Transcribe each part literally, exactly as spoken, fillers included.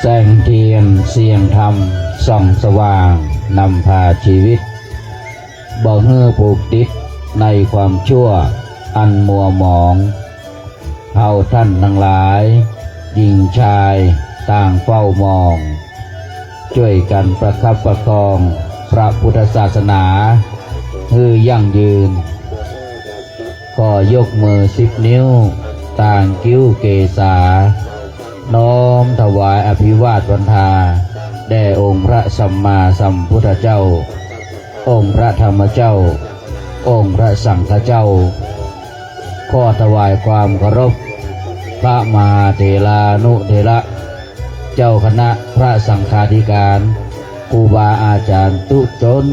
แสงเทียนเสียงธรรมส่องสว่างนำพาชีวิต บ่หื้อผูกติดในความชั่วอันมัวหมอง เฮาท่านทั้งหลาย ญิงชายต่างเฝ้ามอง จ้วยกั๋นประคับประคองพระพุทธศาสนาหื้อยั่งยืน ขอยกมือสิบนิ้ว ตางคิ้วเกศา น้อมถวายอภิวาทวันทา แด่องค์พระสัมมาสัมพุทธเจ้า องค์พระธรรมเจ้า องค์พระสังฆเจ้า ขอถวายความเคารพ พระมหาเถรานุเถระ เจ้าคณะพระสังฆาธิการ ครูบาอาจ๋ารย์ตุ๊จน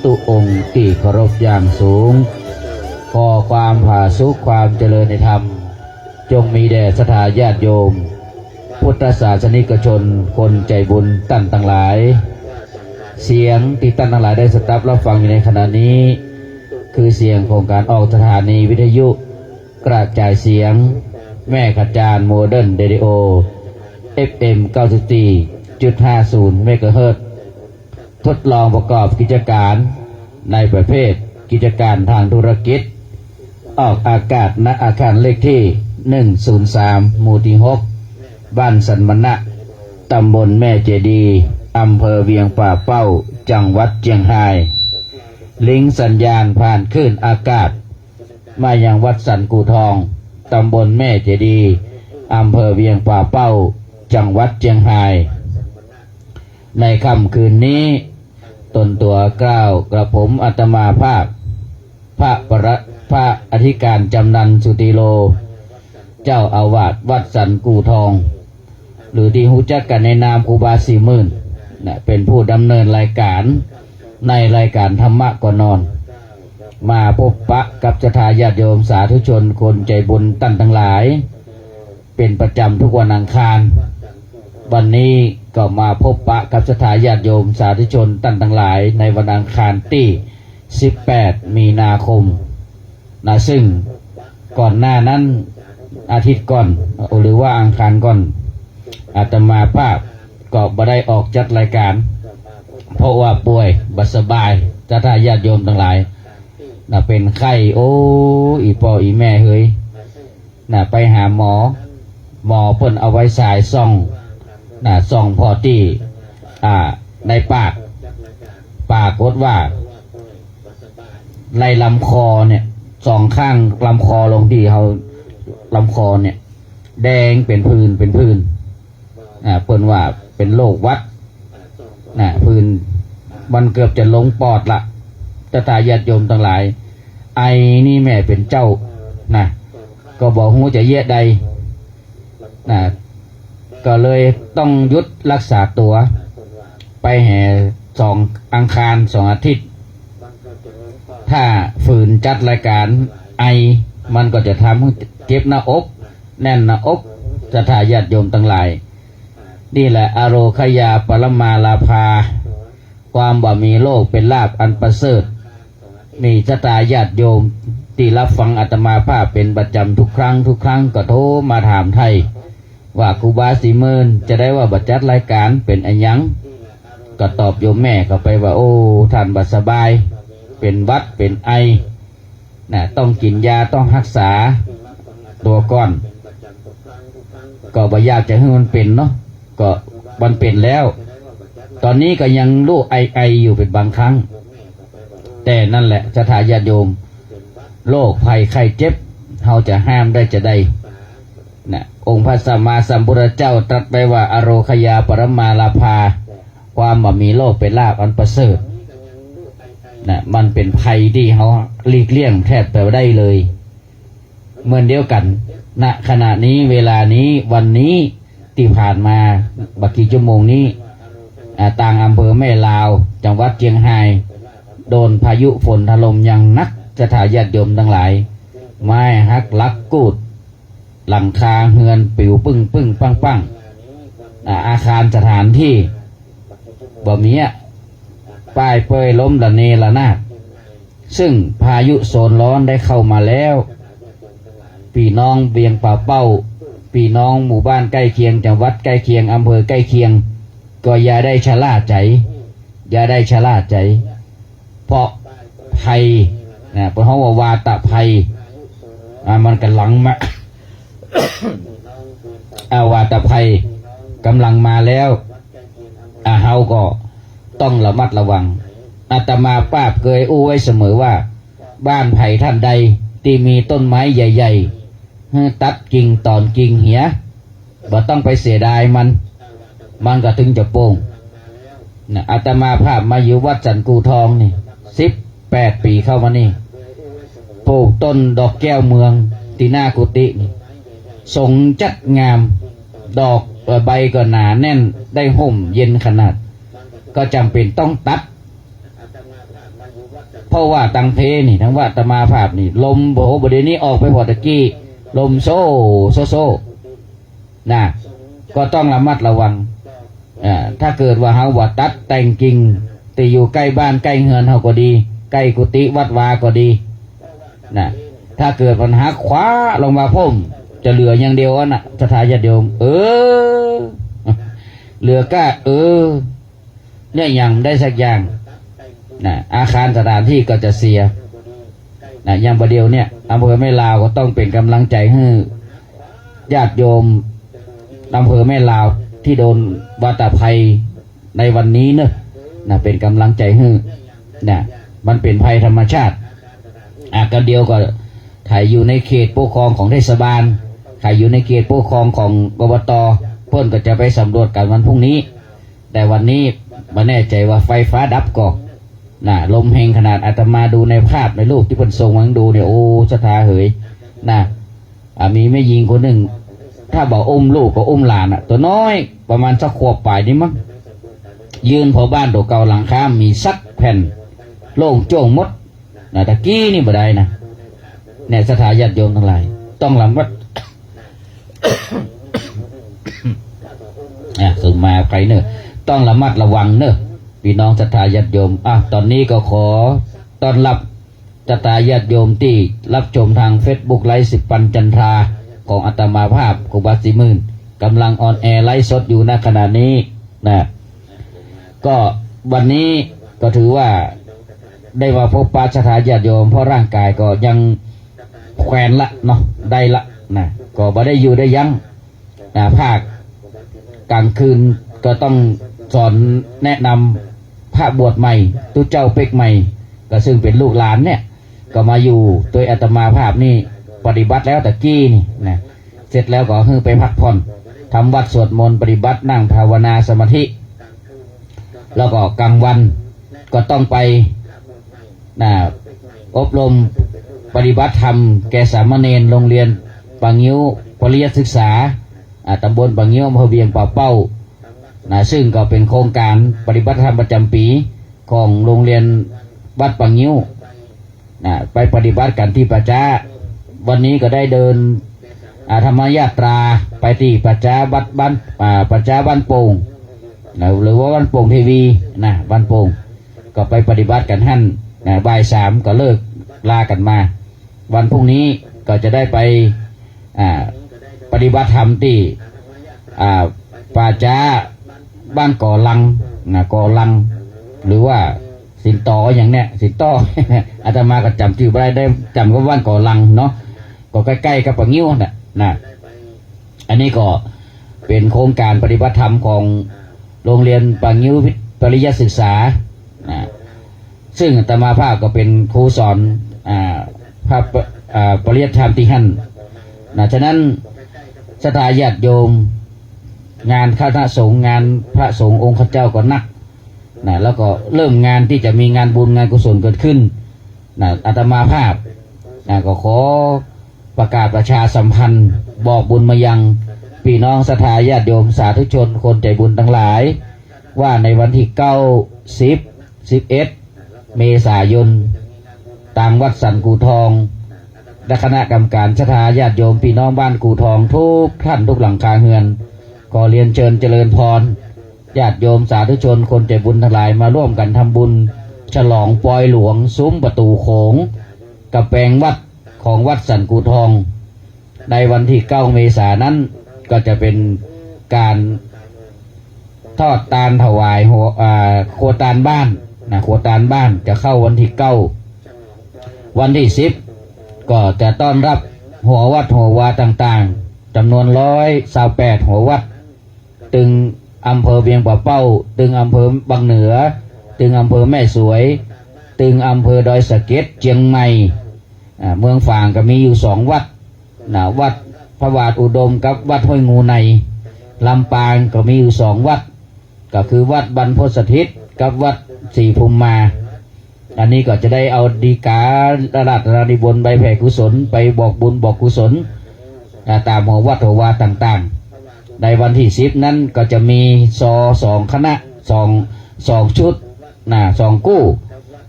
ตุ๊องค์ตี้เคารพอย่างสูง ขอความผาสุกความเจริญในธรรม จงมีแด่ศรัทธาญาติโยม พุทธศาสนิกชน คนใจ๋บุญต้านตังหลาย เสียงตี้ต้านตังหลายได้สดับรับฟังอยู่ในขณะนี้ คือเสียงของก๋านออกสถานีวิทยุ กระจายเสียง แม่ขจาร โมเดิร์นเรดิโอ เอฟเอ็ม เก้าสิบสี่จุดห้าศูนย์ เมกะเฮิรตซ์ ทดลองประกอบกิจก๋ารในประเภทกิจก๋ารตางธุรกิจ ออกอากาศ ณ อาคารเลขตี้ หนึ่งศูนย์สาม หมู่ตี้หก บ้านสันมณะ ต๋ำบลแม่เจดีย์ อำเภอเวียงป่าเป้า จังหวัดเจียงฮาย ลิงก์สัญญาณผ่านคลื่นอากาศ มายังวัดสันกู่ทอง ต๋ำบลแม่เจดีย์ อำเภอเวียงป่าเป้า จังหวัดเจียงฮาย ในค่ำคืนนี้ ตนตั๋วเกล้า กระผมอาตมาภาพ พระประ พระอธิการจำนัน สุติโล เจ้าอาวาสวัดสันกู่ทอง หรือตี้ฮู้จักกั๋นในนามครูบาสี่หมื่น นะ เป๋นผู้ดำเนินรายก๋าร ในรายก๋ารธรรมะก่อนนอน มาพบปะกับศรัทธาญาติโยมสาธุชนคนใจ๋บุญต้านตังหลาย เป๋นประจ๋ำทุกวันอังคาร วันนี้ก็มาพบปะกับศรัทธาญาติโยมสาธุชนต้านตังหลาย ในวันอังคารตี้ สิบแปด มีนาคม นะ ซึ่งก่อนหน้านั้น อาทิตย์ก่อน หรือว่าอังคารก่อน อาตมาภาพก็บ่ได้ออกจัดรายก๋าร เพราะว่าป่วยบ่สบาย ศรัทธาญาติโยมตังหลาย นะ เป๋นไข้ โอ้ อี่ป้ออี่แม่เฮย นะ ไปหาหมอ หมอเปิ้นเอาไฟฉายส่อง นะ ส่องผ่อตี้ อ่า ในปาก ปรากฏว่า ในลำคอเนี่ย สองข้างลำคอลงตี้เฮา ลำคอเนี่ย แดงเป๋นผื่น เป๋นผื่น อ่า เปิ้นว่าเป๋นโรคหวัด นะ ผื่น มันเกือบจะลงปอดละ ศรัทธาญาติโยมตังหลาย ไอนี่แม่เป๋นเจ้า นะ ก็บ่ฮู้จะเยียะใด นะ ก็เลยต้องหยุดรักษาตั๋ว ไปแหมสองอังคารสองอาทิตย์ ถ้าฝืนจัดรายก๋ารไอ มันก็จะทำหื้อเจ็บหน้าอก แน่นหน้าอก ศรัทธาญาติโยมตังหลาย นี่แหละ อโรคยาปรมาลาภา ความบ่มีโรคเป๋นลาภอันประเสริฐ นี่ศรัทธาญาติโยมตี้ฮับฟังอาตมาภาพเป๋นประจ๋ำทุกครั้ง ทุกครั้งก็โทรมาถามไถ่ว่า ครูบาสี่หมื่น จาใดว่าบ่จัดรายก๋ารเป๋นอะหยัง ก็ตอบโยมแม่เข้าไปว่า โอ้ ต้านบ่สบาย เป๋นหวัด เป๋นไอ นะ ต้องกิ๋นยา ต้องฮักษาตั๋วก่อน ก็บ่อยากจะหื้อมันเป๋นเนาะ ก็มันเป๋นแล้ว ต๋อนนี้ก็ยังฮู้ไอๆ อยู่เป๋นบางครั้ง แต่นั่นแหละ ศรัทธาญาติโยม โรคภัยไข้เจ็บ เฮาจะห้ามได้จาใด นะ องค์พระสัมมาสัมพุทธเจ้าตรัสไว้ว่า อโรคยาปรมาลาภา ความบ่มีโรคเป๋นลาภอันประเสริฐ นะ มันเป๋นภัยตี้เฮาหลีกเลี่ยงแทบจะบ่ได้เลย เหมือนเดียวกั๋น ณ ขณะนี้ เวลานี้ วันนี้ ตี้ผ่านมา บ่กี่ชั่วโมงนี้ อ่า ตางอำเภอแม่ลาว จังหวัดเจียงฮาย โดนพายุฝนถล่มอย่างหนัก ศรัทธาญาติโยมตังหลาย ไม้หัก หลังคากูด หลังคาเฮือนปิวปึ้งๆ ปังๆ อ่า อาคารสถานตี้บ่มีอะ ป้ายเปยล้มระเนระนาด ซึ่งพายุโซนร้อนได้เข้ามาแล้ว ปี้น้องเวียงป่าเป้า ปี้น้องหมู่บ้านใก้เคียง จังหวัดใก้เคียง อำเภอใก้เคียง ก็อย่าได้ชะล่าใจ๋ อย่าได้ชะล่าใจ๋ เพราะภัยนะ เปิ้นฮ้องว่าวาตะภัย อ่า มันก่ำลังมา อ่า วาตะภัยก่ำลังมาแล้ว อ่า เฮาก็ต้องระมัดระวัง อาตมาภาพเกยอู้ไว้เสมอว่า บ้านใผท่านใดตี้มีต้นไม้ใหญ่ๆ หื้อตัดกิ่งตอนกิ่งเหีย บ่ต้องไปเสียดายมัน มันก็ถึงจะโป้งนะ อาตมาภาพมาอยู่วัดสันกู่ทองนี่ สิบแปดปี๋เข้ามานี่ ปลูกต้นดอกแก้วเมืองตี้หน้ากุฏินี่ สงจัดงาม ดอก เอ่อ ใบก็หนาแน่น ได้ฮ่มเย็นขนาด ก็จ๋ำเป๋นต้องตัด เพราะว่าตังเพนี่ ตังว่าอาตมาภาพนี่ ลม โอ้โห บ่าเดี่ยวนี้ออกไปผ่อตะกี้ ลมโซ่ โซ่ โซ่ นะ ก็ต้องระมัดระวัง อ่า ถ้าเกิดว่าเฮาบ่ตัดแต่งกิ่งตี้อยู่ใก้บ้านใก้เฮือนเฮาก็ดี ใก้กุฏิวัดวาก็ดี นะ ถ้าเกิดมันหักคว้าลงมาพ่ม จะเหลืออย่างเดียวอั้นนะ ศรัทธาญาติโยม เออ เหลือก้า เออ เนี่ยยังบ่ได้สักอย่าง นะ อาคารสถานที่ก็จะเสีย นะ อย่างบ่าเดี่ยวเนี่ย อำเภอแม่ลาวก็ต้องเป๋นก๋ำลังใจ๋หื้อญาติโยมอำเภอแม่ลาวตี้โดนวาตะภัยในวันนี้เนาะ นะ เป๋นก๋ำลังใจ๋หื้อ นะ มันเป๋นภัยธรรมชาติ อ่ะ ก็เดี่ยวก็ ใผอยู่ในเขตปกครองของเทศบาล ใผอยู่ในเขตปกครองของ อบต. เปิ้นก็จะไปสำรวจกั๋นวันพรุ่งนี้ แต่วันนี้บ่แน่ใจ๋ว่าไฟฟ้าดับก่อ นะ ลมแฮงขนาด อาตมาดูในภาพในรูปตี้เปิ้นส่งมาหื้อดูเนี่ย โอ้ ศรัทธาเหย นะ อ่ะ มีแม่ญิงคนนึ่ง ถ้าบ่อุ้มลูกก็อุ้มหลานอะ ตั๋วน้อย ประมาณสักขวบป๋ายนี่มั้ง ยืนผ่อบ้านตั๋วเก่าหลังคาบ่มีสักแผ่น โล่งโจ้งหมด นะ ตะกี้นี่บ่ได้นะ เนี่ย ศรัทธาญาติโยมตังหลาย ต้องระมัด อ่ะ สุมาภัยเน่อ ต้องระมัดระวังเน่อ ปี้น้องศรัทธาญาติโยม อ่ะ ต๋อนนี้ก็ขอต้อนฮับศรัทธาญาติโยมตี้ฮับชมตางเฟซบุ๊กไลฟ์สิบปันจันทราของอาตมาภาพ ครูบาศรีหมื่น ก๋ำลังออนแอร์ไลฟ์สดอยู่ ณ ขณะนี้ นะ ก็วันนี้ก็ถือว่าได้มาพบปะศรัทธาญาติโยม เพราะร่างกายก็ยังแขวนละเนาะ ได้ละนะ ก็บ่ได้อยู่ได้ยั้งนะ ภาคกลางคืนก็ต้องสอนแนะนำพระบวชใหม่ ตุ๊เจ้าเป๊กใหม่ ก็ซึ่งเป๋นลูกหลานเนี่ย ก็มาอยู่ตวยอาตมาภาพนี่ ปฏิบัติแล้วตะกี้นี่นะ เสร็จแล้วก็หื้อไปพักผ่อน ทำวัตรสวดมนต์ ปฏิบัตินั่งภาวนาสมาธิ แล้วก็กลางวันก็ต้องไป นะ อบรมปฏิบัติธรรมแก่สามเณรโรงเรียนป่างิ้วปริยัติศึกษา อ่า ตำบลป่างิ้ว อำเภอเวียงป่าเป้า นะ ซึ่งก็เป๋นโครงก๋านปฏิบัติธรรมประจ๋ำปี๋ของโรงเรียนวัดป่างิ้ว นะ ไปปฏิบัติกั๋นตี้ป่าจ๊า วันนี้ก็ได้เดิน อ่า ธรรมยาตราไปตี้ป่าจ๊าวัดบ้าน อ่า ป่าจ๊าบ้านโป่ง นะ หรือว่าบ้านโป่งเทวี นะ บ้านโป่ง ก็ไปปฏิบัติกั๋นหั้น นะ บ่ายสามก็เลิกลากั๋นมา วันพรุ่งนี้ก็จะได้ไป อ่า ปฏิบัติธรรมตี้ อ่า ป่าจ๊าบ้านก่อลัง นะ ก่อลัง หรือว่าสินต่ออย่างเนี้ย สินต่อ อาตมาก็จ๋ำจื้อบ่ได้ ได้จ๋ำก็บ้านก่อลังเนาะ ก็ใก้ๆ กับป่างิ้วน่ะ นะ อันนี้ก็เป๋นโครงก๋านปฏิบัติธรรมของโรงเรียนป่างิ้ววิทย์ปริยัติศึกษา นะ ซึ่งอาตมาภาพก็เป๋นครูสอน อ่า พระป- อ่า ปริยัติธรรมตี้หั้น นะ ฉะนั้นศรัทธาญาติโยม งานคณะสงฆ์ งานพระสงฆ์องค์ข้าเจ้าก็นัก นะ แล้วก็เริ่มงานตี้จะมีงานบุญงานกุศลเกิดขึ้น นะ อาตมาภาพ นะ ก็ขอประกาศประชาสัมพันธ์ บอกบุญมายังปี้น้องศรัทธาญาติโยมสาธุชนคนใจ๋บุญตังหลาย ว่าในวันตี้เก้า สิบ สิบเอ็ด เมษายน ตางวัดสันกู่ทอง และคณะกรรมก๋านศรัทธาญาติโยมปี้น้องบ้านกู่ทองกู้ต้านกู้หลังคาเฮือน ขอเรียนเจิญเจริญพร ญาติโยมสาธุชนคนใจ๋บุญตังหลายมาร่วมกั๋นทำบุญฉลองปอยหลวงสุมประตู๋โขง ก๋ำแปงวัดของวัดสันกู่ทอง ในวันตี้เก้า เมษายนนั้น ก็จะเป๋นก๋านทอดตานถวายหัว อ่า ครัวตานบ้านนะ ครัวตานบ้านจะเข้าวันตี้เก้า วันตี้สิบก็จะต้อนฮับหัววัดหัววาต่างๆ จ๋ำนวนร้อยซาวแปดหัววัด ตึงอำเภอเวียงป่าเป้า ตึงอำเภอวังเหนือ ตึงอำเภอแม่สวย ตึงอำเภอดอยสะเก็ด เจียงใหม่ อ่า เมืองฝางก็มีอยู่สองวัดนะ วัดพระบาทอุดมกับวัดห้วยงูใน ลำปางก็มีอยู่สองวัด ก็คือวัดบรรพตสถิตกับวัดศรีภูมิมา อันนี้ก็จะได้เอาดีกาอาราธนานิมนต์ไปแผ่กุศล ไปบอกบุญบอกกุศล อ่า ต๋ามหัววัดหัววาต่างๆ ในวันตี้สิบนั้นก็จะมีซอสองคณะ สอง สองชุดนะ สองกู้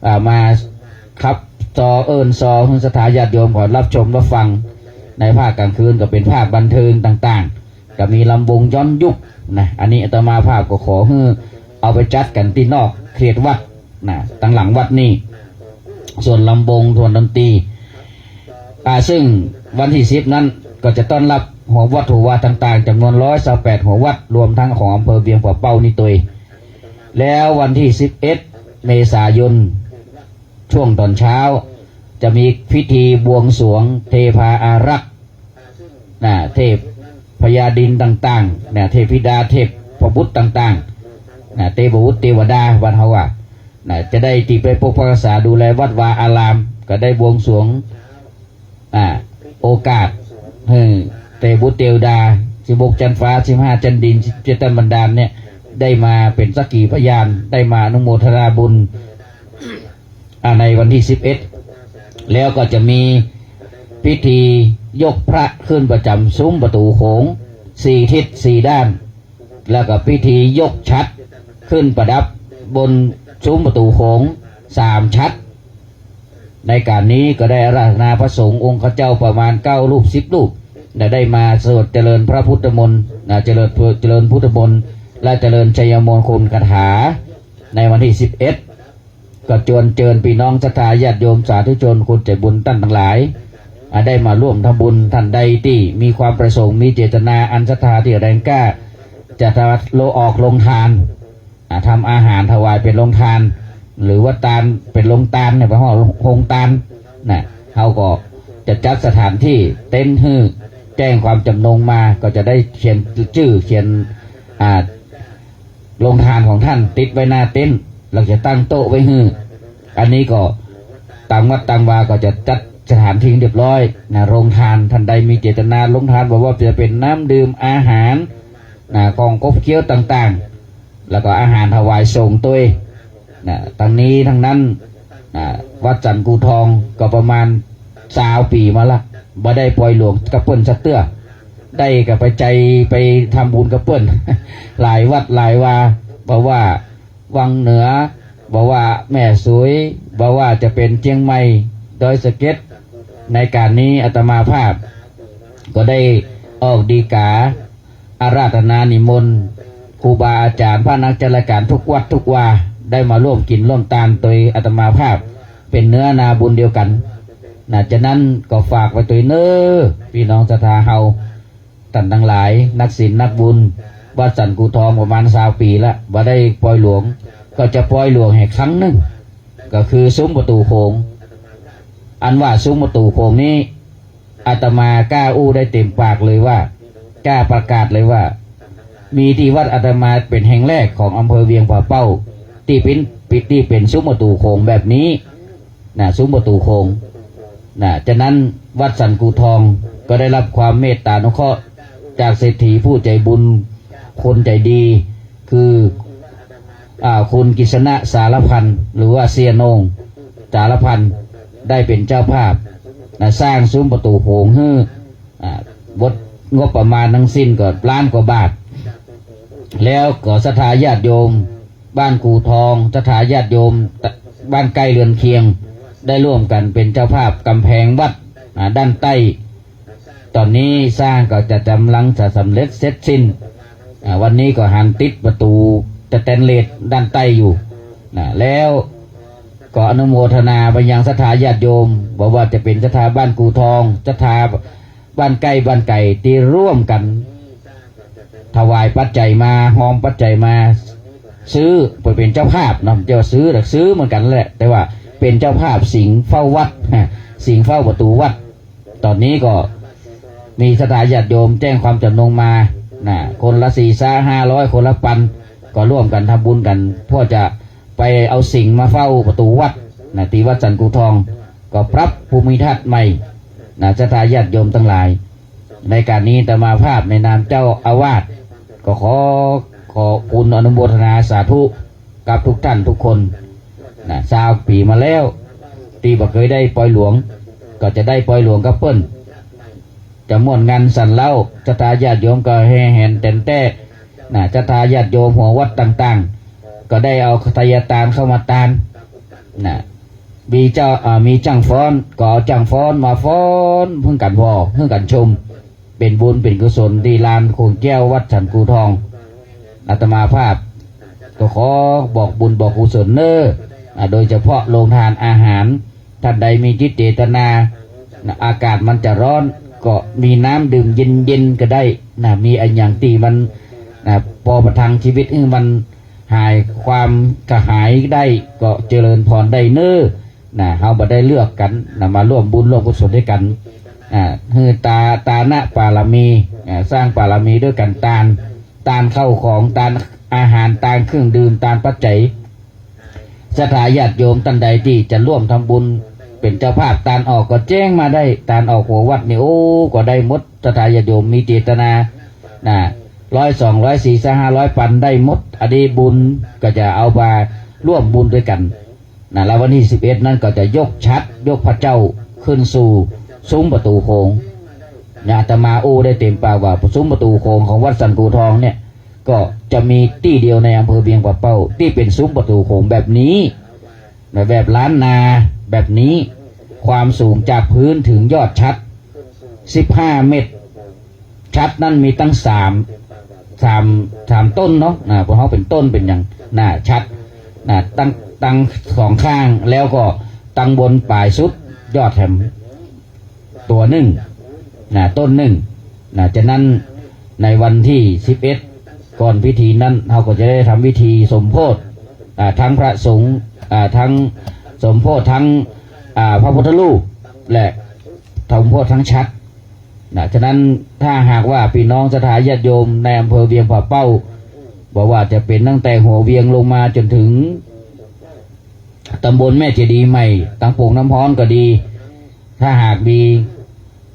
อ่า มาขับซอเอิ้นซอหื้อศรัทธาญาติโยมเขาฮับชมฮับฟัง ในภาคกลางคืนก็เป๋นภาคบันเทิงต่างๆ ก็มีลำวงย้อนยุคนะ อันนี้อาตมาภาพก็ขอหื้อเอาไปจัดกั๋นตี้นอกเขตวัดนะ ตังหลังวัดนี้ ส่วนลำวง ส่วนดนตรี อ่า ซึ่งวันตี้สิบนั้นก็จะต้อนฮับหัววัดหัววาต่างๆ จ๋ำนวนร้อยซาวแปดหัววัด รวมตึงของอำเภอเวียงป่าเป้านี้ตวย แล้ววันตี้สิบเอ็ดเมษายน ช่วงต๋อนเช้า จะมีพิธีบวงสรวงเทพาอารักษ์นะ เทพพญาดินต่างๆ นะ เทพธิดาเทพบุตรต่างๆ นะ เทพบุตรเทวดาบ้านเฮาว่านะ จะได้ตี้ไปปกปักรักษาดูแลวัดวาอาราม ก็ได้บวงสรวง อ่า โอกาสหื้อเทพบุตรเทวดา สิบหกจั๊นฟ้า สิบห้าจั๊นดิน สิบเจ็ดจั๊นบาดาลเนี่ย ได้มาเป๋นสักขีพยาน ได้มาอนุโมทนาบุญ อ่า ในวันตี้สิบเอ็ด แล้วก็จะมีพิธียกพระขึ้นประจ๋ำซุ้มประตู๋โขงสี่ทิศสี่ด้าน แล้วก็พิธียกฉัตรขึ้นประดับบนซุ้มประตู๋โขงสามฉัตร ในก๋านนี้ก็ได้อาราธนาพระสงฆ์องค์ข้าเจ้าประมาณเก้ารูปสิบรูป และได้มาสวดเจริญพระพุทธมนต์นะ เจริญ เจริญพุทธมนต์ และเจริญชัยมงคลคาถา ในวันตี้สิบเอ็ด ก็จวนเจิญปี้น้องศรัทธาญาติโยมสาธุชนคนใจ๋บุญต้านตังหลาย อ่า ได้มาร่วมทำบุญ ต้านใดตี้มีความประสงค์ มีเจตนาอันศรัทธาตี้แรงกล้า จะทำโล ออกโฮงตาน อ่า ทำอาหารถวายเป๋นโฮงตาน หรือว่าตานเป๋นโฮงตานเนี่ย เป๋นห้องโฮงตานนะ เฮาก็จะจัดสถานตี้เต็นท์หื้อ แจ้งความจ๋ำนงมา ก็จะได้เขียนจื้อ เขียน อ่า โฮงตานของต้านติดไว้หน้าเต็นท์ แล้วจะตั้งโต๊ะไว้หื้อ อันนี้ก็ตางวัดตางวาก็จะจัดสถานตี้เรียบร้อยนะ โฮงตาน ต้านใดมีเจตนาโฮงตาน บ่ว่าจะเป๋นน้ำดื่มอาหารนะ ของขบเคี้ยวต่างๆ แล้วก็อาหารถวายสงฆ์ตวยนะ ตังนี้ตังนั้นนะ วัดสันกู่ทองก็ประมาณซาวปี๋มาละ บ่ได้ปอยหลวงกับเปิ้นสักเตื้อ ได้ก็ไปใจ๋ไปทำบุญกับเปิ้น หลายวัดหลายวา บ่ว่าวังเหนือ บ่ว่าแม่สวย บ่ว่าจะเป๋นเจียงใหม่ ดอยสะเก็ด ในก๋านนี้อาตมาภาพก็ได้ออกดีกาอาราธนานิมนต์ครูบาอาจ๋ารย์พระนักจัดรายก๋านทุกวัดทุกวา ได้มาร่วมกิ๋นร่วมตานตวยอาตมาภาพ เป๋นเนื้อนาบุญเดียวกั๋นนะ ฉะนั้นก็ฝากไว้ตวยเน้อ ปี้น้องศรัทธาเฮา ต้านตังหลาย นักศีลนักบุญ วัดสันกู่ทองประมาณซาวปี๋ละ บ่ได้ปอยหลวง ก็จะปอยหลวงหื้อครั้งนึ่ง ก็คือซุ้มประตู๋โขง อันว่าซุ้มประตู๋โขงนี้ อาตมากล้าอู้ได้เต๋มปากเลยว่า กล้าประกาศเลยว่า มีตี้วัดอาตมาเป๋นแห่งแรกของอำเภอเวียงป่าเป้า ตี้เป๋น ตี้เป๋นซุ้มประตู๋โขงแบบนี้ นะ ซุ้มประตู๋โขงนะ ฉะนั้นวัดสันกู่ทองก็ได้ฮับความเมตตาอนุเคราะห์จากเศรษฐีผู้ใจ๋บุญคนใจ๋ดี คือ อ่า คุณกฤษณะสารพันธ์ หรือว่าเสียโหน่งสารพันธ์ ได้เป๋นเจ้าภาพนะ สร้างซุ้มประตู๋โขงหื้อ อ่า บทงบประมาณตังสิ้นก็ล้านกว่าบาท แล้วก็ศรัทธาญาติโยมบ้านกู่ทอง ศรัทธาญาติโยมบ้านใก้เฮือนเคียง ได้ร่วมกั๋นเป๋นเจ้าภาพก๋ำแพงวัด อ่า ด้านใต้ ต๋อนนี้สร้างก็จะก๋ำลังจะสำเร็จเสร็จสิ้น อ่า วันนี้ก็หันติดประตู๋สแตนเลสด้านใต้อยู่นะ แล้วก็อนุโมทนาไปยังศรัทธาญาติโยม บ่ว่าจะเป๋นศรัทธาบ้านกู่ทอง ศรัทธาบ้านใก้บ้านไก๋ ตี้ร่วมกั๋น ถวายปัจจัยมา ฮอมปัจจัยมา ซื้อ เปิ้นเป๋นเจ้าภาพเนาะ บ่ใจ้ว่าซื้อ แต่ซื้อเหมือนกั๋นแหละ แต่ว่าเป๋นเจ้าภาพสิงห์เฝ้าวัด สิงห์เฝ้าประตู๋วัด ต๋อนนี้ก็มีศรัทธาญาติโยมแจ้งความจ๋ำนงมา นะ คนละสี่ซะห้าร้อย คนละปัน ก็ร่วมกั๋นทำบุญกั๋น เปื้อจะไปเอาสิงห์มาเฝ้าประตู๋วัด นะ ตี้วัดสันกู่ทอง ก็ปรับภูมิทัศน์ใหม่ นะ ศรัทธาญาติโยมตังหลาย ในก๋านนี้อาตมาภาพในนามเจ้าอาวาส ก็ขอ ขอบุญอนุโมทนาสาธุกับทุกท่านทุกคน นะ ซาวปี๋มาแล้ว ตี้บ่เกยได้ปอยหลวง ก็จะได้ปอยหลวงกับเปิ้น จะม่วนงันสันเล้า ศรัทธาญาติโยมก็แห่แหนแต๋นแต๊ นะ ศรัทธาญาติโยมหัววัดต่างๆ ก็ได้เอาไทยทานเข้ามาตาน นะ มีเจ้า อ่า มีจ้างฟ้อน ก็เอาจ้างฟ้อนมาฟ้อน เพื่อกั๋นผ่อ เพื่อกั๋นชม เป๋นบุญเป๋นกุศลตี้ลานโขงแก้ววัดสันกู่ทอง อาตมาภาพก็ขอบอกบุญบอกกุศลเน้อ อ่า โดยเฉพาะโรงทานอาหาร ท่านใดมีจิตเจตนา นะ อากาศมันจะร้อน ก็มีน้ำดื่มเย็นๆ ก็ได้ นะ มีอะหยังตี้มัน นะ ปอประทังชีวิตหื้อมันหายความกระหายได้ ก็เจริญพรได้เน้อ นะ เฮาบ่ได้เลือกกั๋น นะ มาร่วมบุญร่วมกุศลด้วยกั๋น อ่า หื้อตา ตานะปารมี อ่า สร้างปารมีด้วยกั๋น ตาน ตานข้าวของ ตานอาหาร ตานเครื่องดื่ม ตานปัจจัย ศรัทธาญาติโยมต้านใดตี้จะร่วมทำบุญเป๋นเจ้าภาพตานออกก็แจ้งมาได้ ตานออกหัววัดนี่ โอ้ ก็ได้หมด ศรัทธาญาติโยมมีเจตนา นะ ร้อย สองร้อย สี่ร้อย ห้าร้อย ปันได้หมด อันนี้บุญก็จะเอามาร่วมบุญด้วยกั๋น นะ แล้ววันตี้สิบเอ็ดนั้นก็จะยกฉัตร ยกพระเจ้าขึ้นสู่ซุ้มประตู๋โขง นะ อาตมาอู้ได้เต๋มปากว่า ประ ซุ้มประตู๋โขงของวัดสันกู่ทองเนี่ย ก็จะมีตี้เดียวในอำเภอเวียงป่าเป้า ตี้เป๋นซุ้มประตู๋โขงแบบนี้ นะ แบบล้านนาแบบนี้ ความสูงจากพื้นถึงยอดฉัตร สิบห้าเมตร ฉัตรนั้นมีตั้งสาม สาม สามต้นเนาะ นะ พวกเฮาเป๋นต้นเป๋นหยัง นะ ฉัตร นะ ตัง ตังสองข้าง แล้วก็ตังบนป๋ายสุดยอดแหมตั๋วนึ่ง นะ ต้นนึ่ง นะ ฉะนั้นในวันตี้สิบเอ็ด ก่อนพิธีนั้น เฮาก็จะได้ทำพิธีสมโภช อ่า ทั้งพระสงฆ์ อ่า ทั้งสมโภช ทั้ง อ่า พระพุทธรูป และสมโภช ทั้งฉัตร นะ ฉะนั้นถ้าหากว่าปี้น้องศรัทธาญาติโยมในอำเภอเวียงป่าเป้า บ่ว่าจะเป๋นตั้งแต่หัวเวียงลงมาจ๋นเถิงตำบลแม่เจดีย์ใหม่ ตังโป่งน้ำฮ้อนก็ดี ถ้าหากมี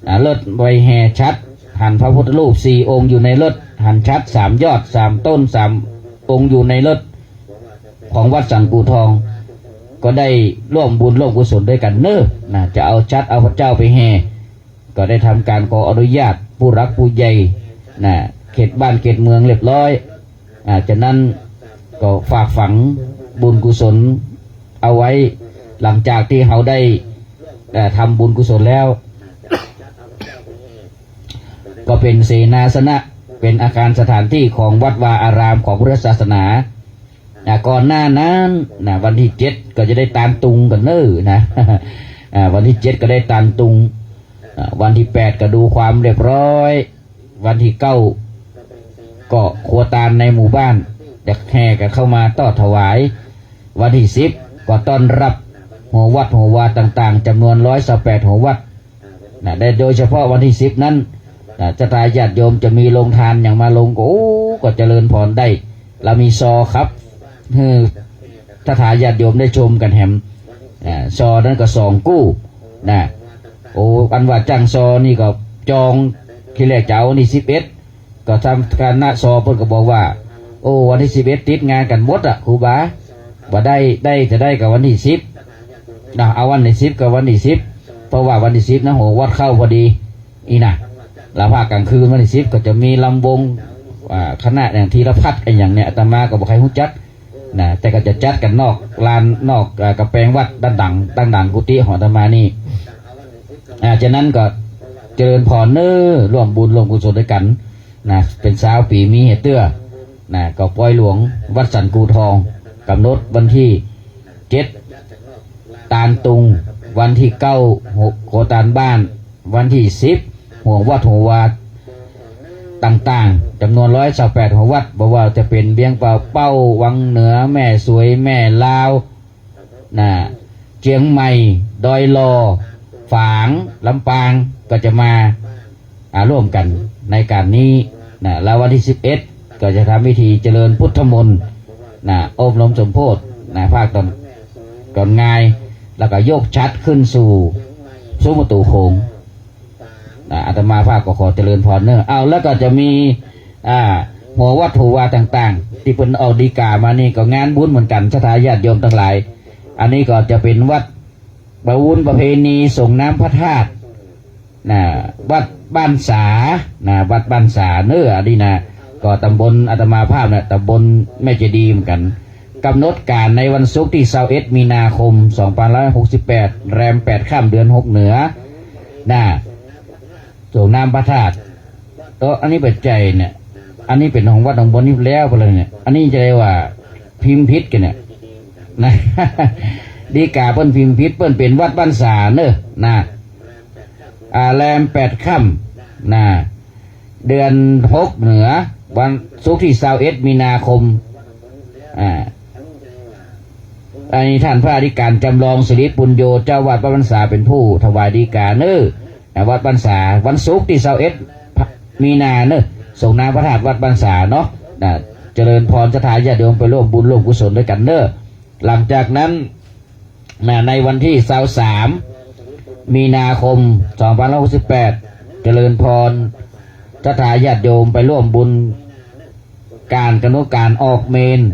อ่า รถไว้แห่ฉัตร หันพระพุทธรูปสี่องค์อยู่ในรถ หันฉัตรสามยอด สามต้น สามองค์อยู่ในรถ ของวัดสันกู่ทอง ก็ได้ร่วมบุญร่วมกุศลด้วยกั๋นเน้อ นะ จะเอาฉัตรเอาพระเจ้าไปแห่ ก็ได้ทำก๋านขออนุญาตผู้หลักผู้ใหญ่ นะ เขตบ้านเขตเมืองเรียบร้อย อ่า ฉะนั้นก็ฝากฝังบุญกุศลเอาไว้ หลังจากตี้เฮาได้ เอ่อ ทำบุญกุศลแล้ว ก็เป๋นเสนาสนะ เป๋นอาคารสถานตี้ของวัดวาอารามของพุทธศาสนา อ่า ก่อนหน้านั้น นะ วันตี้เจ็ดก็จะได้ตานตุงกั๋นเน้อ นะ อ่า วันตี้เจ็ดก็ได้ตานตุง อ่า วันตี้แปดก็ดูความเรียบร้อย วันตี้เก้าก็ครัวตานในหมู่บ้าน จะแห่กั๋นเข้ามาต้อถวาย วันตี้สิบก็ต้อนรับหัววัดหัววาต่างๆ จ๋ำนวนร้อยซาวแปดหัววัด นะ และโดยเฉพาะวันตี้สิบนั้น นะ ศรัทธาญาติโยมจะมีโรงทานหยังมาลงก็ โอ้ ก็เจริญพรได้ เฮามีซอครับ หื้อศรัทธาญาติโยมได้ชมกั๋นแหม อ่า ซอนั้นก็สองกู้ นะ โอ้ อันว่าจ้างซอนี่ก็จอง ทีแรกจะเอาวันตี้สิบเอ็ด ก็ทางคณะซอเปิ้นก็บอกว่า โอ้ วันตี้สิบเอ็ดติดงานกั๋นหมดอะ ครูบา บ่ได้ ได้จะได้ก็วันตี้สิบ นะ เอาวันตี้สิบก็วันตี้สิบ เพราะว่าวันตี้สิบนะ หัววัดเข้าพอดี อี้นะ แล้วภาคก๋างคืนวันตี้สิบก็จะมีลำวง อ่า คณะอย่างธีรพัฒน์อะหยังเนี่ย อาตมาก็บ่ใค่ฮู้จัก นะ แต่ก็จะจัดกั๋นนอกลาน นอก อ่า ก๋ำแปงวัดด้านหลัง ด้านหลังกุฏิของอาตมานี่ อ่า ฉะนั้นก็เจริญพรเน้อ ร่วมบุญร่วมกุศลด้วยกั๋น นะ เป๋นซาวปี๋มีเตื้อ นะ ก็ปอยหลวงวัดสันกู่ทอง ก๋ำหนดวันตี้เจ็ด ตานตุง วันตี้เก้า หัว ครัวตานบ้าน วันตี้สิบ หัววัดหัววา ต่างๆ จ๋ำนวนร้อยซาวแปดหัววัด บ่ว่าจะเป๋นเวียงป่าเป้า วังเหนือ แม่สวย แม่ลาว นะ เจียงใหม่ ดอยหล่อ ฝาง ลำปาง ก็จะมา อ่า ร่วมกั๋นในก๋านนี้นะ แล้ววันตี้สิบเอ็ดก็จะทำพิธีเจริญพุทธมนต์นะ อบรมสมโภชนะ ภาคต๋อน ต๋อนงาย แล้วก็ยกฉัตรขึ้นสู่ สุมประตู๋โขง นะ อาตมาภาพก็ขอเจริญพรเนาะ เอา แล้วก็จะมี อ่า หัววัตถุวาต่างๆ ตี้เปิ้นออกฎีก๋ามานี่ก็งานบุญเหมือนกั๋น ศรัทธาญาติโยมตังหลาย อันนี้ก็จะเป๋นวัตรประบุญประเพณีส่งน้ำพระธาตุ นะ วัดบ้านสา นะ วัดบ้านสาเนาะ อันนี้นะ ก็ต๋ำบลอาตมาภาพนะ ต๋ำบลแม่เจดีย์เหมือนกั๋น ก๋ำหนดก๋านในวันศุกร์ตี้ซาวเอ็ดมีนาคม สองปันห้าร้อยหกสิบแปด แรมแปดค่ำเดือนหกเหนือ นะ ส่งน้ำพระธาตุ เออ อันนี้บ่ใจ้เนี่ย อันนี้เป๋นของวัดหนองบัวนี่แล้วไปเลยเนี่ย อันนี้จะได้ว่าพิมพ์ผิดกั๋นเนี่ย นะ ฎีก๋าเปิ้นพิมพ์ผิด เปิ้นเป๋นวัดบ้านสาเนาะ นะ อ่า แรมแปดค่ำ นะ เดือนหกเหนือ วันศุกร์ตี้ซาวเอ็ดมีนาคม อ่า อันนี้ต้านพระอธิก๋านจำลอง สิริปุญโญ เจ้าวัดวัดบ้านสาเป๋นผู้ถวายฎีก๋าเนาะ อ่า วัดบ้านสา วันศุกร์ตี้ซาวเอ็ดมีนาเนาะ ส่งน้ำพระธาตุวัดบ้านสาเนาะ นะ เจริญพรศรัทธาญาติโยมไปร่วมบุญร่วมกุศลด้วยกั๋นเนาะ หลังจากนั้น นะ ในวันตี้ซาวสามมีนาคม สองปันห้าร้อยหกสิบแปด เจริญพรศรัทธาญาติโยมไปร่วมบุญก๋านกำหนดก๋านออกเมรุ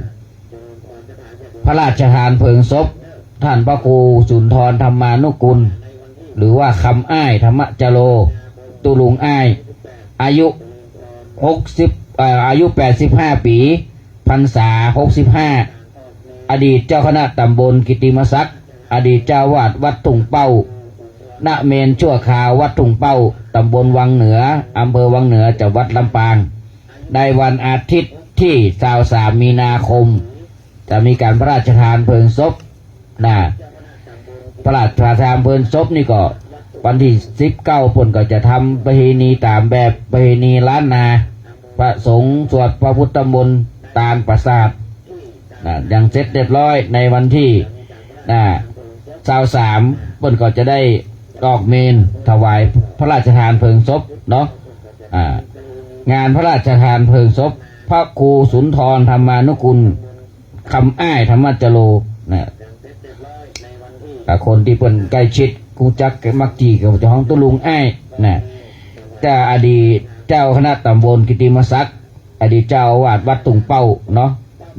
พระราชทานเพลิงศพต้านพระครูสุนทรธรรมานุกูล หรือว่าคำอ้ายธรรมจโร ตุ๊ลุงอ้าย อายุหกสิบ เอ่อ อายุแปดสิบห้าปี๋ พรรษาหกสิบห้า อดีตเจ้าคณะต๋ำบลกิตติมศักดิ์ อดีตเจ้าอาวาสวัดทุ่งเป้า ณ เมรุชั่วคราววัดทุ่งเป้า ต๋ำบลวังเหนือ อำเภอวังเหนือ จังหวัดลำปาง ในวันอาทิตย์ตี้ซาวสามมีนาคม จะมีก๋านพระราชทานเพลิงศพ นะ พระราชทานเพลิงศพนี่ก็วันตี้สิบเก้าเปิ้นก็จะทำประเพณีต๋ามแบบประเพณีล้านนา พระสงฆ์สวดพระพุทธมนต์ตานประสาท นะ อย่างเสร็จเรียบร้อย ในวันตี้ นะ ซาวสามเปิ้นก็จะได้ออกเมรุถวายพระราชทานเพลิงศพเนาะ อ่า งานพระราชทานเพลิงศพพระครูสุนทรธรรมานุกูล คำอ้ายธรรมจโร นะ อ่า คนตี้เปิ้นใก้ชิด ฮู้จักกั๋นมักจี๋ ก็จะฮ้องตุ๊ลุงอ้าย นะ เจ้า อดีตเจ้าคณะต๋ำบลกิตติมศักดิ์ อดีตเจ้าอาวาสวัดทุ่งเป้าเนาะ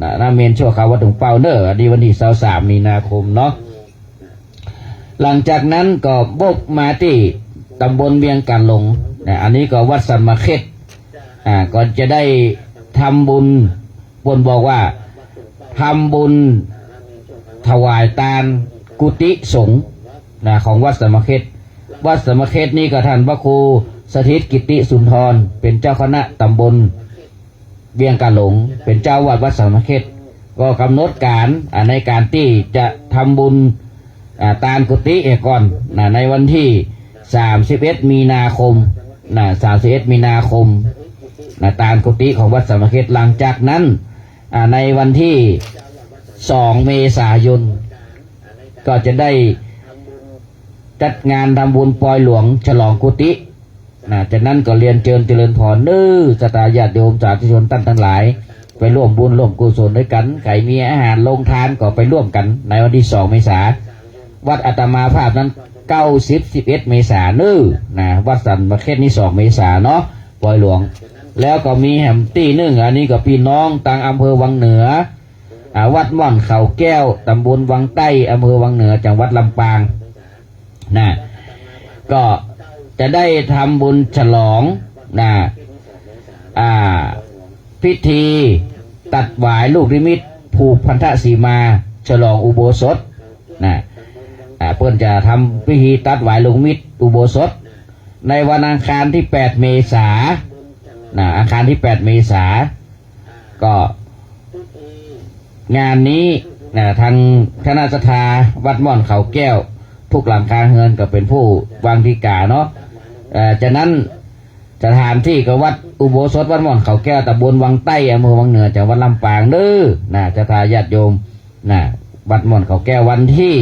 นะ ณ เมรุชั่วคราววัดทุ่งเป้าเนาะ อันนี้วันตี้ซาวสามมีนาคมเนาะ หลังจากนั้นก็วกมาตี้ต๋ำบลเวียงก๋านหลง นะ อันนี้ก็วัดสันมะเข็ด อ่า ก็จะได้ทำบุญ เปิ้นบอกว่าทำบุญถวายตานกุฏิสงฆ์ นะ ของวัดสันมะเข็ด วัดสันมะเข็ดนี่ก็ต้านพระครูสถิตกิตติสุนทร เป๋นเจ้าคณะต๋ำบล เวียงก๋านหลง เป๋นเจ้าอาวาสวัดสันมะเข็ด ก็กำหนดก๋าน อ่า ในก๋านตี้จะทำบุญ อ่า ตานกุฏิเหียก่อน นะ ในวันตี้สามสิบเอ็ดมีนาคม นะ สามสิบเอ็ดมีนาคม นะ ตานกุฏิของวัดสันมะเข็ด หลังจากนั้น อ่า ในวันตี้สองเมษายน ก็จะได้จัดงานทำบุญปอยหลวงฉลองกุฏิ นะ จากนั้นก็เรียนเจิญเจริญพรเนาะ ศรัทธาญาติโยมสาธุชนต้านตังหลาย ไปร่วมบุญร่วมกุศลด้วยกั๋น ใผมีอาหารโฮงตานก็ไปร่วมกั๋น ในวันตี้สองเมษา วัดอาตมาภาพนั้น เก้าสิบ สิบเอ็ดเมษาเนาะ นะ วัดสันมะเข็ดนี่สองเมษาเนาะ ปอยหลวง แล้วก็มีแหมตี้นึ่ง อันนี้ก็ปี้น้องตางอำเภอวังเหนือ อ่า วัดม่อนเขาแก้ว ต๋ำบลวังใต้ อำเภอวังเหนือ จังหวัดลำปาง นะ ก็จะได้ทำบุญฉลอง นะ อ่า พิธีตัดหวายลูกนิมิต ผูกพันธสีมา ฉลองอุโบสถ นะ อ่า เปิ้นจะทำพิธีตัดหวายลูกนิมิตอุโบสถ ในวันอังคารตี้แปดเมษา นะ อังคารตี้แปดเมษา ก็งานนี้นะ ตางคณะศรัทธาวัดม่อนเขาแก้ว กู้หลังคาเฮือนก็เป๋นผู้วางฎีก๋าเนาะ เอ่อ จากนั้น สถานที่ก็วัดอุโบสถวัดม่อนเขาแก้ว ตำบลวังใต้ อำเภอวังเหนือ จังหวัดลำปางเด้อ นะ ศรัทธาญาติโยม นะ วัดม่อนเขาแก้ว วันตี้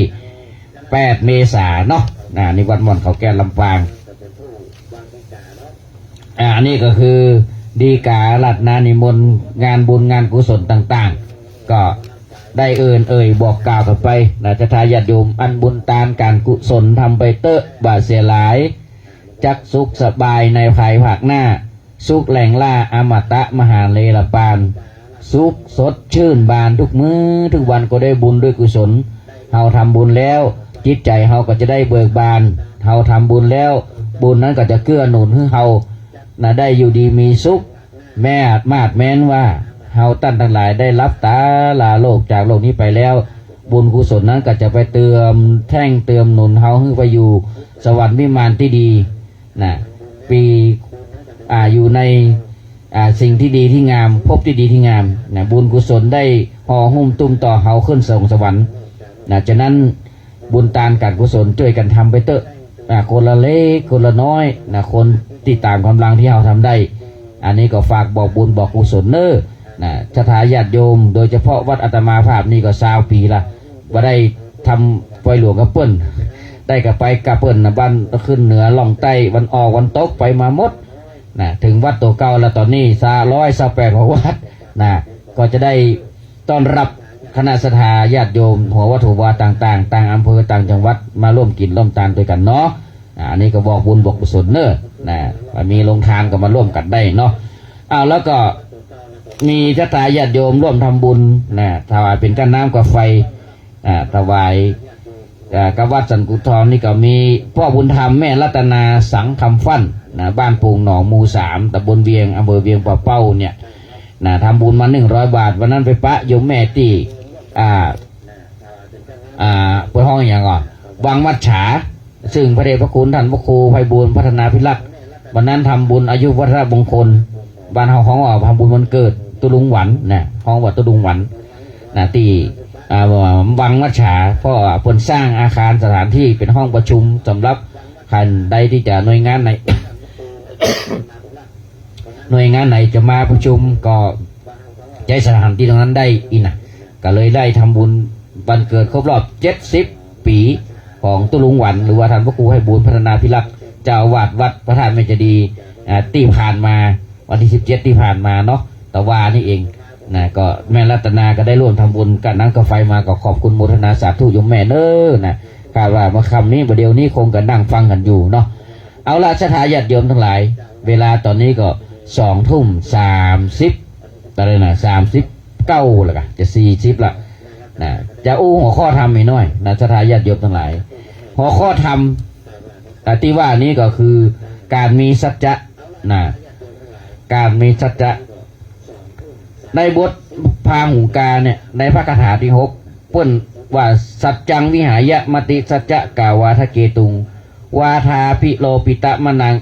แปดเมษาเนาะ นะ นี่วัดม่อนเขาแก้วลำปาง อ่า อันนี้ก็คือดีก๋าอาราธนานิมนต์งานบุญงานกุศลต่างๆ ก็ได้เอิ้นเอ่ยบอกกล่าวกั๋นไปนะ ศรัทธาญาติโยม อันบุญตานก๋านกุศลทำไปเต๊อะ บ่าเสียหลาย จักสุขสบายในภายภาคหน้า สุขแหล่งล้าอมตะมหาเลรปาน สุขสดชื่นบานทุกมื้อทุกวันก็ได้บุญด้วยกุศล เฮาทำบุญแล้ว จิตใจ๋เฮาก็จะได้เบิกบาน เฮาทำบุญแล้ว บุญนั้นก็จะเกื้อหนุนหื้อเฮา นะ ได้อยู่ดีมีสุข แม้อาจมาดแม้นว่า เฮาต้านตังหลายได้หลับต๋าลาโลกจากโลกนี้ไปแล้ว บุญกุศลนั้นก็จะไปเติมแท่งเติมหนุนเฮาหื้อไปอยู่สวรรค์วิมานตี้ดี นะ ปี อ่า อยู่ใน อ่า สิ่งตี้ดีตี้งาม ภพตี้ดีตี้งาม นะ บุญกุศลได้ห่อหุ้มตุ้มต่อเฮาขึ้นสวงสวรรค์ นะ ฉะนั้นบุญตานก๋านกุศลจ้วยกั๋นทำไปเต๊อะ อ่า คนละเล็กคนละน้อย นะ คนตี้ต๋ามก๋ำลังตี้เฮาทำได้ อันนี้ก็ฝากบอกบุญบอกกุศลเน้อ นะ ศรัทธาญาติโยม โดยเฉพาะวัดอาตมาภาพนี่ก็ซาวปี๋ละ บ่ได้ทำปอยหลวงกับเปิ้น ได้ก็ไปกับเปิ้นนะ บ้านขึ้นเหนือล่องใต้ วันออกวันตกไปมาหมด นะ เถิงวัดตั๋วเก่าแล้ว ต๋อนนี้ซาว ร้อยซาวแปดกว่าวัด นะ ก็จะได้ต้อนฮับคณะศรัทธาญาติโยม หัววัดหัววาต่างๆ ต่างอำเภอต่างจังหวัด มาร่วมกิ๋นร่วมตานตวยกั๋นเนาะ อ่า อันนี้ก็บอกบุญบอกกุศลเน้อ นะ ว่ามีโฮงตานก็มาร่วมกั๋นได้เนาะ อ้าว แล้วก็มีศรัทธาญาติโยมร่วมทำบุญ นะ ถวายเป๋นก้าน้ำก้าไฟ อ่า ถวาย อ่า กับวัดสันกุทองนี่ก็มีป้อบุญธรรมแม่รัตนาสังคำฟั่น นะ บ้านปูงหนอง หมู่สาม ตำบลเวียง อำเภอเวียงป่าเป้าเนี่ย นะ ทำบุญมาหนึ่งร้อยบาท วันนั้นไปปะโยมแม่ตี้ อ่า อ่า เปิ้นฮ้องอะหยังก่อ วังมัจฉา ซึ่งพระเดชพระคุณต้านพระครูไพบูลย์พัฒนาภิรักษ์ วันนั้นทำบุญอายุวัฒนมงคล บ้านเฮาฮ้องว่าทำบุญวันเกิดตุ๊ลุงหวันนะ ฮ้องว่าตุ๊ลุงหวันนะ ตี้ อ่า วังมัจฉา เพราะว่าเปิ้นสร้างอาคารสถานที่เป๋นห้องประชุมสำหรับคันใดตี้จะหน่วยงานไหน หน่วยงานไหนจะมาประชุมก็ใจ๊สถานตี้ตรงนั้นได้อี้นะ ก็เลยได้ทำบุญวันเกิดครบรอบเจ็ดสิบปี๋ของตุ๊ลุงหวัน หรือว่าต้านพระครูไพบูลย์พัฒนาภิรักษ์ เจ้าอาวาสวัดพระธาตุแม่เจดีย์ อ่า ตี้ผ่านมา วันตี้สิบเจ็ดตี้ผ่านมาเนาะ ตะวานี่เองนะ ก็แม่รัตนาก็ได้ร่วมทำบุญก้าน้ำก้าไฟมา ก็ขอบคุณโมทนาสาธุโยมแม่เน้อนะ คาดว่าเมื่อค่ำนี้ บ่าเดี่ยวนี้คงกำลังฟังกั๋นอยู่เนาะ เอาละ ศรัทธาญาติโยมตังหลาย เวลาต๋อนนี้ก็สองทุ่มสามสิบ ต๋อนนี้นะ สามสิบเก้าแล้วกะ จะสี่สิบละนะ จะอู้หัวข้อธรรมอีกหน้อยนะ ศรัทธาญาติโยมตังหลาย หัวข้อธรรม อ่า ตี้ว่านี้ก็คือก๋านมีสัจจะนะ ก๋านมีสัจจะ ในบทพาหุงกาเนี่ย ในพระคาถาตี้หก เปิ้นว่า สัจจังวิหายมติสัจจะกาวาทะเกตุง วาทาภิโลปิตะมะนัง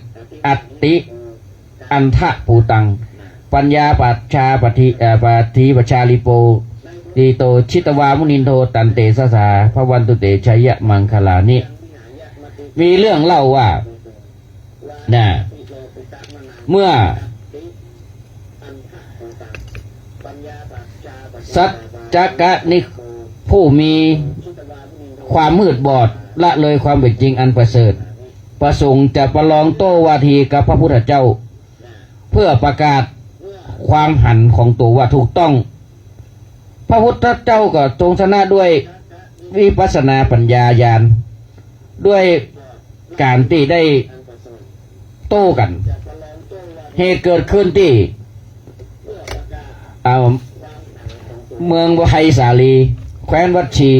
อัตติอันทะปูตัง ปัญญาปัจจาปฏิ เอ่อ ปฏิปัจจาลิโป ลิโต ชิตวามุนินโท ตันเตสะสา ภะวันตุเต ชะยะมังคลานิ มีเรื่องเล่าว่า นะ เมื่อ สัจจกนิก ผู้มีความมืดบอด ละเลยความเป๋นจริงอันประเสริฐ ประสงค์จะประลองโต้วาทีกับพระพุทธเจ้า เพื่อประกาศความหันของตัวว่าถูกต้อง พระพุทธเจ้าก็ทรงชนะด้วยวิปัสสนาปัญญาญาณ ด้วยก๋านตี้ได้โต้กั๋น เหตุเกิดขึ้นตี้ อ่า เมืองไพศาลี แคว้นวัชชี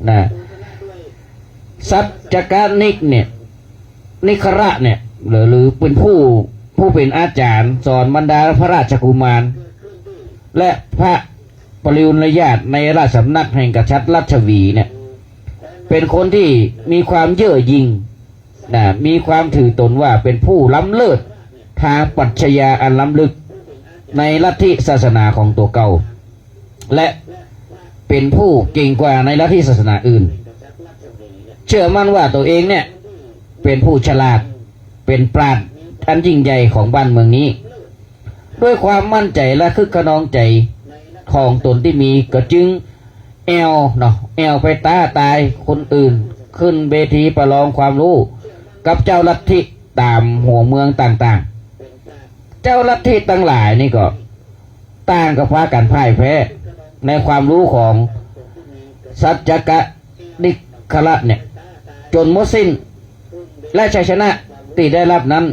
นะ สัจจกนิกเนี่ย นิคระเนี่ย หรือ หรือเป็นผู้ ผู้เป็นอาจารย์สอนบรรดาพระราชกุมาร และพระปริญญาญาติในราชสำนักแห่งกษัตริย์รัชวีเนี่ย เป็นคนที่มีความเย่อหยิ่งนะ มีความถือตนว่าเป็นผู้ล้ำเลิศทางปรัชญาอันล้ำลึกในลัทธิศาสนาของตัวเก่า และเป็นผู้เก่งกว่าในลัทธิศาสนาอื่น เชื่อมั่นว่าตัวเองเนี่ยเป็นผู้ฉลาด เป็นปราชญ์ อันยิ่งใหญ่ของบ้านเมืองนี้ ด้วยความมั่นใจ๋และคึกคะนองใจ๋ของต๋นตี้มี ก็จึงแอ่วเนาะ แอ่วไปต้าตายคนอื่น ขึ้นเวทีประลองความฮู้กับเจ้าลัทธิต๋ามหัวเมืองต่างๆ เจ้าลัทธิตังหลายนี่ก็ต่างก็พากั๋นพ่ายแพ้ในความฮู้ของสัจจกนิกรเนี่ย จ๋นหมดสิ้น และชัยชนะตี้ได้ฮับนั้น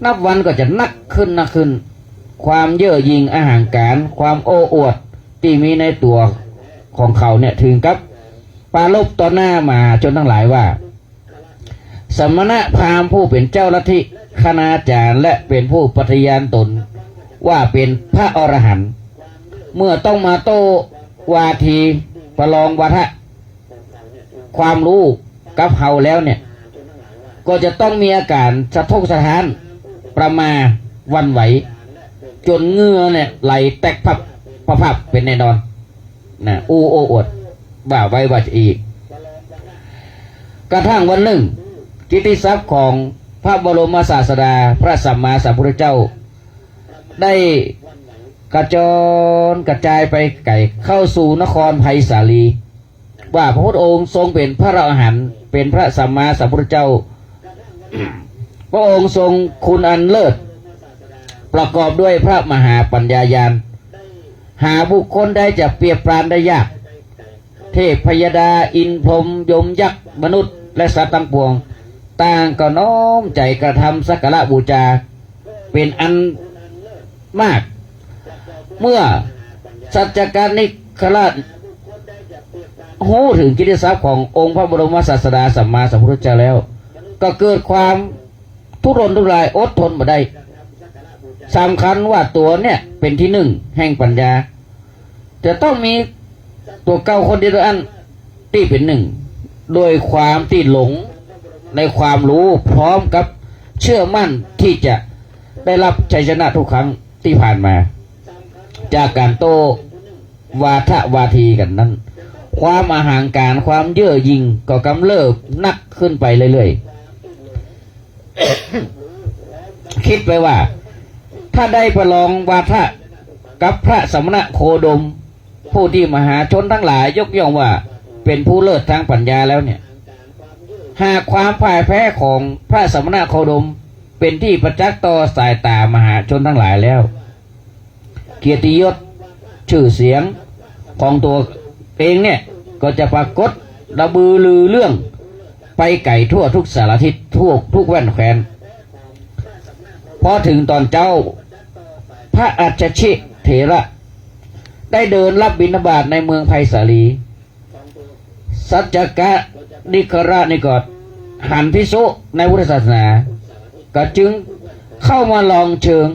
นับวันก็จะนักขึ้นนักขึ้น ความเย่อหยิ่งอหังก๋าร ความโอ้อวดตี้มีในตั๋วของเขาเนี่ย เถิงกับปรารภต่อหน้ามหาชนตังหลายว่า สมณพราหมณ์ผู้เป๋นเจ้าลัทธิคณาจ๋ารย์ และเป๋นผู้ปฏิญาณต๋นว่าเป๋นพระอรหันต์ เมื่อต้องมาโต้วาทีประลองวาทะความฮู้กับเฮาแล้วเนี่ย ก็จะต้องมีอาก๋ารสะทกสะท้าน ประหม่าหวั่นไหว จ๋นเหงื่อเนี่ยไหลแตกพับพับๆ เป๋นแน่นอน นะ อู้โอ้อวดว่าไว้ว่าจะอี้ กระทั่งวันนึ่ง กิตติศัพท์ของพระบรมศาสดาพระสัมมาสัมพุทธเจ้า ได้กระจรกระจายไปไก๋เข้าสู่นครไพศาลี ว่าพระพุทธองค์ทรงเป๋นพระอรหันต์ เป๋นพระสัมมาสัมพุทธเจ้า พระองค์ทรงคุณอันเลิศ ประกอบด้วยพระมหาปัญญาญาณ หาบุคคลใดจะเปรียบปรานได้ยาก เทพพยดาอินทร์พรหมยมยักษ์มนุษย์และสัตว์ตังปวง ต่างก็น้อมใจ๋กระทำสักการะบูชาเป๋นอันมาก เมื่อสัจจกนิกรราชฮู้เถิงกิตติศัพท์ขององค์พระบรมศาสดาสัมมาสัมพุทธเจ้าแล้ว ก็เกิดความทุรนทุรายอดทนบ่ได้ สำคัญว่าตั๋วเนี่ยเป๋นตี้นึ่งแห่งปัญญา จะต้องมีตั๋วเก่าคนเดียวเต้าอั้นตี้เป๋นนึ่ง โดยความตี้หลงในความฮู้พร้อมกับเชื่อมั่นตี้จะได้ฮับชัยชนะทุกครั้งตี้ผ่านมา จากก๋านโต้วาทะวาทีกั๋นนั้น ความอหังก๋าร ความเย่อหยิ่งก็กำเริบนักขึ้นไปเรื่อยๆ กึ๊ดไปว่า ถ้าได้ประลองวาทะกับพระสมณโคดม ผู้ตี้มหาชนตังหลายยกย่องว่าเป๋นผู้เลิศตางปัญญาแล้วเนี่ย หากความพ่ายแพ้ของพระสมณโคดมเป๋นตี้ประจักษ์ต่อสายต๋ามหาชนตังหลายแล้ว เกียรติยศจื้อเสียงของตั๋วเองเนี่ย ก็จะปรากฏระบือลือเลื่องไปไก๋ทั่วทุกสารทิศ ทั่วทุกแว่นแคว้น พอเถิงต๋อนเจ๊า พระอัสสชิเถระได้เดินรับบิณฑบาตในเมืองไพศาลี สัจจกนิกรราชนี่ก็หันภิกษุในพุทธศาสนา ก็จึงเข้ามาลองเชิง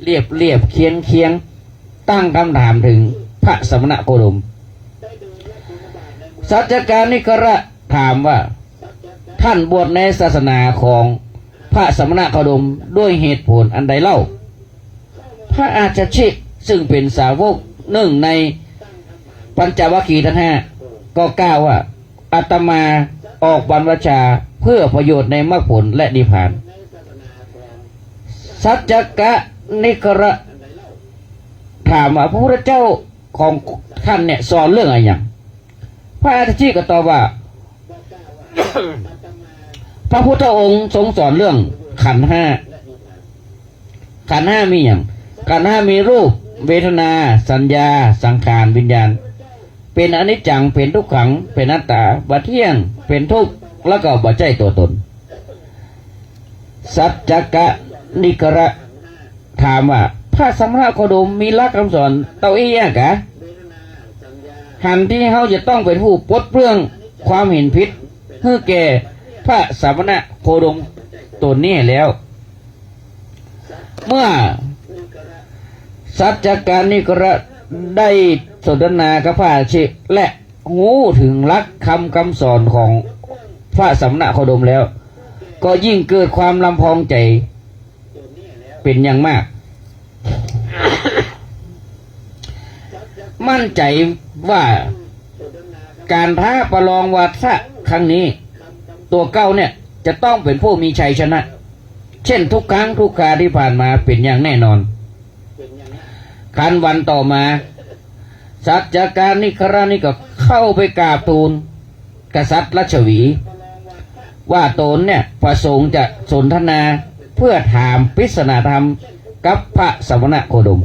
เรียบเรียบเคียงเคียง ตั้งกำถามเถิงพระสมณโคดม สัจจกนิกรราชถามว่า ท่านบวชในศาสนาของพระสมณโคดมด้วยเหตุผลอันใดเล่า พระอัสสชิ ซึ่งเป๋นสาวกนึ่งในปัญจวัคคีย์ตังห้า ก็กล่าวว่า อาตมาออกบรรพชาเพื่อประโยชน์ในมรรคผลและนิพพาน สัจจกนิกรราชถามว่า พระพุทธเจ้าของท่านเนี่ยสอนเรื่องอะหยัง พระอัสสชิก็ตอบว่า พระพุทธองค์ทรงสอนเรื่องขันธ์ห้า ขันธ์ห้ามีหยัง ขันธ์ห้ามีรูป เวทนา สัญญา สังขาร วิญญาณ เป๋นอนิจจัง เป๋นทุกขัง เป๋นอนัตตา บ่เตี้ยง เป๋นทุกข์ แล้วก็บ่ใจ้ตั๋วต๋น สัจจกนิกรราชถามว่า พระสมณโคดมมีหลักกำสอนเต้าอี้อะกา หันตี้เฮาจะต้องเป๋นผู้ปลดเปลื้องความเห็นผิดหื้อแก่พระสมณโคดมต๋นนี้แล้ว เมื่อสัจจกนิกรราชได้สนทนากับพระอัสสชิ และฮู้เถิงหลักธรรมกำสอนของพระสมณโคดมแล้ว ก็ยิ่งเกิดความลำพองใจ๋เป๋นอย่างมาก มั่นใจ๋ว่าก๋านท้าประลองวาทะครั้งนี้ ตั๋วเก่าเนี่ยจะต้องเป๋นผู้มีชัยชนะ เช่นทุกครั้งทุกคราที่ผ่านมาเป๋นอย่างแน่นอน ครั้นวันต่อมา สัจจการนิครนี่ก็เข้าไปกราบทูลกษัตริย์รัชวี ว่าตนเนี่ยประสงค์จะสนทนาเพื่อถามปริศนาธรรมกับพระสมณโคดม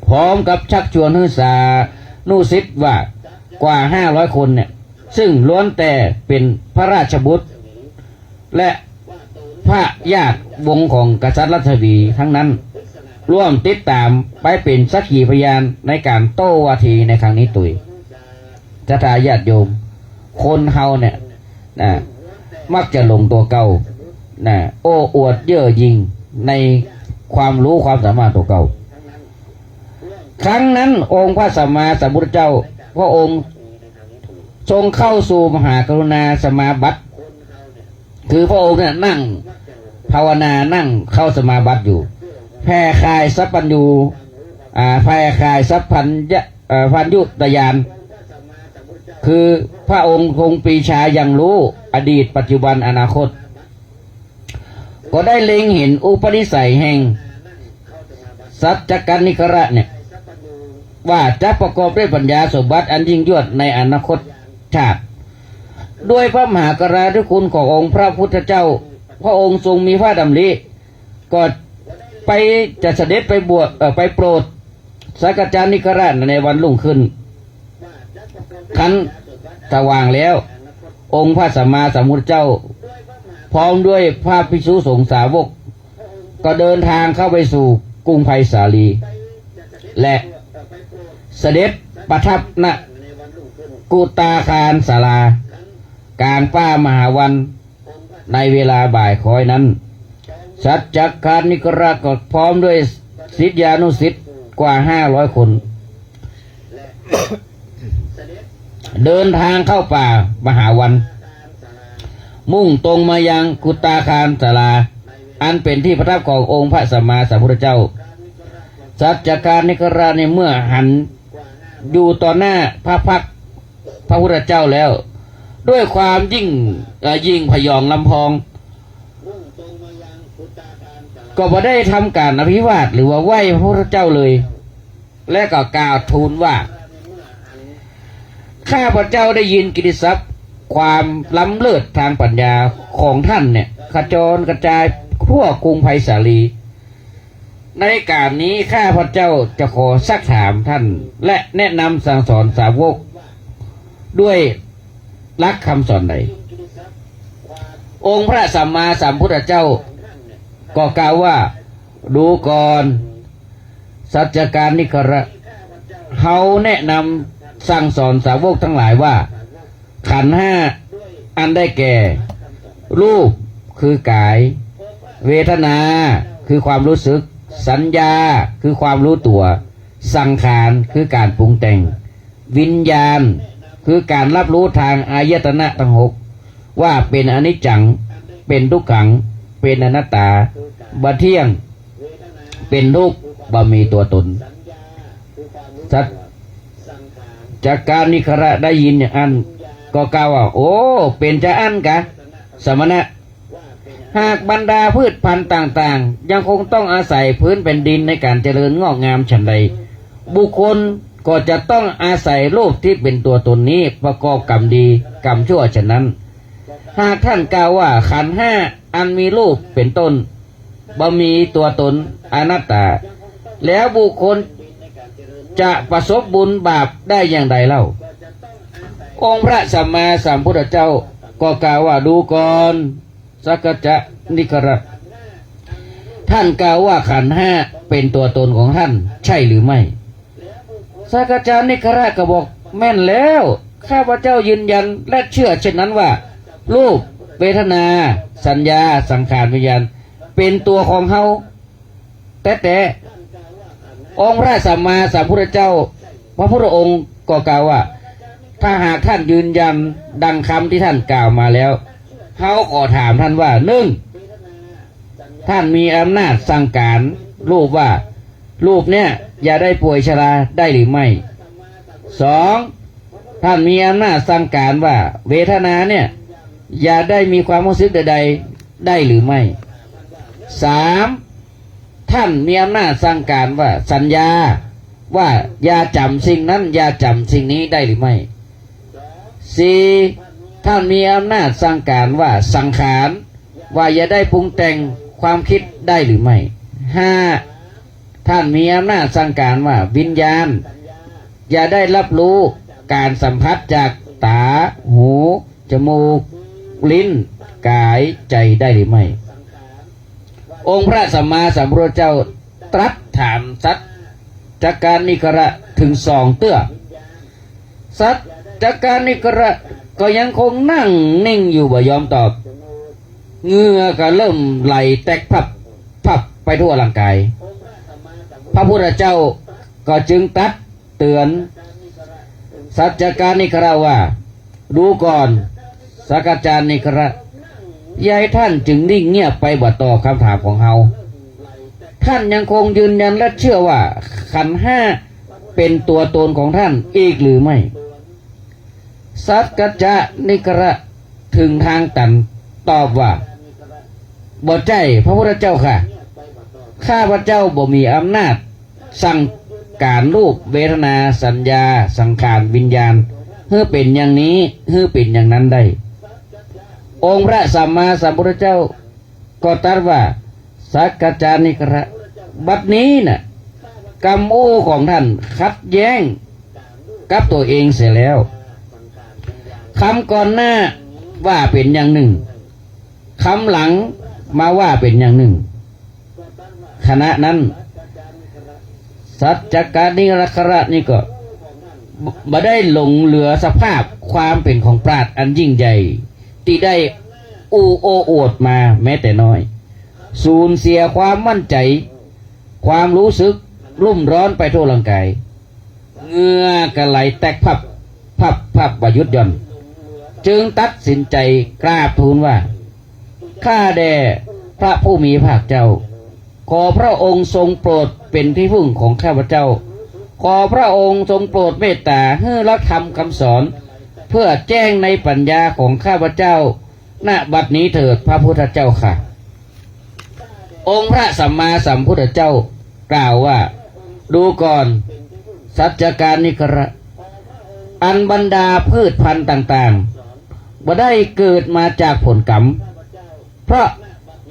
พร้อมกับชักชวนหื้อสานุศิษย์ว่ากว่าห้าร้อยคนเนี่ย ซึ่งล้วนแต่เป๋นพระราชบุตร และพระญาติวงศ์ของกษัตริย์รัชวีทั้งนั้น ร่วมติดต๋ามไปเป๋นสักขีพยานในก๋านโต้วาทีในครั้งนี้ตวย ศรัทธาญาติโยม คนเฮาเนี่ย นะ มักจะหลงตั๋วเก่า นะ โอ้อวดเย่อหยิ่งในความรู้ความสามารถตั๋วเก่า ครั้งนั้นองค์พระสัมมาสัมพุทธเจ้า พระองค์ทรงเข้าสู่มหากรุณาสมาบัติ คือพระองค์เนี่ยนั่งภาวนา นั่งเข้าสมาบัติอยู่ แผ่คายสัพพัญญู อ่า แผ่คายสัพพัญญะ เอ่อ พัญญุตญาณ คือพระองค์ทรงปรีชายังฮู้อดีต ปัจจุบัน อนาคต ก็ได้เล็งเห็นอุปนิสัยแห่งสัจจการนิครเนี่ย ว่าจะประกอบด้วยปัญญาสมบัติอันยิ่งยวดในอนาคตชาติ ด้วยพระมหากรุณาธิคุณขององค์พระพุทธเจ้า พระองค์ทรงมีพระดำริ ก็ไปจะเสด็จไปบวช เอ่อ ไปโปรดสัจจการนิครในวันรุ่งขึ้น ครั้นสว่างแล้ว องค์พระสัมมาสัมพุทธเจ้า พร้อมด้วยพระภิกษุสงฆ์สาวก ก็เดินทางเข้าไปสู่กรุงไผ่สาลี และเสด็จประทับ ณ กุตาคารศาลา กลางป่ามหาวัน ในเวลาบ่ายคอยนั้น สัจจการนิครก็พร้อมด้วยศิษยานุศิษย์กว่าห้าร้อยคน เดินทางเข้าป่ามหาวัน มุ่งตรงมายังกุตาคารศาลา อันเป๋นที่ประทับขององค์พระสัมมาสัมพุทธเจ้า สัจจการนิครนี่เมื่อหันอยู่ต่อหน้าพระพักตร์พระพุทธเจ้าแล้ว ด้วยความยิ่ง เอ่อ ยิ่งพยองลำพอง ก็บ่ได้ทำก๋านอภิวาทหรือว่าไหว้พระพุทธเจ้าเลย และก็กล่าวทูลว่า ข้าพเจ้าได้ยินกิตติศัพท์ความล้ำเลิศทางปัญญาของท่านเนี่ย ขจรกระจายทั่วกรุงไผ่สาลี ในก๋านนี้ข้าพเจ้าจะขอซักถามท่าน และแนะนำสั่งสอนสาวกด้วยหลักคำสอนใด องค์พระสัมมาสัมพุทธเจ้าก็กล่าวว่า ดูก่อน สัจจการนิคร เฮาแนะนำสั่งสอนสาวกทั้งหลายว่า ขันธ์ห้าอันได้แก่ รูปคือกาย เวทนาคือความรู้สึก สัญญาคือความรู้ตั๋ว สังขารคือก๋านปรุงแต่ง วิญญาณคือก๋านรับรู้ทางอายตนะตังหก ว่าเป๋นอนิจจัง เป๋นทุกขัง เป๋นอนัตตา บ่เตี้ยง เป๋นทุกข์ บ่มีตั๋วตน สัจจการนิครได้ยินอย่างอั้น ก็กล่าวว่า โอ้ เป๋นจาอั้นกา สมณะ หากบรรดาพืชพันธุ์ต่างๆ ยังคงต้องอาศัยพื้นแผ่นดินในก๋านเจริญงอกงามฉันใด บุคคลก็จะต้องอาศัยรูปตี้เป๋นตั๋วตนนี้ประกอบกรรมดีกรรมชั่วฉะนั้น หากท่านกล่าวว่าขันธ์ห้าอันมีรูปเป๋นต้น บ่มีตั๋วตน อนัตตา แล้วบุคคลจะประสบบุญบาปได้อย่างใดเล่า องค์พระสัมมาสัมพุทธเจ้าก็กล่าวว่า ดูก่อน สัจจการนิคร ท่านกล่าวว่าขันธ์ห้าเป๋นตั๋วตนของท่านใช่หรือไม่ สัจจการนิครก็บอก แม่นแล้ว ข้าพเจ้ายืนยันและเชื่อเช่นนั้นว่า รูป เวทนา สัญญา สังขาร วิญญาณ เป๋นตั๋วของเฮาแต๊ๆ องค์พระสัมมาสัมพุทธเจ้า พระพุทธองค์ก็กล่าวว่า ถ้าหากท่านยืนยันดังคำที่ท่านกล่าวมาแล้ว เฮาขอถามท่านว่า หนึ่ง ท่านมีอำนาจสั่งก๋านรูปว่า รูปเนี่ยอย่าได้ป่วยชราได้หรือไม่ สอง ท่านมีอำนาจสั่งก๋านว่า เวทนาเนี่ยอย่าได้มีความรู้สึกใดๆ ได้หรือไม่ สาม ท่านมีอำนาจสั่งการว่าสัญญา ว่าอย่าจ๋ำสิ่งนั้น อย่าจ๋ำสิ่งนี้ได้หรือไม่ สี่ ท่านมีอำนาจสั่งการว่าสังขาร ว่าอย่าได้ปรุงแต่งความคิดได้หรือไม่ ห้า ท่านมีอำนาจสั่งการว่าวิญญาณ อย่าได้รับรู้การสัมผัสจากต๋า หู จมูก ลิ้น ก๋าย ใจ๋ได้หรือไม่ องค์พระสัมมาสัมพุทธเจ้าตรัสถามสัจจกานิกระเถิงสองเตื้อ สัจจกานิกระก็ยังคงนั่งนิ่งอยู่บ่ยอมตอบ เหงื่อก็เริ่มไหลแตกพับพับไปทั่วร่างก๋าย พระพุทธเจ้าก็จึงตรัสเตือนสัจจกานิกระว่า ดูก่อน สัจจกานิกระ ยายท่านจึงนิ่งเงียบไปบ่ตอบคำถามของเฮา ท่านยังคงยืนยันและเชื่อว่าขันธ์ห้าเป๋นตั๋วตนของท่านอีกหรือไม่ สัจจกานิกระเถิงทางตันตอบว่า บ่ใจ้ พระพุทธเจ้าข้า ข้าพเจ้าบ่มีอำนาจสั่งการรูป เวทนา สัญญา สังขาร วิญญาณ หื้อเป๋นอย่างนี้ หื้อเป๋นอย่างนั้นได้ องค์พระสัมมาสัมพุทธเจ้าก็ตรัสว่า สัจจกานิกระ บัดนี้น่ะ กำอู้ของท่านขัดแย้งกับตั๋วเองเสียแล้ว กำก่อนหน้าว่าเป๋นอย่างนึ่ง กำหลังมาว่าเป๋นอย่างนึ่ง ขณะนั้น สัจจกานิกระนี่ก็บ่ได้หลงเหลือสภาพความเป๋นของปราชญ์อันยิ่งใหญ่ ตี้ได้อู้โอ้อวดมาแม้แต่น้อย สูญเสียความมั่นใจ๋ ความฮู้สึกรุ่มร้อนไปทั่วร่างก๋าย เหงื่อก็ไหลแตกพับพับพับบ่หยุดหย่อน จึงตัดสินใจ๋กราบทูลว่า ข้าแด่พระผู้มีพระภาคเจ้า ขอพระองค์ทรงโปรดเป๋นที่พึ่งของข้าพเจ้า ขอพระองค์ทรงโปรดเมตต๋าหื้อหลักธรรมคำสอน เพื่อแจ้งในปัญญาของข้าพเจ้า ณ บัดนี้เถิดพระพุทธเจ้าข้า องค์พระสัมมาสัมพุทธเจ้ากล่าวว่า ดูก่อน สัจจกานิกระ อันบรรดาพืชพันธุ์ต่างๆ บ่ได้เกิดมาจากผลกรรม เพราะ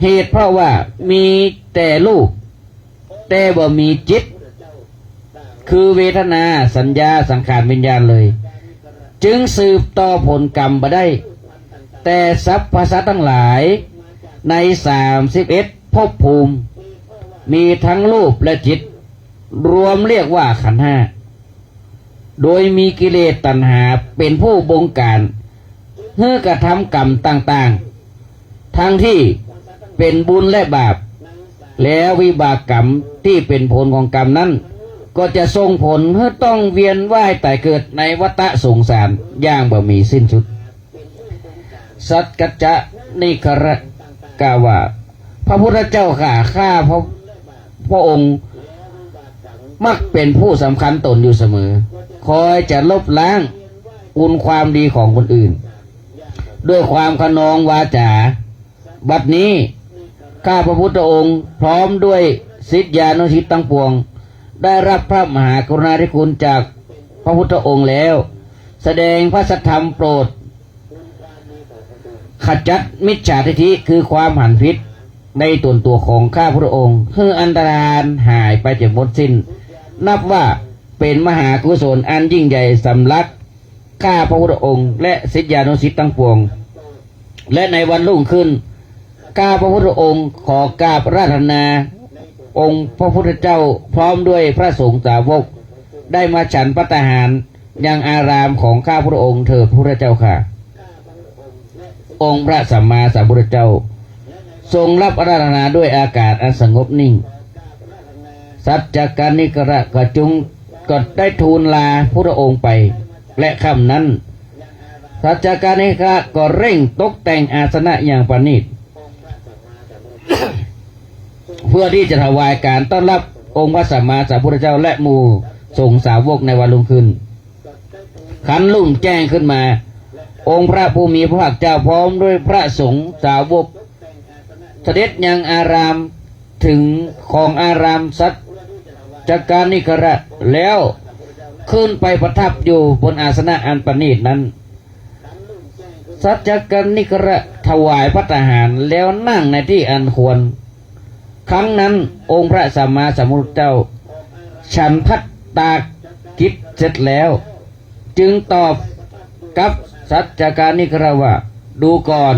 เหตุเพราะว่ามีแต่รูป แต่บ่มีจิต คือเวทนา สัญญา สังขาร วิญญาณเลย จึงสืบต่อผลกรรมบ่ได้ แต่สรรพสัตว์ทั้งหลายในสามสิบเอ็ดภพภูมิ มีทั้งรูปและจิต รวมเรียกว่าขันธ์ห้า โดยมีกิเลสตัณหาเป๋นผู้บงการ หื้อกระทำกรรมต่างๆ ทั้งที่เป๋นบุญและบาป แล้ววิบากกรรมตี้เป๋นผลของกรรมนั้น ก็จะส่งผลหื้อต้องเวียนว่ายต๋ายเกิดในวัฏสงสารอย่างบ่มีสิ้นสุด สัจจกานิกระกล่าวว่า พระพุทธเจ้าข้า ข้าพระ พระองค์มักเป๋นผู้สำคัญต๋นอยู่เสมอ คอยจะลบล้างคุณความดีของคนอื่น ด้วยความคะนองวาจา บัดนี้ข้าพระพุทธองค์พร้อมด้วยศิษยานุศิษย์ทั้งปวง ได้รับพระมหากรุณาธิคุณจากพระพุทธองค์แล้ว แสดงพระสัทธรรมโปรด ขจัดมิจฉาทิฏฐิคือความหันผิดในตนตั๋วของข้าพระองค์ หื้ออันตรธานหายไปจนหมดสิ้น นับว่าเป๋นมหากุศลอันยิ่งใหญ่สำหรับข้าพระพุทธองค์และศิษยานุศิษย์ทั้งปวง และในวันรุ่งขึ้น ข้าพระพุทธองค์ขอกราบอาราธนาองค์พระพุทธเจ้าพร้อมด้วยพระสงฆ์สาวก ได้มาฉันภัตตาหารยังอารามของข้าพระองค์เถิดพระพุทธเจ้าข้า องค์พระสัมมาสัมพุทธเจ้า ทรงรับอาราธนาด้วยอาการอันสงบนิ่ง สัจจกานิกระก็จึงก็ได้ทูลลาพุทธองค์ไป และค่ำนั้น สัจจกานิกระก็เร่งตกแต่งอาสนะอย่างประณีต เพื่อที่จะถวายการต้อนรับองค์พระสัมมาสัมพุทธเจ้าและหมู่สงฆ์สาวกในวันรุ่งขึ้น ครั้นรุ่งแจ้งขึ้นมา องค์พระผู้มีพระภาคเจ้าพร้อมด้วยพระสงฆ์สาวก เสด็จยังอาราม เถิงของอารามสัจจกานิกระ แล้วขึ้นไปประทับอยู่บนอาสนะอันประณีตนั้น สัจจกานิกระถวายภัตตาหารแล้วนั่งในตี้อันควร ครั้งนั้นองค์พระสัมมาสัมพุทธเจ้าฉันภัตตากิจเสร็จแล้ว จึงตอบกับสัจจกานิกระว่า ดูก่อน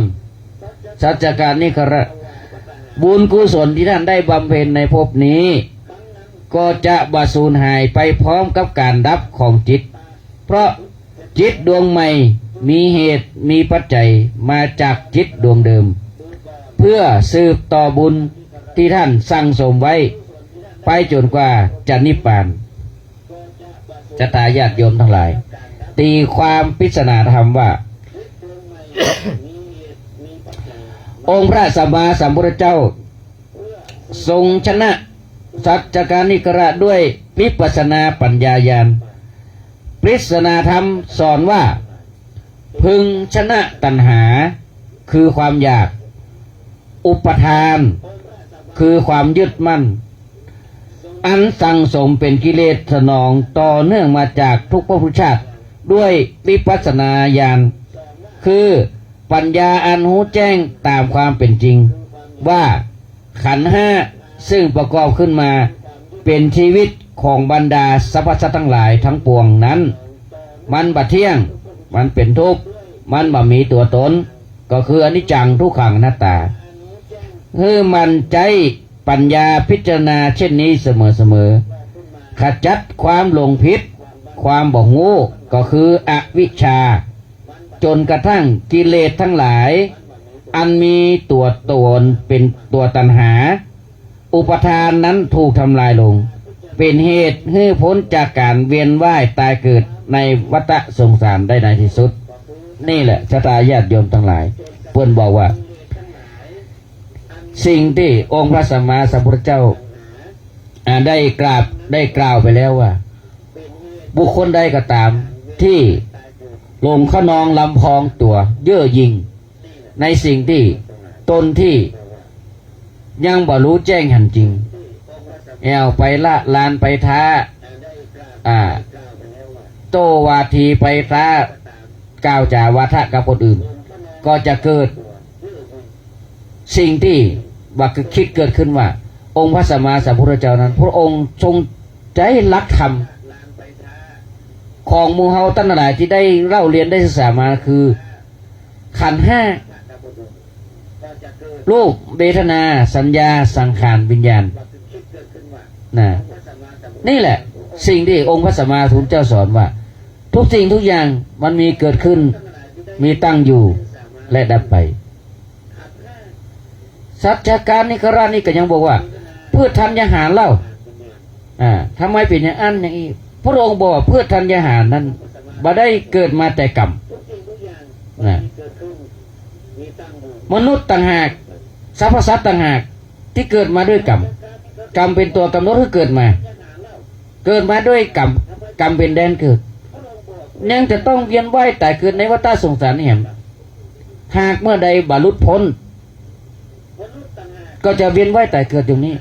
สัจจกานิกระ บุญกุศลที่ท่านได้บำเพ็ญในภพนี้ ก็จะบ่สูญหายไปพร้อมกับการดับของจิต เพราะจิตดวงใหม่มีเหตุมีปัจจัยมาจากจิตดวงเดิม เพื่อสืบต่อบุญที่ท่านสั่งสมไว้ ไปจนกว่าจะนิพพาน ศรัทธาญาติโยมทั้งหลาย ตีความปริศนาธรรมว่า องค์พระสัมมาสัมพุทธเจ้า ทรงชนะสัจจกานิกระด้วยวิปัสสนาปัญญาญาณ ปริศนาธรรมสอนว่า พึงชนะตัณหา คือความอยาก อุปาทาน คือความยึดมั่น อันสั่งสมเป็นกิเลสสนองต่อเนื่องมาจากทุกภพทุกชาติ ด้วยวิปัสสนาญาณ คือปัญญาอันรู้แจ้งตามความเป็นจริง ว่าขันธ์ห้าซึ่งประกอบขึ้นมาเป็นชีวิตของบรรดาสรรพสัตว์ทั้งหลายทั้งปวงนั้น มันบ่เที่ยง มันเป็นทุกข์ มันบ่มีตัวตน ก็คืออนิจจังทุกขังอนัตตา หื้อหมั่นใจ๊ปัญญาพิจารณาเช่นนี้เสมอๆ ขจัดความหลงผิด ความบ่ฮู้ ก็คืออวิชชา จนกระทั่งกิเลสทั้งหลาย อันมีตัวตนเป็นตัวตัณหา อุปาทานนั้นถูกทำลายลง เป็นเหตุหื้อพ้นจากการเวียนว่ายตายเกิดในวัฏสงสารได้ในที่สุด นี่แหละ ศรัทธาญาติโยมทั้งหลาย เปิ้นบอกว่า สิ่งตี้องค์พระสัมมาสัมพุทธเจ้า อ่า ได้กราบ ได้กล่าวไปแล้วว่า บุคคลใดก็ต๋ามตี้หลงคะนองลำพองตั๋วเย่อหยิ่ง ในสิ่งตี้ตนตี้ยังบ่ฮู้แจ้งหันจริง แอ่วไปละลานไปท้า อ่า โต้วาทีไปท้า กล่าวจ๋าวาทะกับคนอื่น ก็จะเกิดสิ่งตี้บ่าคือคิดเกิดขึ้นว่า องค์พระสัมมาสัมพุทธเจ้านั้น พระองค์ทรงใจ๊หลักธรรมของหมู่เฮาต้านหลายตี้ได้เล่าเรียนได้ศึกษามาคือ ขันธ์ห้า รูป เวทนา สัญญา สังขาร วิญญาณ นะ นี่แหละ สิ่งตี้องค์พระสัมมาสัมพุทธเจ้าสอนว่า ทุกสิ่งทุกอย่างมันมีเกิดขึ้น มีตั้งอยู่ และดับไป สัจจกานิกระนี่ก็ยังบอกว่า พืชธัญญาหารเล่า อ่า ทำไมเป๋นอย่างอั้นอย่างอี้ พระองค์บอกว่า พืชธัญญาหารนั้นบ่ได้เกิดมาแต่กรรม นะ มนุษย์ต่างหาก สรรพสัตว์ต่างหาก ตี้เกิดมาด้วยกรรม กรรมเป๋นตั๋วก๋ำหนดหื้อเกิดมา เกิดมาด้วยกรรม กรรมเป๋นแดนเกิด ยังจะต้องเวียนว่ายต๋ายเกิดในวัฏสงสารนี่แหม หากเมื่อใดบ่หลุดพ้น ก็จะเวียนว่ายต๋ายเกิดอยู่นี้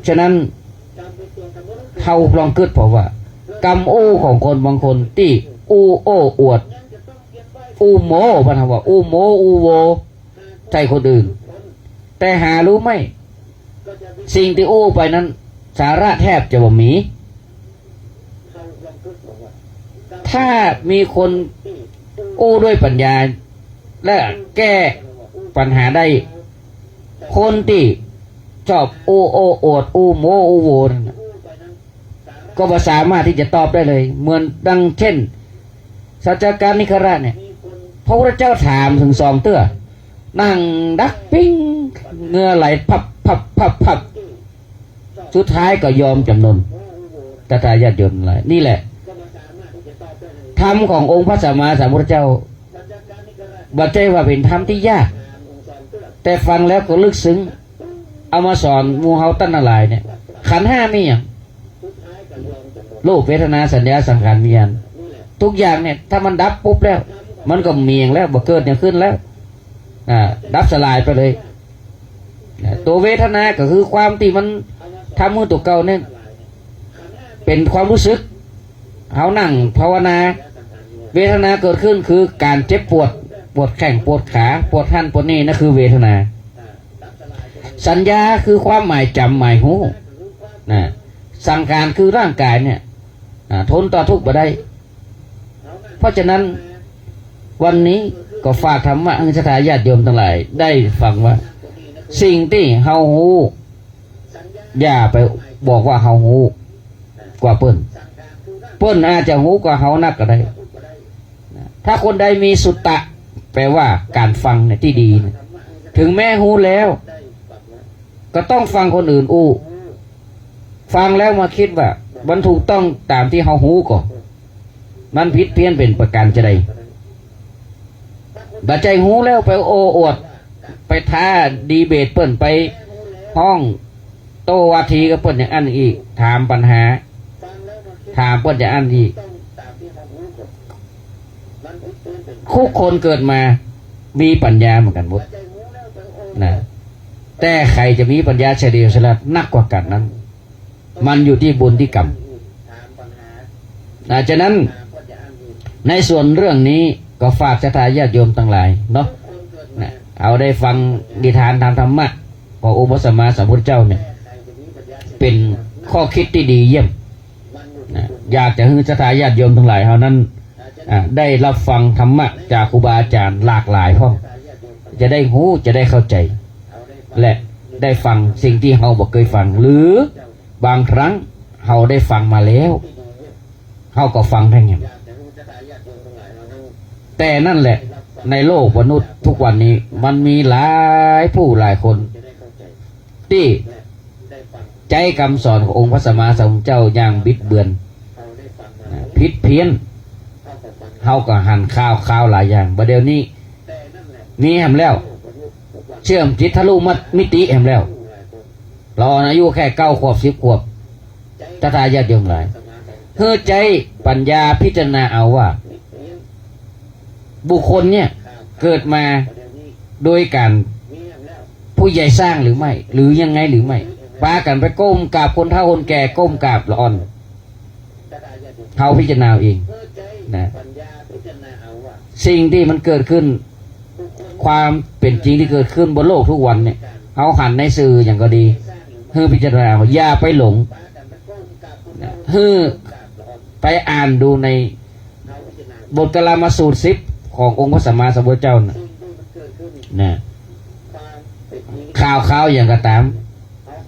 ฉะนั้น เฮาลองกึ๊ดผ่อว่า กำอู้ของคนบางคนตี้อู้โอ้อวด อู้โม้ เปิ้นว่าอู้โม้อู้โว ใส่คนอื่น แต่หาฮู้ไหม สิ่งตี้อู้ไปนั้น สาระแทบจะบ่มี ถ้ามีคนอู้ด้วยปัญญา และแก้ปัญหาได้ คนตี้ชอบอู้โอ้อวด อู้โม้อู้โวนั่นน่ะ ก็บ่สามารถตี้จะตอบได้เลย เหมือนดังเช่น สัจจกานิกระเนี่ย พระพุทธเจ้าถามเถิงสองเตื้อ นั่งดักปิ้ง เหงื่อไหลพับพับพับพับ สุดท้ายก็ยอมจ๋ำนน ศรัทธาญาติโยมทั้งหลาย นี่แหละ ธรรมขององค์พระสัมมาสัมพุทธเจ้า บ่ใจ้ว่าเป๋นธรรมตี้ยาก แต่ฟังแล้วก็ลึกซึ้ง เอามาสอนหมู่เฮาต้านหลายเนี่ย ขันธ์ห้ามีหยัง รูป เวทนา สัญญา สังขาร วิญญาณ ทุกอย่างเนี่ย ถ้ามันดับปุ๊บแล้ว มันก็บ่มีหยังแล้ว บ่เกิดหยังขึ้นแล้ว อ่า ดับสลายไปเลย นะ ตั๋วเวทนาก็คือความตี้มันทำหื้อตั๋วเก่าเนี่ยเป๋นความฮู้สึก เฮานั่งภาวนา เวทนาเกิดขึ้นคือก๋านเจ็บปวด ปวดแข้งปวดขา ปวดหั้นปวดนี่ นั่นคือเวทนา สัญญาคือความหมายจ๋ำหมายฮู้ นะ สังขารคือร่างก๋ายเนี่ย อ่า ทนต่อทุกข์บ่ได้ เพราะฉะนั้นวันนี้ก็ฝากธรรมะหื้อศรัทธาญาติโยมตังหลายได้ฟังว่า สิ่งตี้เฮาฮู้ อย่าไปบอกว่าเฮาฮู้กว่าเปิ้น เปิ้นอาจจะฮู้กว่าเฮานักก็ได้ ถ้าคนใดมีสุตตะ แปลว่าก๋านฟังเนี่ยตี้ดีเนี่ย ถึงแม้ฮู้แล้ว ก็ต้องฟังคนอื่นอู้ ฟังแล้วมาคิดว่ามันถูกต้องต๋ามตี้เฮาฮู้ก่อ มันผิดเพี้ยนเป๋นประก๋านจาใด บ่ใจ้ฮู้แล้วไปโอ้อวด ไปท้าดีเบตเปิ้น ไปฮ้องโต้วาทีกับเปิ้นอย่างอั้นอีก ถามปัญหา ถามเปิ้นอย่างอั้นอีก ทุกคนเกิดมามีปัญญาเหมือนกั๋นหมด นะ แต่ใผจะมีปัญญาเฉลียวฉลาดนักกว่ากั๋นนั้น มันอยู่ตี้บุญตี้กรรม อ่า ฉะนั้นในส่วนเรื่องนี้ก็ฝากศรัทธาญาติโยมตังหลายเนาะ นะ เฮาได้ฟังนิทานตามธรรมะขององค์พระสัมมาสัมพุทธเจ้าเนี่ย เป๋นข้อคิดตี้ดีเยี่ยม นะ อยากจะหื้อศรัทธาญาติโยมตังหลายเฮานั้น อ่า ได้รับฟังธรรมะจากครูบาอาจ๋ารย์หลากหลายพ่อง จะได้ฮู้ จะได้เข้าใจ๋ และได้ฟังสิ่งตี้เฮาบ่เกยฟัง หรือบางครั้งเฮาได้ฟังมาแล้ว เฮาก็ฟังแท่งแหม แต่นั่นแหละ ในโลกมนุษย์ทุกวันนี้มันมีหลายผู้หลายคน ตี้ใจ๊กำสอนขององค์พระสัมมาสัมพุทธเจ้าอย่างบิดเบือน นะ ผิดเพี้ยน เฮาก็หันข่าว ข่าวหลายอย่าง บ่าเดี่ยวนี้ มีแหมแล้ว เชื่อมจิตทะลุมิติแหมแล้ว ละอ่อนอายุแค่เก้าขวบ สิบขวบ ศรัทธาญาติโยมหลาย หื้อใจ๊ปัญญาพิจารณาเอาว่า บุคคลเนี่ยเกิดมาโดยก๋านผู้ใหญ่สร้างหรือไม่ หรือยังไงหรือไม่ ปากั๋นไปก้มกราบคนเฒ่าคนแก่ ก้มกราบละอ่อน เฮาพิจารณาเอาเอง นะ สิ่งตี้มันเกิดขึ้น ความเป๋นจริงตี้เกิดขึ้นบนโลกทุกวันเนี่ย เฮาหันในสื่ออย่างก็ดี หื้อพิจารณาเอา อย่าไปหลง นะ หื้อไปอ่านดูในบทกาลามสูตรสิบขององค์พระสัมมาสัมพุทธเจ้านะ นะ ข่าว ข่าวอย่างก็ต๋าม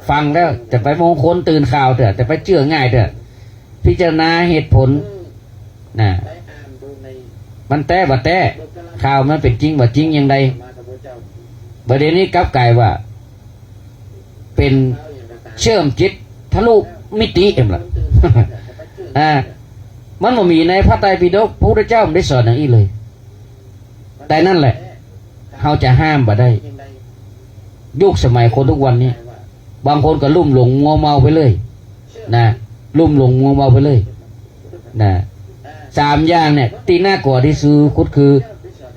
ฟังแล้วจะไปมงคลตื่นข่าวเถอะ จะไปเจื้อง่ายเถอะ พิจารณาเหตุผล นะ มันแต๊บ่แต๊ ข่าวมันเป๋นจริงบ่จริงอย่างใด บ่าเดี่ยวนี้กลับก๋ายว่า เป๋นเชื่อมจิตทะลุมิติแหมละ อ่า มันบ่มีในพระไตรปิฎก พระพุทธเจ้าบ่ได้สอนอย่างอี้เลย แต่นั่นแหละ เฮาจะห้ามบ่ได้ ยุคสมัยคนทุกวันนี้ บางคนก็ลุ่มหลงมัวเมาไปเลย นะ ลุ่มหลงมัวเมาไปเลย นะ สามอย่างเนี่ย ตี้น่ากลัวตี้สุดคือ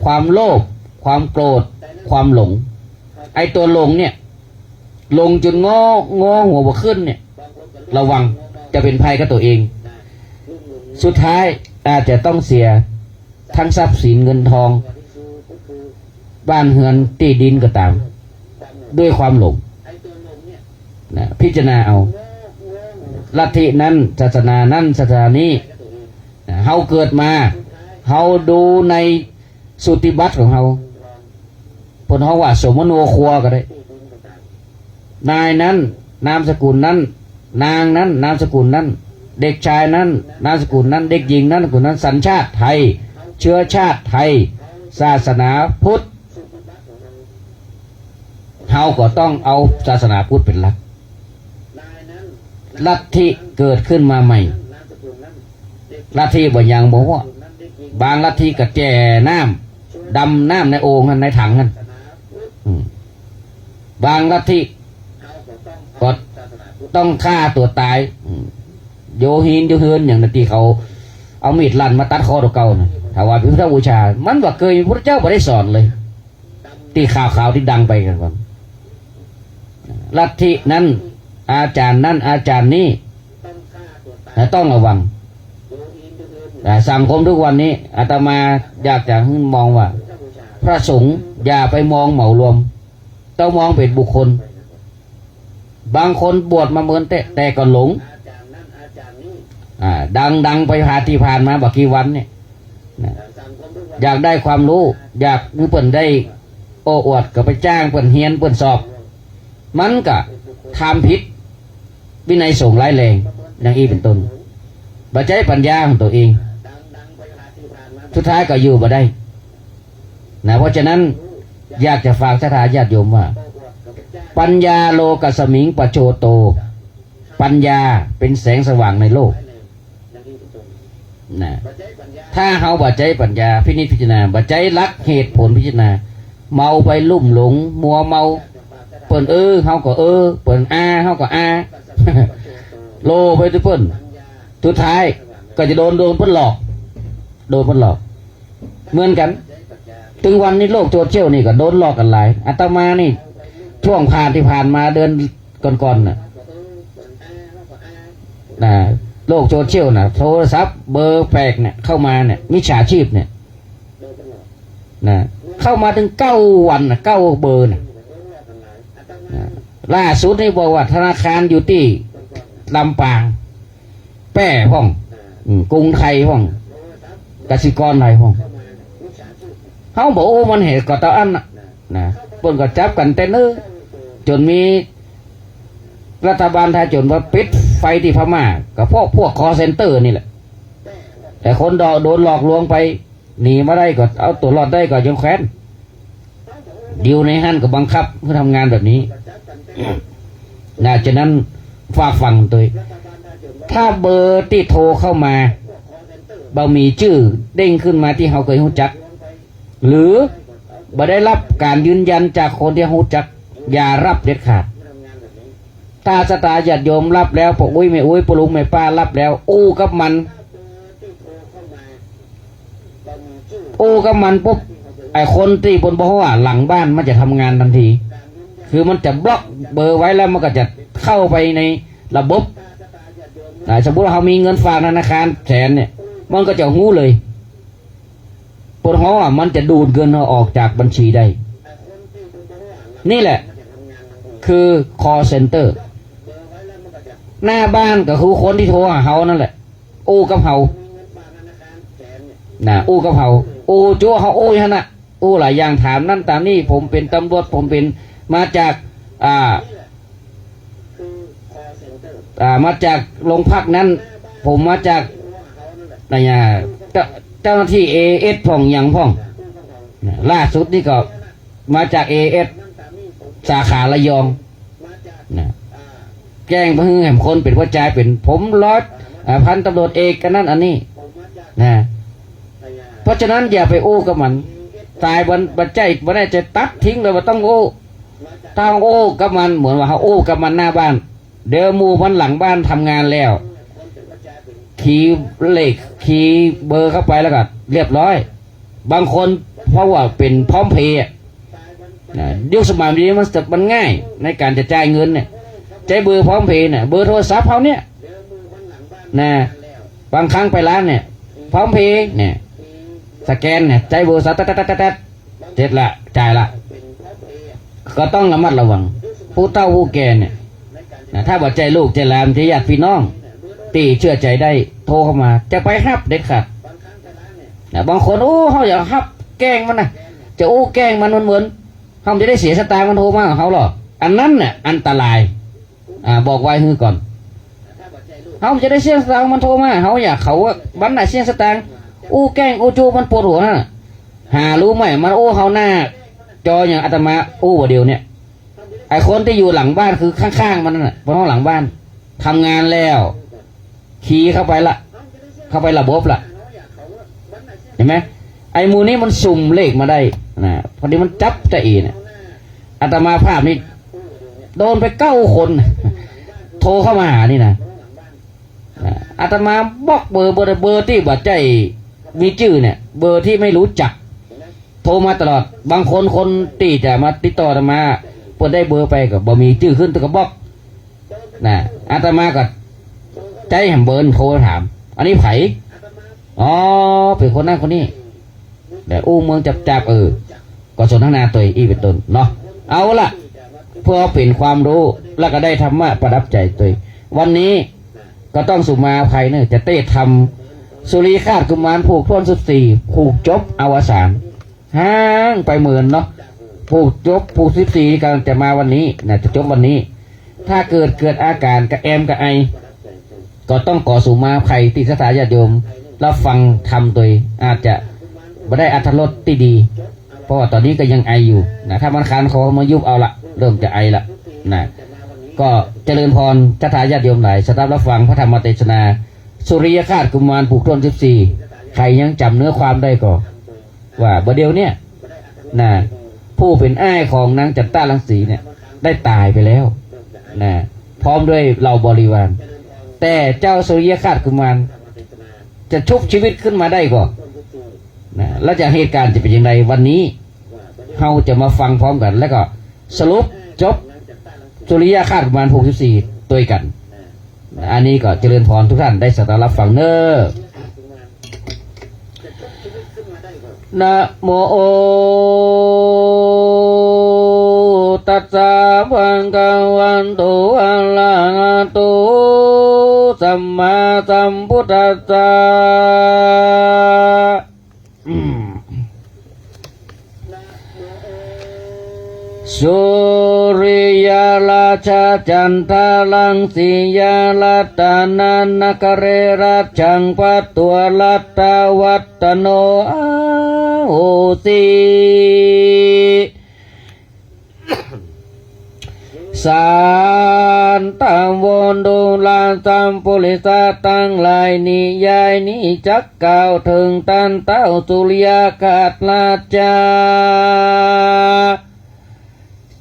ความโลภ ความโกรธ ความหลง ไอ้ตั๋วหลงเนี่ย หลงจ๋นงอ งอหัวบ่ขึ้นเนี่ย ระวัง จะเป๋นภัยกับตั๋วเอง สุดท้ายอาจจะต้องเสีย ทั้งทรัพย์สินเงินทอง บ้านเฮือนตี้ดินก็ต๋าม ด้วยความหลง นะ พิจารณาเอา ลัทธินั้น ศาสนานั้น ศาสนานี้ นะ เฮาเกิดมา เฮาดูในสูติบัตรของเฮา เปิ้นฮ้องว่าสมโนครัวก็ได้ นายนั้น นามสกุลนั้น นางนั้น นามสกุลนั้น เด็กชายนั้น นามสกุลนั้น เด็กหญิงนั้น นามสกุลนั้น สัญชาติไทย เชื้อชาติไทย ศาสนาพุทธ เฮาก็ต้องเอาศาสนาพุทธเป๋นหลัก ลัทธิเกิดขึ้นมาใหม่ ลัทธิบ่ยังบ่ฮั้ว บางลัทธิก็แจ่น้ำ ดำน้ำในโอ่งหั้น ในถังหั้น อืม บางลัทธิก็ต้องฆ่าตั๋วต๋าย อืม โยฮีนโยเฮือนอย่างนั้นตี้เขาเอามีดลั่นมาตัดคอตั๋วเก่านะ ถ้าว่าเป๋นพุทธบูชา มันบ่เกย พระพุทธเจ้าบ่ได้สอนเลย ตี้ข่าวๆ ตี้ดังไปกั๋นก่อน ลัทธินั้น อาจ๋ารย์นั้น อาจ๋ารย์นี้ นะ ต้องระวัง อ่า สังคมทุกวันนี้ อาตมาอยากจะหื้อมองว่า พระสงฆ์อย่าไปมองเหมารวม ต้องมองเป๋นบุคคล บางคนบวชมาเมินแต๊ แต่ก็หลง อ่า ดังๆ ไปผ่าน ตี้ผ่านมาบ่กี่วันเนี่ย นะ อยากได้ความฮู้ อยากหื้อเปิ้นได้โอ้อวด ก็ไปจ้างเปิ้นเฮียนเปิ้นสอบ มันก็ทำผิดวินัยสงฆ์ร้ายแรง อย่างอี้เป๋นต้น บ่ใจ๊ปัญญาของตั๋วเอง สุดท้ายก็อยู่บ่ได้ นะ เพราะฉะนั้นอยากจะฝากศรัทธาญาติโยมว่า ปัญญาโลกัสมิงปะโชโต ปัญญาเป๋นแสงสว่างในโลก นะ ถ้าเฮาบ่ใจ๊ปัญญาพินิจพิจารณา บ่ใจ๊หลักเหตุผลพิจารณา เมาไปลุ่มหลงมัวเมา เปิ้นเออ เฮาก็เออ เปิ้นอา เฮาก็อา โลไปตี้เปิ้น สุดท้ายก็จะโดน โดนเปิ้นหลอก โดนเปิ้นหลอก เหมือนกั๋น ตึงวันนี้โลกโซเชียลนี่ก็โดนหลอกกั๋นหลาย อาตมานี่ ช่วงผ่าน ตี้ผ่านมาเดือนก่อนๆ น่ะ นะ โลกโซเชียลน่ะ โทรศัพท์เบอร์แปลกเนี่ย เข้ามาเนี่ย มิจฉาชีพเนี่ย นะ เข้ามาตึงเก้าวันน่ะ เก้าเบอร์น่ะ นะ ล่าสุดนี่บอกว่าธนาคารอยู่ตี้ลำปาง แป้พ่อง อืม กรุงไทยพ่อง กสิกรไทยพ่อง เฮาบ่อู้มันแหม ก็เต้าอั้นน่ะ นะ เปิ้นก็จับกั๋นแต่เนิ่น จ๋นมีรัฐบาลไทยจ๋นว่าปิดไฟตี้พม่า ก็เพราะพวกคอลเซ็นเตอร์นี่แหละ แต่คนโดนหลอกลวงไป หนีมาได้ก็ เอาตั๋วรอดได้ก็ยังแควน ดีลในหั้นก็บังคับหื้อทำงานแบบนี้ นะ ฉะนั้นฝากฟังตวย ถ้าเบอร์ตี้โทรเข้ามา บ่มีจื้อเด้งขึ้นมาตี้เฮาเกยฮู้จัก หรือบ่ได้ฮับก๋านยืนยันจากคนตี้ฮู้จัก อย่าฮับเด็ดขาด ถ้าศรัทธาญาติโยมฮับแล้ว ป้ออุ๊ยแม่อุ๊ย ป้อลุงแม่ป้าฮับแล้ว อู้กับมัน อู้กับมันปุ๊บ ไอ้คนตี้เปิ้นบ่ฮู้อะ หลังบ้านมันจะทำงานทันที คือมันจะบล็อกเบอร์ไว้แล้วมันก็จะเข้าไปในระบบ อ่า สมมุติว่าเฮามีเงินฝากธนาคารแสนเนี่ย มันก็จะฮู้เลย เปิ้นฮ้องอะ มันจะดูดเงินเฮาออกจากบัญชีได้ นี่แหละ คือคอลเซ็นเตอร์ หน้าบ้านก็คือคนตี้โทรหาเฮานั่นแหละ อู้กับเฮา นะ อู้กับเฮา อู้จั๊วเฮาอู้หั้นน่ะ อู้หลายอย่าง ถามนั้นถามนี่ ผมเป๋นตำรวจ ผมเป๋น มาจาก อ่า อ่า มาจากโรงพักนั้น ผมมาจาก นะ เจ้า เจ้าหน้าตี้เอเอสพ่องหยังพ่อง นะ ล่าสุดนี่ก็มาจากเอเอส สาขาระยอง นะ แจ้งไปหื้อแหมคนเป๋นผู้จายเป๋น ผมร้อย อ่า พันตำรวจเอก อันนั้นอันนี้ นะ เพราะฉะนั้นอย่าไปอู้กับมัน ต๋ายวัน บ่ใจ้ บ่ได้จะตัดทิ้งเลย บ่ต้องอู้ ถ้าอู้กับมัน เหมือนว่าเฮาอู้กับมันหน้าบ้าน เดี๋ยวหมู่มันหลังบ้านทำงานแล้ว คีย์เลข คีย์เบอร์เข้าไปแล้วก็เรียบร้อย บางคนเพราะว่าเป๋นพร้อมเพย์อะ นะ ยุคสมัยนี้มันสะดวก มันง่ายในก๋านจะจ่ายเงินเนี่ย ใจ๊เบอร์พร้อมเพย์เนี่ย เบอร์โทรศัพท์เฮาเนี่ย นะ บางครั้งไปร้านเนี่ย พร้อมเพย์เนี่ย สแกนเนี่ย ใจ๊เบอร์สะ ตัด ตัด ตัด ตัด ตัด เสร็จละ จ่ายละ ก็ต้องระมัดระวัง ผู้เฒ่าผู้แก่เนี่ย นะ ถ้าบ่ใจ้ลูกใจ้หลาน ใจ้ญาติพี่น้อง ตี้เจื้อใจ๋ได้ โทรเข้ามา จะไปฮับเด็ดขาด นะ บางคน โอ้ เฮาอยากฮับแกล้งมันนะ จะอู้แกล้งมันเหมือนๆ เฮาจะได้เสียสตางค์มันโทรมาหาเฮาเหรอ อันนั้นน่ะอันตราย อ่า บอกไว้หื้อก่อน เฮาจะได้เสียสตางค์มันโทรมา เฮาอยากเขาว่ามันน่ะเสียสตางค์ อู้แกล้งอู้จู้มันปวดหัวน่ะ หาฮู้ไหม มันอู้เฮาหน้าจออย่างอาตมาอู้บ่าเดี่ยวเนี่ย ไอ้คนตี้อยู่หลังบ้านคือข้างๆ มันนั่นน่ะ บนห้องหลังบ้าน ทำงานแล้ว คีย์เข้าไปละ เข้าไประบบละ หันก่อ ไอ้หมู่นี้มันสุ่มเลขมาได้ นะ พอดีมันจับจะอี้เนี่ย อาตมาภาพนี่โดนไปเก้าคน โทรเข้ามาหานี่นะ นะ อาตมาบล็อกเบอร์ เบอร์ เบอร์ตี้บ่ใจ้มีจื้อเนี่ย เบอร์ตี้ไม่ฮู้จัก โทรมาตลอด บางคนคนตี้จะมาติดต่ออาตมา เปิ้นได้เบอร์ไปก็บ่มีจื้อขึ้นตึกกระบอก นะ อาตมาก็ใจ๊แหมเบอร์โทรถาม อันนี้ใผ อ๋อ เป๋นคนนั้นคนนี้ แต่อู้เมืองจับๆ เออ ก็สนทนาตวยอี้เป๋นต้นเนาะ เอาละ เปื้อเป๋นความฮู้ แล้วก็ได้ธรรมะประดับใจ๋ตวย วันนี้ก็ต้องสุมาอภัยเนาะ จะเต้นทำสุริยคราชกุมารผูกถ้วนสิบสี่ ผูกจบอวสาน ฮ้างไปเมินเนาะ ผูกจบ ผูกสิบสี่ กำลังจะมาวันนี้นะ จะจบวันนี้ ถ้าเกิด เกิดอาก๋านกระแอมกระไอ ก็ต้องขอสุมาอภัยตี้ศรัทธาญาติโยม รับฟังธรรมตวย อาจจะบ่ได้อรรถรสตี้ดี เพราะว่าต๋อนนี้ก็ยังไออยู่นะ ถ้ามันคันคอมายุบเอาละ เริ่มจะไอละนะ ก็เจริญพรศรัทธาญาติโยมหลาย สดับรับฟังพระธรรมเตสนา สุริยคราชกุมารผูกถ้วนสิบสี่ ใผยังจ๋ำเนื้อความได้ก็ ว่าบ่าเดี่ยวเนี่ยนะ ผู้เป๋นอ้ายของนางจันตารังสีเนี่ย ได้ต๋ายไปแล้วนะ พร้อมด้วยเหล่าบริวาร แต่เจ้าสุริยคราชกุมารจะชุบชีวิตขึ้นมาได้ก็นะ แล้วจะเหตุก๋ารณ์จะเป๋นอย่างไร วันนี้เฮาจะมาฟังพร้อมกั๋น แล้วก็สรุปจบสุริยคราชกุมารผูกสิบสี่ตวยกั๋น อันนี้ก็เจริญพรทุกท่านได้สดับรับฟังเน้อ นะโม ตัสสะ ภะคะวะโต อะระหะโต สัมมาสัมพุทธัสสะ สุริยราชาจันทรังสียา รัตนานคเร รัชชังภัตตวา รัตตวัตโต อาโหสิ สันตะโว ดูราสัปปุริสะตังหลาย นิยายนี้จักกล่าวเถิงต้านเต้าสุริยคราชราชา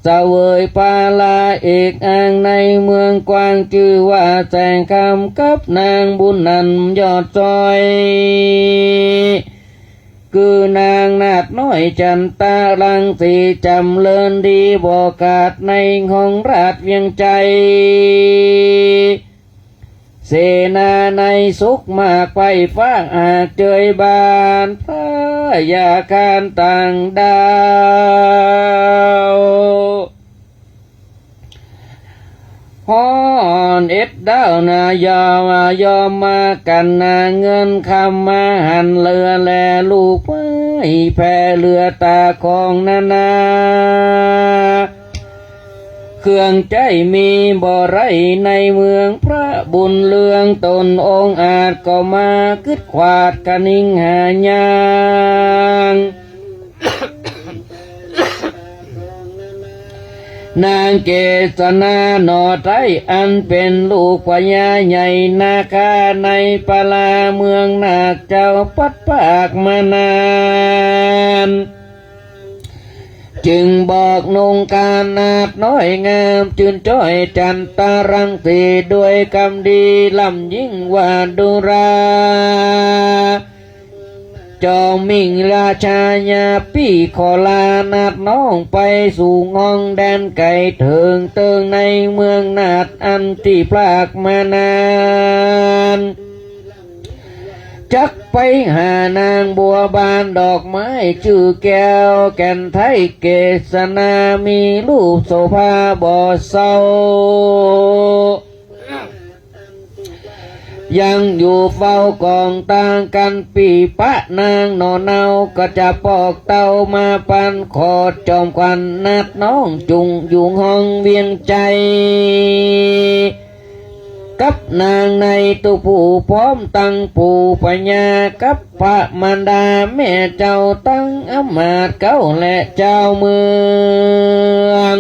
เสวยปาลาเอกอั้งในเมืองกว้าง จื้อว่าแสงคำ กับนางบุญนันยอดซอย คือนางนาฏน้อยจันตรังสี จ๋ำเริญดีบ่ขาดในห้องราชเวียงชัย เสนาในสุขมาก ไพร่ฟ้าหากเจยบาน พญาคารต่างดาว ฮ้อนเอ็ดดาวนา ยอม ยอมมากั๋นนา เงินคำมาหันเหลือแล ลูกไม้แผ่เหลือตาของนานา เครื่องใจ๊มีบ่ไร้ในเมือง พระบุญเรืองต๋นองอาจ ก็มาขึดขวาดกะนิงหายาง นางเกศนาหน่อไท้ อันเป๋นลูกพญาใหญ่นาคา ในปาลาเมืองนาฏเจ้า พัดพรากมานาน จึงบอกนงคานาฏน้อยงาม จื้นจ้อยจันตรังสี ด้วยกำดีล้ำยิ่งว่า ดูรา จอมมิ่งราชา อย่าปี้ขอลานาฏน้องไปสู่ห้องแดนไก๋ เถิงเติงในเมืองนาฏอันตี้พรากมานาน จักไปหานางบัวบานดอกไม้ จื้อแก้วแก่นไท้เกศนา มีรูปโสภาบ่เศร้า ยังอยู่เฝ้ากองตางกั๋น ปี้ปะนางหน่อเนา ก็จะปอกเต้ามาปัน ขอจอมขวัญนาฏน้องจุ่งอยู่ห้องเวียงชัย กับนางในตุ๊ผู้พร้อมตังปู่พญา กับพระมารดาแม่เจ้าตังอำมาตย์เก้าและจาวเมือง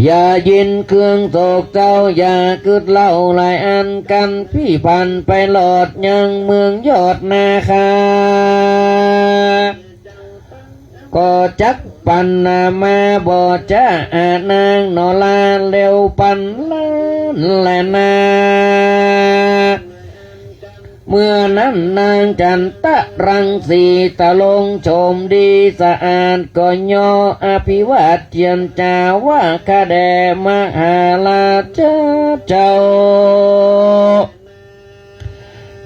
อย่ายินเครื่องโศกเศร้า อย่าขึดเล่าหลายอันกั๋น ปี้ผ่านไปลอดยังเมืองยอดนาคา ก็จักปันนามาบ่จ๊ะ อานางหน่อลาเร็วปันล้านแลนา เมื่อนั้นนางจันตะรังสีตะลงชมดีสะอาด ก็ย่ออภิวาทเจียรจาว่าข้าแด่มหาราชเจ้า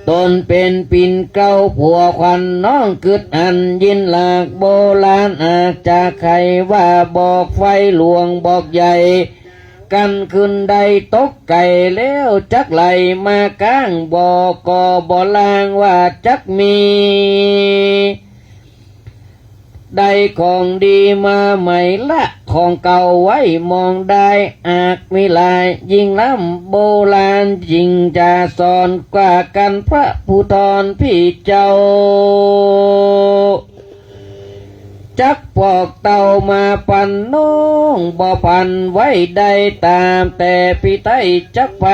ตนเป๋นปิ่นเกล้าผัวขวัญน้องกึ๊ดอั้น ยินหลากโบราณอาจจะไขว่าบอกไฟหลวงบอกใหญ่ กันขึ้นได้ตกไก่แล้วจักไหลมาก้าง บ่ก็บ่ลางว่าจักมี ได้ของดีมาใหม่ละของเก่าไว้มองได้ อากมีหลายยิ่งล้ำโบราณยิ่งจะสอนกว่ากั๋นพระผู้ทอนพี่เจ้า จักปอกเต้ามาปันน้องบ่ปันไว้ได้ต๋าม แต่ปี้ไต้จักไป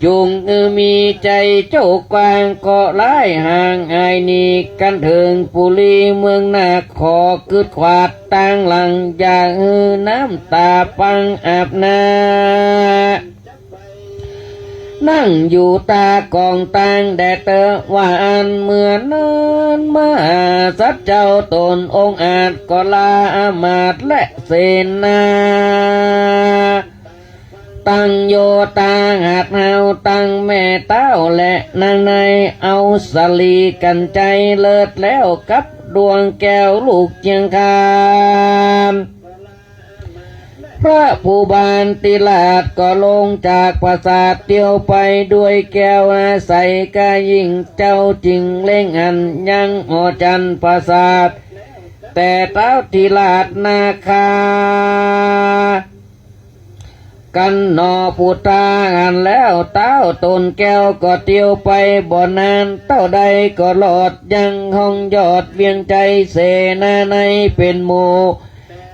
จุ่งอือมีใจ๋โจ้กว้าง เกาะล้ายห่างอายหนีกั๋นเถิงปุรีเมืองนาค ขอกึ๊ดขวาดตางหลัง อย่าหื้อน้ำต๋าปังอาบหน้า นั่งอยู่ต๋ากองตางแด่เต๊อะ ว่าอั้นเมื่อนั้นมหาสัตว์เจ้าตนองอาจก็ลาอำมาตย์และเสนา ตังโยธาหาดฮาวตังแม่เต้าและนางใน เอาสะหลีกัญไชยเลิศแล้วกับดวงแก้วลูกเจียงคาน พระผู้บานติราชก็ลงจากปราสาทเตียวไปด้วยแก้วอาศัยกายิ่งเจ้าจึงเล็งอันยังหอจันทร์ปราสาท แต่เต้าติราชนาคา กั๋นหนอปุตตาอันแล้วเต้าตนแก้วก็เตียวไปบ่นานเต้าใดก็ลอดยังห้องยอดเวียงไชยเสนาในเป๋นหมู่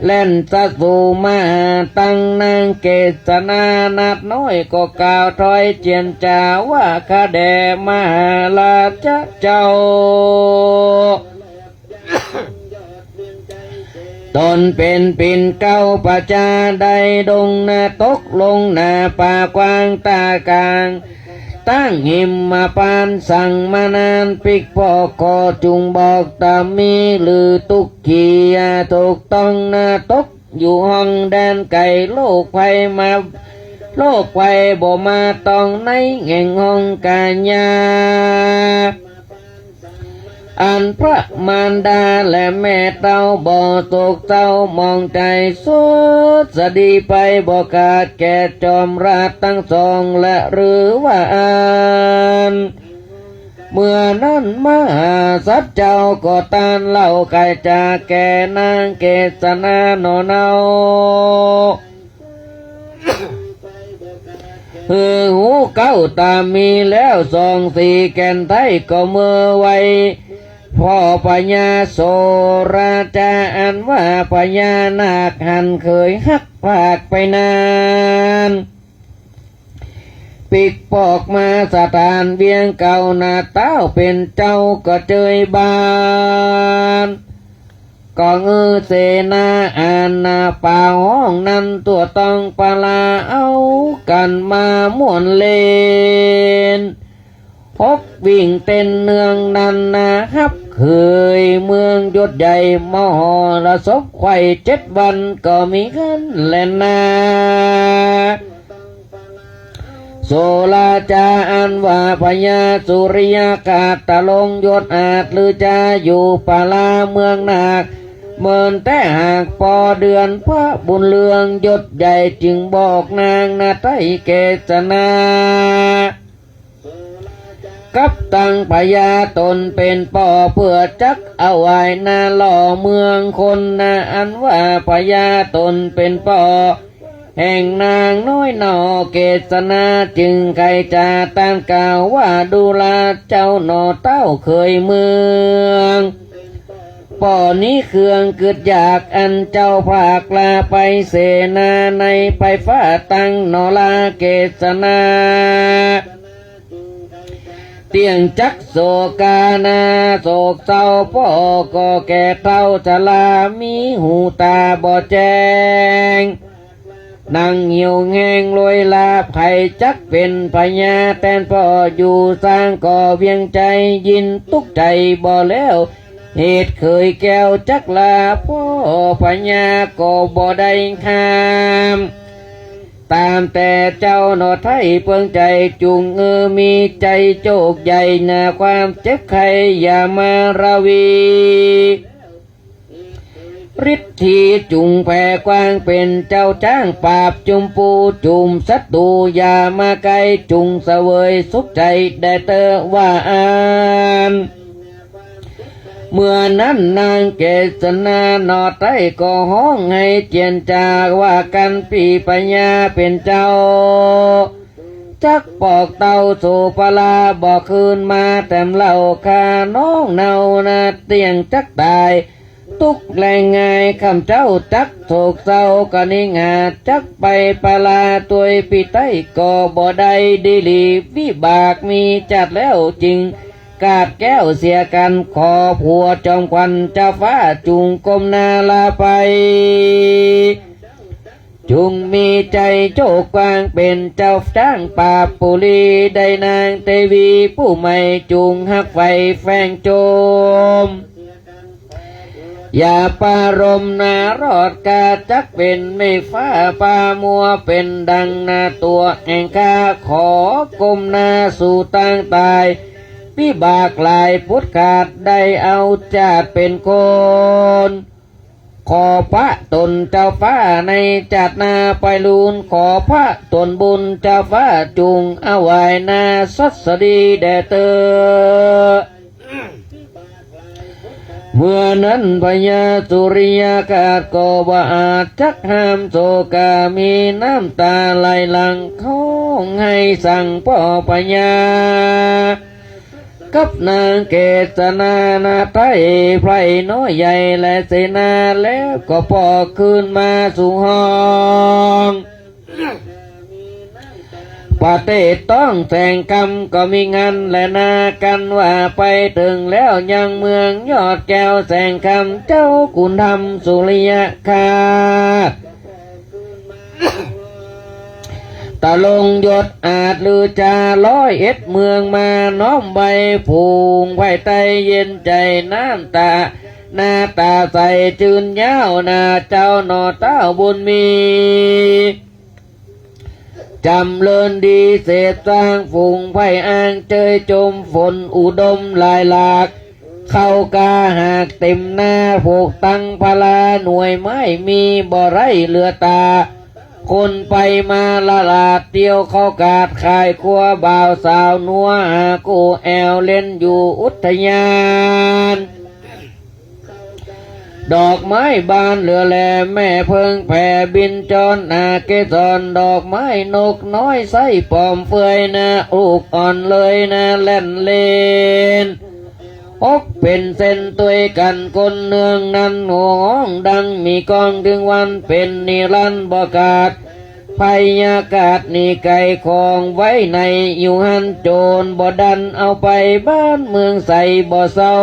แล่นสะสู่มาหาตังนางเกศนานาถน้อยก็กล่าวถอยเจียรจาว่าข้าแด่มหาราชเจ้า ตนเป๋นปิ่นเกล้าประชาได้ดงนาตกลงนาป่ากว้างต๋ากลาง ตั้งหิมมาปานสั่งมานาน ปิ๊กปอกขอจุ่งบอกต๋ามีหรือตุ๊กขี ถูกต้องนาตกอยู่ห้องแดนไก๋ โรคภัยมา โรคภัยบ่มาต้องในแห่งห้องกายา อันพระมารดาและแม่เต้าบ่โศกเศร้ามองใจ๋ สดสดีไปบ่ขาดแก่จอมราชตังสอง และหรือว่าอัน เมื่อนั้นมหาสัตว์เจ้าก็ตรัสเล่าไขจ๋าแก่นางเกศนาหนอเนา หื้อฮู้เก๊าต๋ามีแล้วสองสี่แก่นไท้ก็เมินไว้ พ่อพญาโสราจาอันว่าพญานาคหันเขยฮักพรากไปนาน ปิ๊กปอกมาสถานเวียงเก่านาเต้าเป๋นเจ้าก็เจยบาน ก็เงือเสนาอาณาป่าห้องนั้นทั่วต้องปาลาเอากั๋นมาม่วนเล่น ฮกวิ่งเต้นเนืองนันนาฮับเขยเมืองยศใหญ่มหรสพไขว่เจ็ดวันก็มีขันแลนา โสราจาอันว่าพญาสุริยคาตะลงยศอาจหรือจะอยู่ปาลาเมืองนาค เมินแต่หากปอเดือนพระบุญเรืองยศใหญ่จึงบอกนางนาไท้เกศนา กับตังพญาตนเป๋นป้อเปื้อจักเอาไหว้นาหล่อเมืองคนนา อันว่าพญาตนเป๋นป้อแห่งนางน้อยหนอเกศนา จึงไขจ๋าตรัสกล่าวว่าดูราเจ้าหนอเต้าเขยเมือง ป้อนี้เครื่องกึ๊ดอยากอันเจ้าพรากลาไปเสนาในไปฟ้าตังหนอลาเกศนา เตี้ยงจักโศกานาโศกเศร้าป้อก็แก่เฒ่าชรามีหูต๋าบ่แจ้ง นั่งเหี่ยวแห้งโรยรา ใผจักเป๋นพญาแตนป้อ อยู่สร้างก่อเวียงใจ๋ ยินตุ๊กใจ๋บ่แล้ว เหตุเขยแก้วจักลา ป้อพญาก็บ่ได้ห้าม ต๋ามแต่เจ้าหนอไท้เปิงใจ๋ จุ่งเออมีใจ๋โจคใหญ่ หน้าความเจ็บไข้อย่ามาระวี ฤทธีจุ่งแผ่กว้าง เป๋นเจ้าจ๊างปราบจุมปูจุมศัตรู อย่ามาใก้ จุ่งเสวยสุขใจ๋แด่เต๊อะ ว่าอั้น เมื่อนั้นนางเกศนาหนอไท้ก็ฮ้องไห้เจียนจ๋า ว่ากั๋น ปี้พญาเป๋นเจ้า จักปอกเต้าโสภะลา บ่คืนมาแต้มเล่า ข้าน้องเนานาเตี้ยงจักต๋าย ตุ๊กข์แลง่าย ข้ามเจ้าจักโศกเศร้า กะนิงาจักไปปะลา ตวยปี้ไท้ก็บ่ได้ดีหลี วิบากมีจาติแล้วจึง กาดแก้วเสียกั๋น ขอผัวจอมขวัญเจ้าฟ้า จุ่งก้มหน้าลาไป จุ่งมีใจ๋โจคกว้าง เป๋นเจ้าจ๊างปราบปุรี ได้นางเตวีผู้ใหม่ จุ่งฮักใฝ่แฝงโจม อย่าปรารถนาลอดกา จักเป๋นเมฆฟ้าฟ้ามัว เป๋นดังหน้าตั๋วแห่งข้า ขอก้มหน้าสู่ตางต๋าย วิบากหลายพุทธขาด ได้เอาจาติเป๋นคน ขอพระตนเจ้าฟ้าในจาติหน้าไปลูน ขอพระตนบุญเจ้าฟ้าจุ่งเอาไหว้หน้าสัสดีแด่เต๊อะ เมื่อนั้นพญาสุริยคราชก็บ่อาจจักห้ามโศกา มีน้ำต๋าไหลหลั่งฮ้องไห้สั่งป้อพญา กับนางเกศนาหนอไท้ ไพร่น้อยใหญ่และเสนา แล้วก็ป้อคืนมาสู่ห้อง ประเทศต้องแสงคำก็มีงันแลนา กั๋นว่าไปเถิงแล้วยังเมืองยอดแก้วแสงคำ เจ้าขุนธรรมสุริยคราช ตะลงยศอาจลือจา ร้อยเอ็ดเมืองมาน้อมไหว้ ฝูงไพร่ไต้เย็นใจ๋ น้ำต๋าหน้าต๋าใสจืนยาว หน้าเจ้าหนอเต้าบุญมี จ๋ำเริญดีเสพสร้าง ฝูงไพร่อ้างเจยจม ฝนอุดมหลายหลาก เข้ากาหากเต๋มนา ผูกตังพาราหน่วยไม้ มีบ่ไร้เหลือต๋า คนไปมาละหลาด เตียวเข้ากาดขายครัว บ่าวสาวนัวหากู้แอ่ว เล่นอยู่อุทยาน ดอกไม้บานเหลือแล แม่เพิ่งแผ่บินจร หน้าเกสรดอกไม้ นกน้อยไส้ปอมเฟือย หน้าลูกอ่อนเลย หน้าแล่นเล่น อกเป๋นเส้นตวยกั๋น คนเนืองนั้นฮ้องดังมีก้อง เถิงวันเป๋นนิรันดร์บ่ขาด พยาคราชนี้ไขของไว้ใน อยู่หั้นโจรบ่ดันเอาไป บ้านเมืองใสบ่เศร้า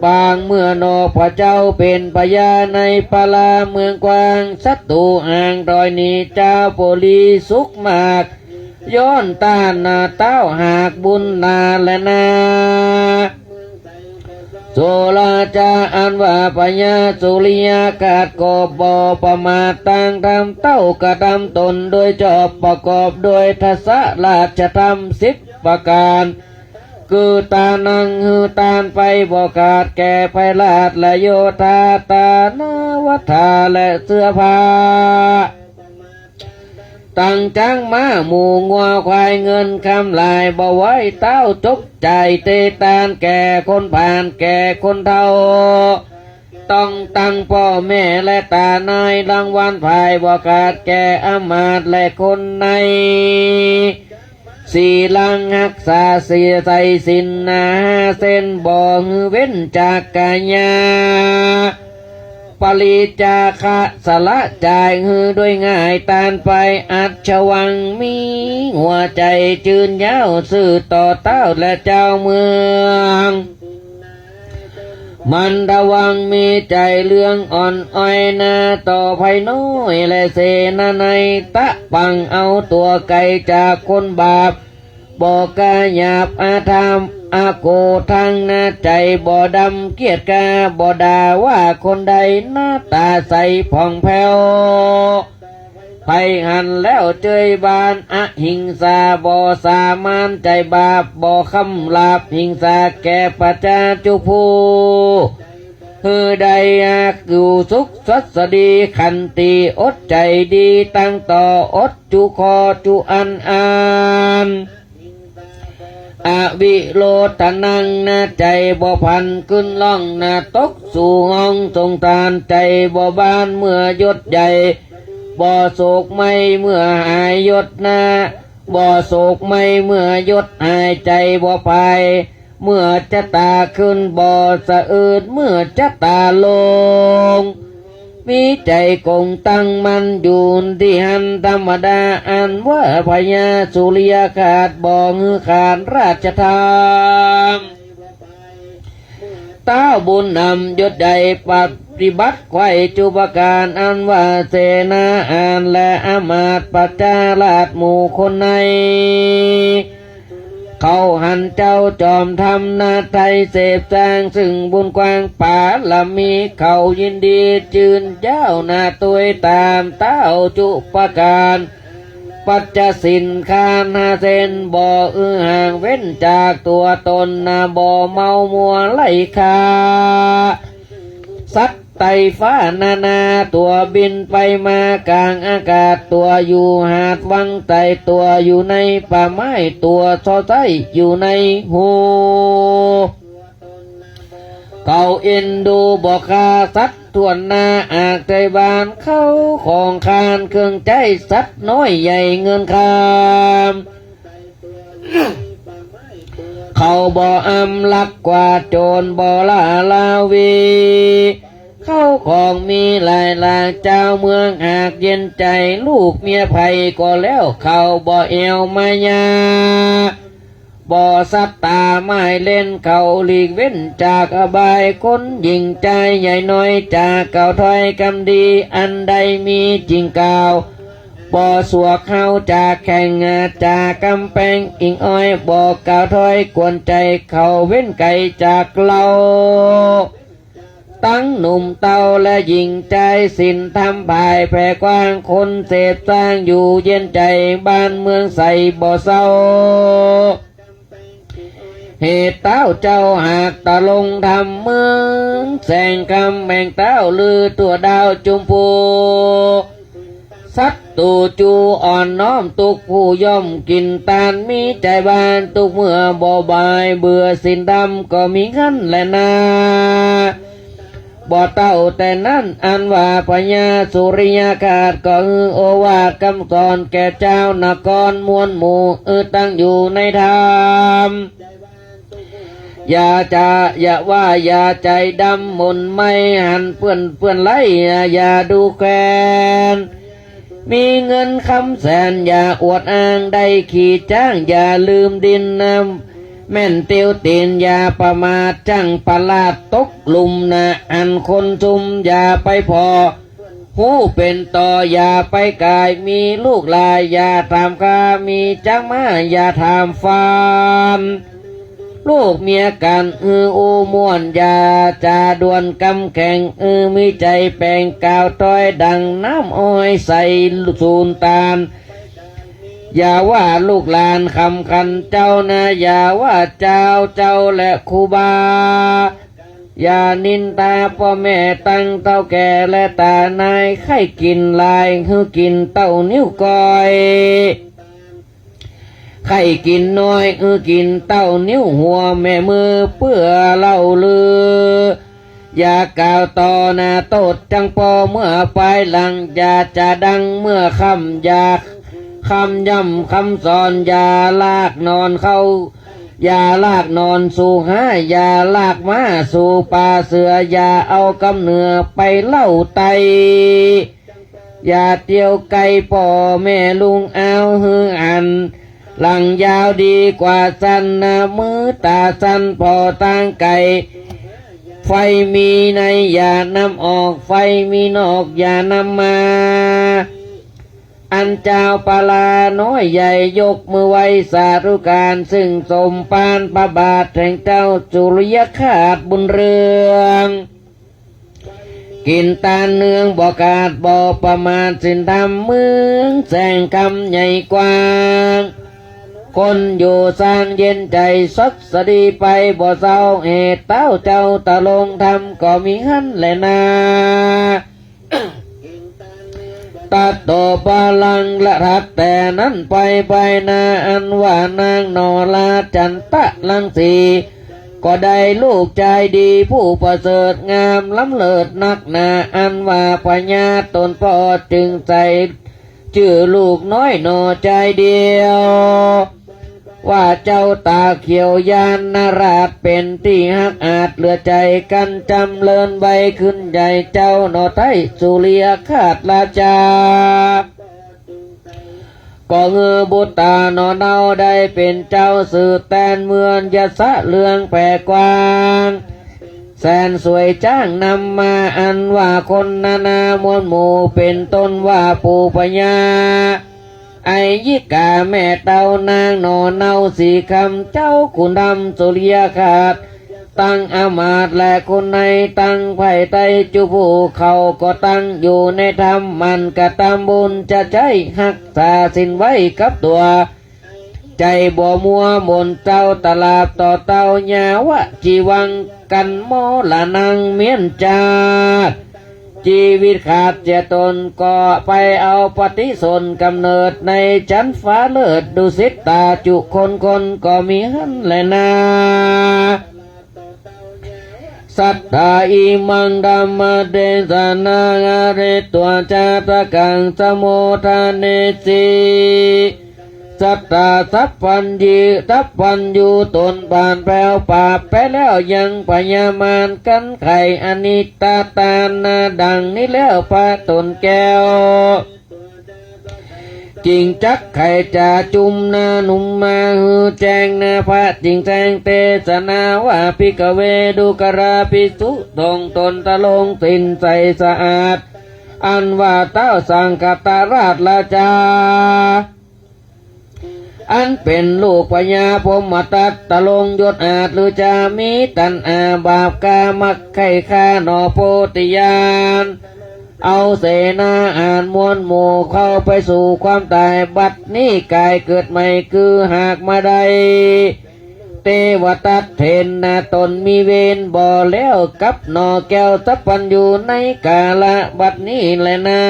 ปางเมื่อนอก พระเจ้าเป๋นพญาในพาราเมืองกว้าง ศัตรูห่างถอยหนี เจ้าปุรีสุขมาก ย้อนต้านหน้าเต้าหากบุญนาแลนา โสราจาอันว่าพญาสุริยคราชก็บ่ประมาท ตางธรรมเต้ากระทำตนโดยชอบ ประกอบด้วยทศราชธรรมสิบประก๋าน คือตานังหื้อตานไปบ่ขาด แก่ไพร่ราชและโยธา ตานาวัฏฐาและเสื้อผ้า ตังจ๊างม้าหมูงัวควาย เงินคำหลายบ่ไหว เต้าจกจ่ายเตตาน แก่คนผ่านแก่คนเฒ่า ต้องตังป้อแม่และต๋านาย รางวัลผ่ายบ่ขาด แก่อำมาตย์และคนใน สีลังฮักษา สีใส่ศีลหน้าห้าเส้น บ่หื้อเว้นจากกายา ปริจจาคะสละจ่ายหื้อด้วยง่าย ตานไปอัจฉวัง มีหัวใจ๋จืนยาว ซื่อต่อเต้าและเจ้าเมือง มันตะวังมีใจ๋เลื่องอ่อนอ้อยนา ต่อภัยน้อยและเสนาใน ตะปังเอาตั๋วไก๋จากคนบาป บ่ก้าหยาบอธรรมอโกธังนา ใจ๋บ่ดำเกียจกา บ่ด่าว่าคนใด หน้าต๋าใสผ่องแผ้ว ใผหันแล้วเจยบานอหิงสา บ่สามานใจ๋บาป บ่คำหลาบหิงสาแก่ประจาจุผู้หื้อได้อยู่สุขสัสดี ขันติอดใจ๋ดี ตั้งต่ออดจุข้อจุอันอัน อวิโรธนังนา ใจ๋บ่ผันขึ้นล่องนา ตกสู่ห้องสงสาร ใจ๋บ่บ้านเมื่อยศใหญ่ บ่โศกไหม้เมื่อหายยศนา บ่โศกไหม้เมื่อยศหาย ใจ๋บ่พายเมื่อจะต๋าขึ้น บ่สะอืดเมื่อจะต๋าลง มีใจ๋คงตั้งมั่นอยู่ตี้หั้นธรรมดา อันว่าพญาสุริยคราชบ่หื้อขาดราชธรรม ต้าวบุญนำยศใหญ่ปฏิบัติไขว้จุประก๋าน อันว่าเสนาอาญและอำมาตย์ประจาราษฎร์หมู่คนใน เขาหันเจ้าจอมธรรมนา ไถ่เสพสร้างซึ่งบุญกว้างปารมี เขายินดีจื้นเย้านา ตวยต๋ามต้าวจุประก๋าน ปัจจสินคานห้าเส้น บ่อื้อห่างเว้นจากตั๋วต๋นนา บ่เมามัวไล่ฆ่าสัตว์ไต่ฟ้านานา ตั๋วบินไปมากลางอากาศ ตั๋วอยู่หาดวังไต ตั๋วอยู่ในป่าไม้ ตั๋วซ่อไส้อยู่ในฮู เขาเอ็นดูบ่ฆ่าสัตว์ถ้วนหน้า อากไถ่บ้านเข้าของคาน เครื่องใจ๊สัตว์น้อยใหญ่เงินคำ เขาบ่อำลักกวาดโจ๋ร บ่ล่าราวี เข้าของมีหลายหลาก จาวเมืองหากเย็นใจ๋ ลูกเมียใผก็แล้ว เขาบ่แอ่วมายา บ่สัตตาหมายเล่น เขาหลีกเว้นจากอบาย คนหญิงจายใหญ่น้อย จากกล่าวถ้อยกำดี อันใดมีจริงกล่าว บ่สวกเฮาจากแข่ง จากกำแปงอิงอ้อย บ่กล่าวถ้อยกวนใจ๋ เขาเว้นไก๋จากเฮา ตังหนุ่มเต้าและหญิงจาย ศีลธรรมภายแผ่กว้าง คนเสพสร้างอยู่เย็นใจ๋ บ้านเมืองใสบ่เศร้า เหตุต้าวเจ้าหากตะลงธรรมเมืองแสงคำ แห่งต้าวลือทั่วดาวจุมพู ศัตรูจูอ่อนน้อมตุ๊ก ผู้ย่อมกิ๋นตาน มีใจ๋บานตุ๊กเมื่อบ่บาย เบื่อศีลธรรมก็มีหั้นแลนา บ่เต้าแต่นั้น อันว่าพญาสุริยคราชก็หื้อโอวาทกำสอนแก่จาวนครมวลหมู่ หื้อตั้งอยู่ในธรรม อย่าจะ อย่าว่าอย่าใจ๋ดำหม่นไหม้ หันเปื้อนเปื้อนไร้ อย่าดูแคลน มีเงินคำแสนอย่าอวดอ้าง ได้ขี่จ๊างอย่าลืมดินนะ แม่นเตียวตีนอย่าประมาท จั้งประลาดตกลุ่มนะ อันคนชุมอย่าไปผ่อ ฮู้เป๋นต่ออย่าไปก๋าย มีลูกหลายอย่าถามค่า มีจ๊างม้าอย่าถามฟาน ลูกเมียกั๋นอืออู้ม่วน อย่าจาด่วนกำแข็ง อือมีใจ๋แป๋งกล่าวถ้อย ดั่งน้ำอ้อยใสสูนตาน อย่าว่าลูกหลานคำขันเจ้านะ อย่าว่าจาวเจ้าและครูบา อย่านินทาป้อแม่ตังเฒ่าแก่และต๋านาย ใค่กิ๋นหลายหื้อกิ๋นเต้านิ้วก้อย ใค่กิ๋นน้อยหื้อกิ๋นเต้านิ้วหัวแม่มือ เปื้อเล่าลือ อย่ากล่าวต่อหน้าโต้ษจั้งป้อเมื่อปายหลัง อย่าจะดังเมื่อค่ำ อย่าคำย่ำคำสอน อย่าลากนอนเข้า อย่าลากนอนสู่ห้า อย่าลากม้าสู่ป่าเสือ อย่าเอากำเหนือไปเล่าไต่ อย่าเตียวไก๋ป้อแม่ลุงอาว หื้อหันหลังยาวดีกว่าสั้นนะ มือต๋าสั้นผ่อตางไก๋ ไฟมีในอย่านำออก ไฟมีนอกอย่านำมา อันจาวปาลาน้อยใหญ่ยกมือไหว้สาธุการ ซึ่งสมภารพระบาทแห่งเจ้าสุริยคราสบุญเรือง กิ๋นตานเนืองบ่ขาดบ่ประมาท ศีลธรรมเมืองแสงคำใหญ่กว้าง คนอยู่ซ่านเย็นใจ๋สดสดีไปบ่เศร้า เหตุเต้าเจ้าตะลงธรรมก็มีหั้นแลนา ตัดต่อปาลังละถัดแต่นั้นไป ไปหน้าอันว่านางนอราจันตะรังสี ก็ได้ลูกจายดีผู้ประเสริฐงามล้ำเลิศนักหนา อันว่าพญาต๋นพ่อจึงใส่จื้อลูกน้อยหน่อจายเดียว ว่าเจ้าต๋าเขียวยานราช เป๋นตี้ฮักอาจเหลือใจ๋ กั๋นจ๋ำเริญไว้ขึ้นใหญ่ เจ้าหน่อไท้สุริยคราสราชา ก็เงือบุตรต๋าหน่อเนาได้เป๋นเจ้าสืบแตนเมืองยศะเรืองแผ่กว้าง แสนสวยจ้างนำมา อันว่าคนนานามวลหมู่ เป๋นต้นว่าปู่พญา อัยยิกาแม่เต้านางหน่อเนา สีคำเจ้าขุนธรรมสุริยคราส ตังอำมาตย์และคนในตังไพร่ไต้จุผู้ เขาก็ตั้งอยู่ในธรรม หมั่นกระตำบุญจะใจ๊ฮักษาศีลไว้กับตั๋ว ใจ๋บ่มัวหม่นเศร้า ตราบต่อเต้ายาวะจีวัง กั๋นมรณังเมี้ยนจาติ จีวิตขาดเสียต๋น ก็ไปเอาปฏิสนธิก๋ำเนิดในจั๊นฟ้าเลิศดุสิตตาจุคนคนก็มีหั้นแลนา สัตถา อิมังธัมมเตสนา หาริตวา จาตะกัง สะโมทะเนสี สัตถา สัพพัญญู สัพพัญญูต๋นผ่านแผวปราบไปแล้วยังพยามารกั๋นไข่ อนิตตานา ดังนี้แล้วพระต๋นแก้ว จึงจักไขจ๋าจุมนาหนุ่มมาหื้อแจ้งนา พระจึงแสดงเตสนาว่า ภิกขเว ดูกราภิกษุสงฆ์ต๋นตะลงศีลใสสะอาด อันว่าเต้าสังคตราชราชา อันเป๋นลูกพญาพรหมทัตตะลงยศอาจ หรือจะมีตัณหาบาปกามใค่ฆ่าหน่อโพธิญาณ เอาเสนาอาจมวลหมู่เข้าไปสู่ความต๋าย บัดนี้ก๋ายเกิดใหม่คือหากมาได้ เตวทัตเถรนาต๋นมีเวรบ่แล้วกับหน่อแก้วสัพพัญญูในกาละบัดนี้แลนา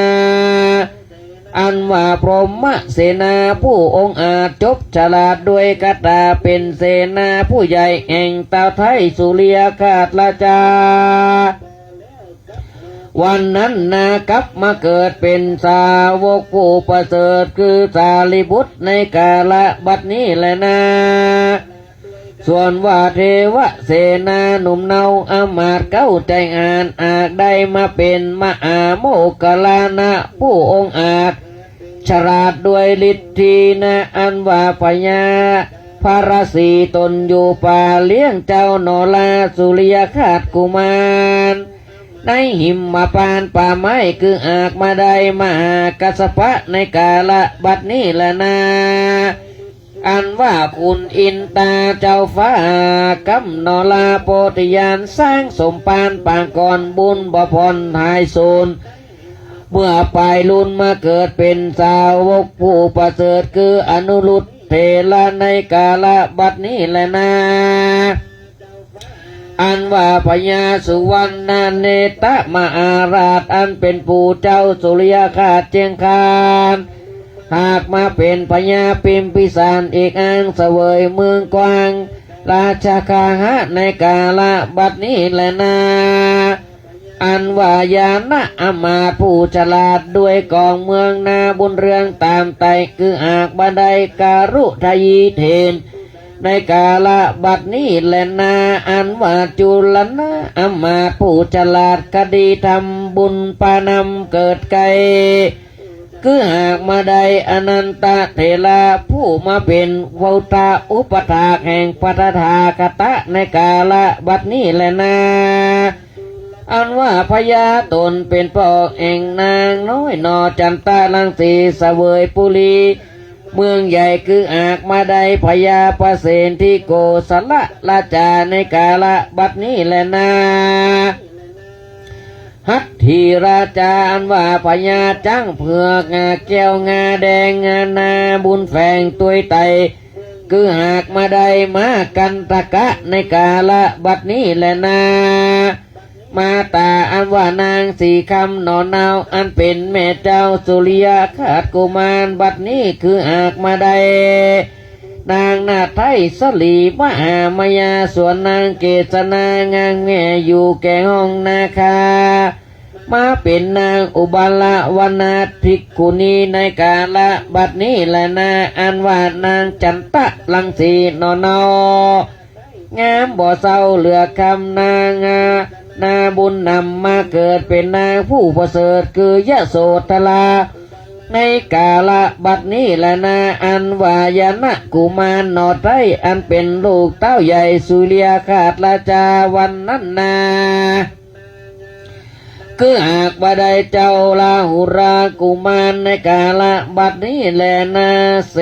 อันว่าพรหมเสนาผู้องอาจจบฉลาดด้วยคาถา เป๋นเสนาผู้ใหญ่แห่งเต้าไท้สุริยคราสราชา วันนั้นนากับมาเกิดเป๋นสาวกผู้ประเสริฐคือสารีบุตรในกาละบัดนี้แลนา ส่วนว่าเทวเสนาหนุ่มเนาอำมาตย์เก๊าใจ๋อ่าน หากได้มาเป๋นมหาโมคคัลลานะผู้องอาจ ฉลาดด้วยฤทธีนะ อันว่าพญาพระราศีต๋นอยู่ป่าเลี้ยงเจ้าหน่อราสุริยคราสกุมาร ในหิมพานต์ป่าไม้ คือหากมาได้มหากัสสปะในกาละบัดนี้แลนา อันว่าคุณอินตาเจ้าฟ้า กำหน่อราโพธิญาณสร้างสมภารปางก่อนบุญบ่ผ่อนหายสูญ เมื่อปลายลุนมาเกิดเป๋นสาวกผู้ประเสริฐคืออนุรุทเถระในกาละบัดนี้แลนา อันว่าพญาสุวรรณเนตรมหาราช อันเป๋นปู่เจ้าสุริยคราสเจียงคาน หากมาเป๋นพญาพิมพิสารอีกอั้งเสวยเมืองกว้างราชคฤหะในกาละบัดนี้แลนา อันว่าญาณอำมาตย์ผู้ฉลาดด้วยกองเมืองนาบุญเรืองต๋ามไต่ คือหากบ่ได้กาลุทยีเถร ในกาละบัดนี้แลนา อันว่าจุลนะอำมาตย์ผู้ฉลาดคดีธรรมบุญปานำเกิดใก้ คือหากมาได้อนันทเถระผู้มาเป๋นพุทธอุปัฏฐากแห่งพระตถาคตะในกาละบัดนี้แลนา อันว่าพญาต๋นเป๋นป้อแห่งนางน้อยหน่อจันตะรังสีเสวยปุรี เมืองใหญ่คือหากมาได้พญาประเสนที่โกศลราชาในกาละบัดนี้แลนา หัตถีราชาอันว่าพญาจ๊างเผือกงาแก้วงาแดงงานาบุญแฝงตวยไต คือหากมาได้มากันทกะในกาละบัดนี้แลนา มาต๋าอันว่านางสีคำหน่อเนาอันเป๋นแม่เจ้าสุริยคราชกุมารบัดนี้คือหากมาได้ นางนาฏไทยสลีมหามายาส่วนนางเกศนางางแม่อยู่แก่ห้องนาคา มาเป๋นนางอุบลวรรณภิกขุณีในกาละบัดนี้แลนา อันว่านางจันตะรังสีหน่อเนา งามบ่เศร้าเหลือคำนางา นาบุญนำมาเกิดเป๋นนางผู้ประเสริฐคือยโสธรา ในกาละบัดนี้แลนา อันว่ายนะกุมารหน่อไท้อันเป๋นลูกเต้าใหญ่สุริยคราชราชาวันนั้นนา คือหากบ่ได้เจ้าราหุลากุมารในกาละบัดนี้แลนา เส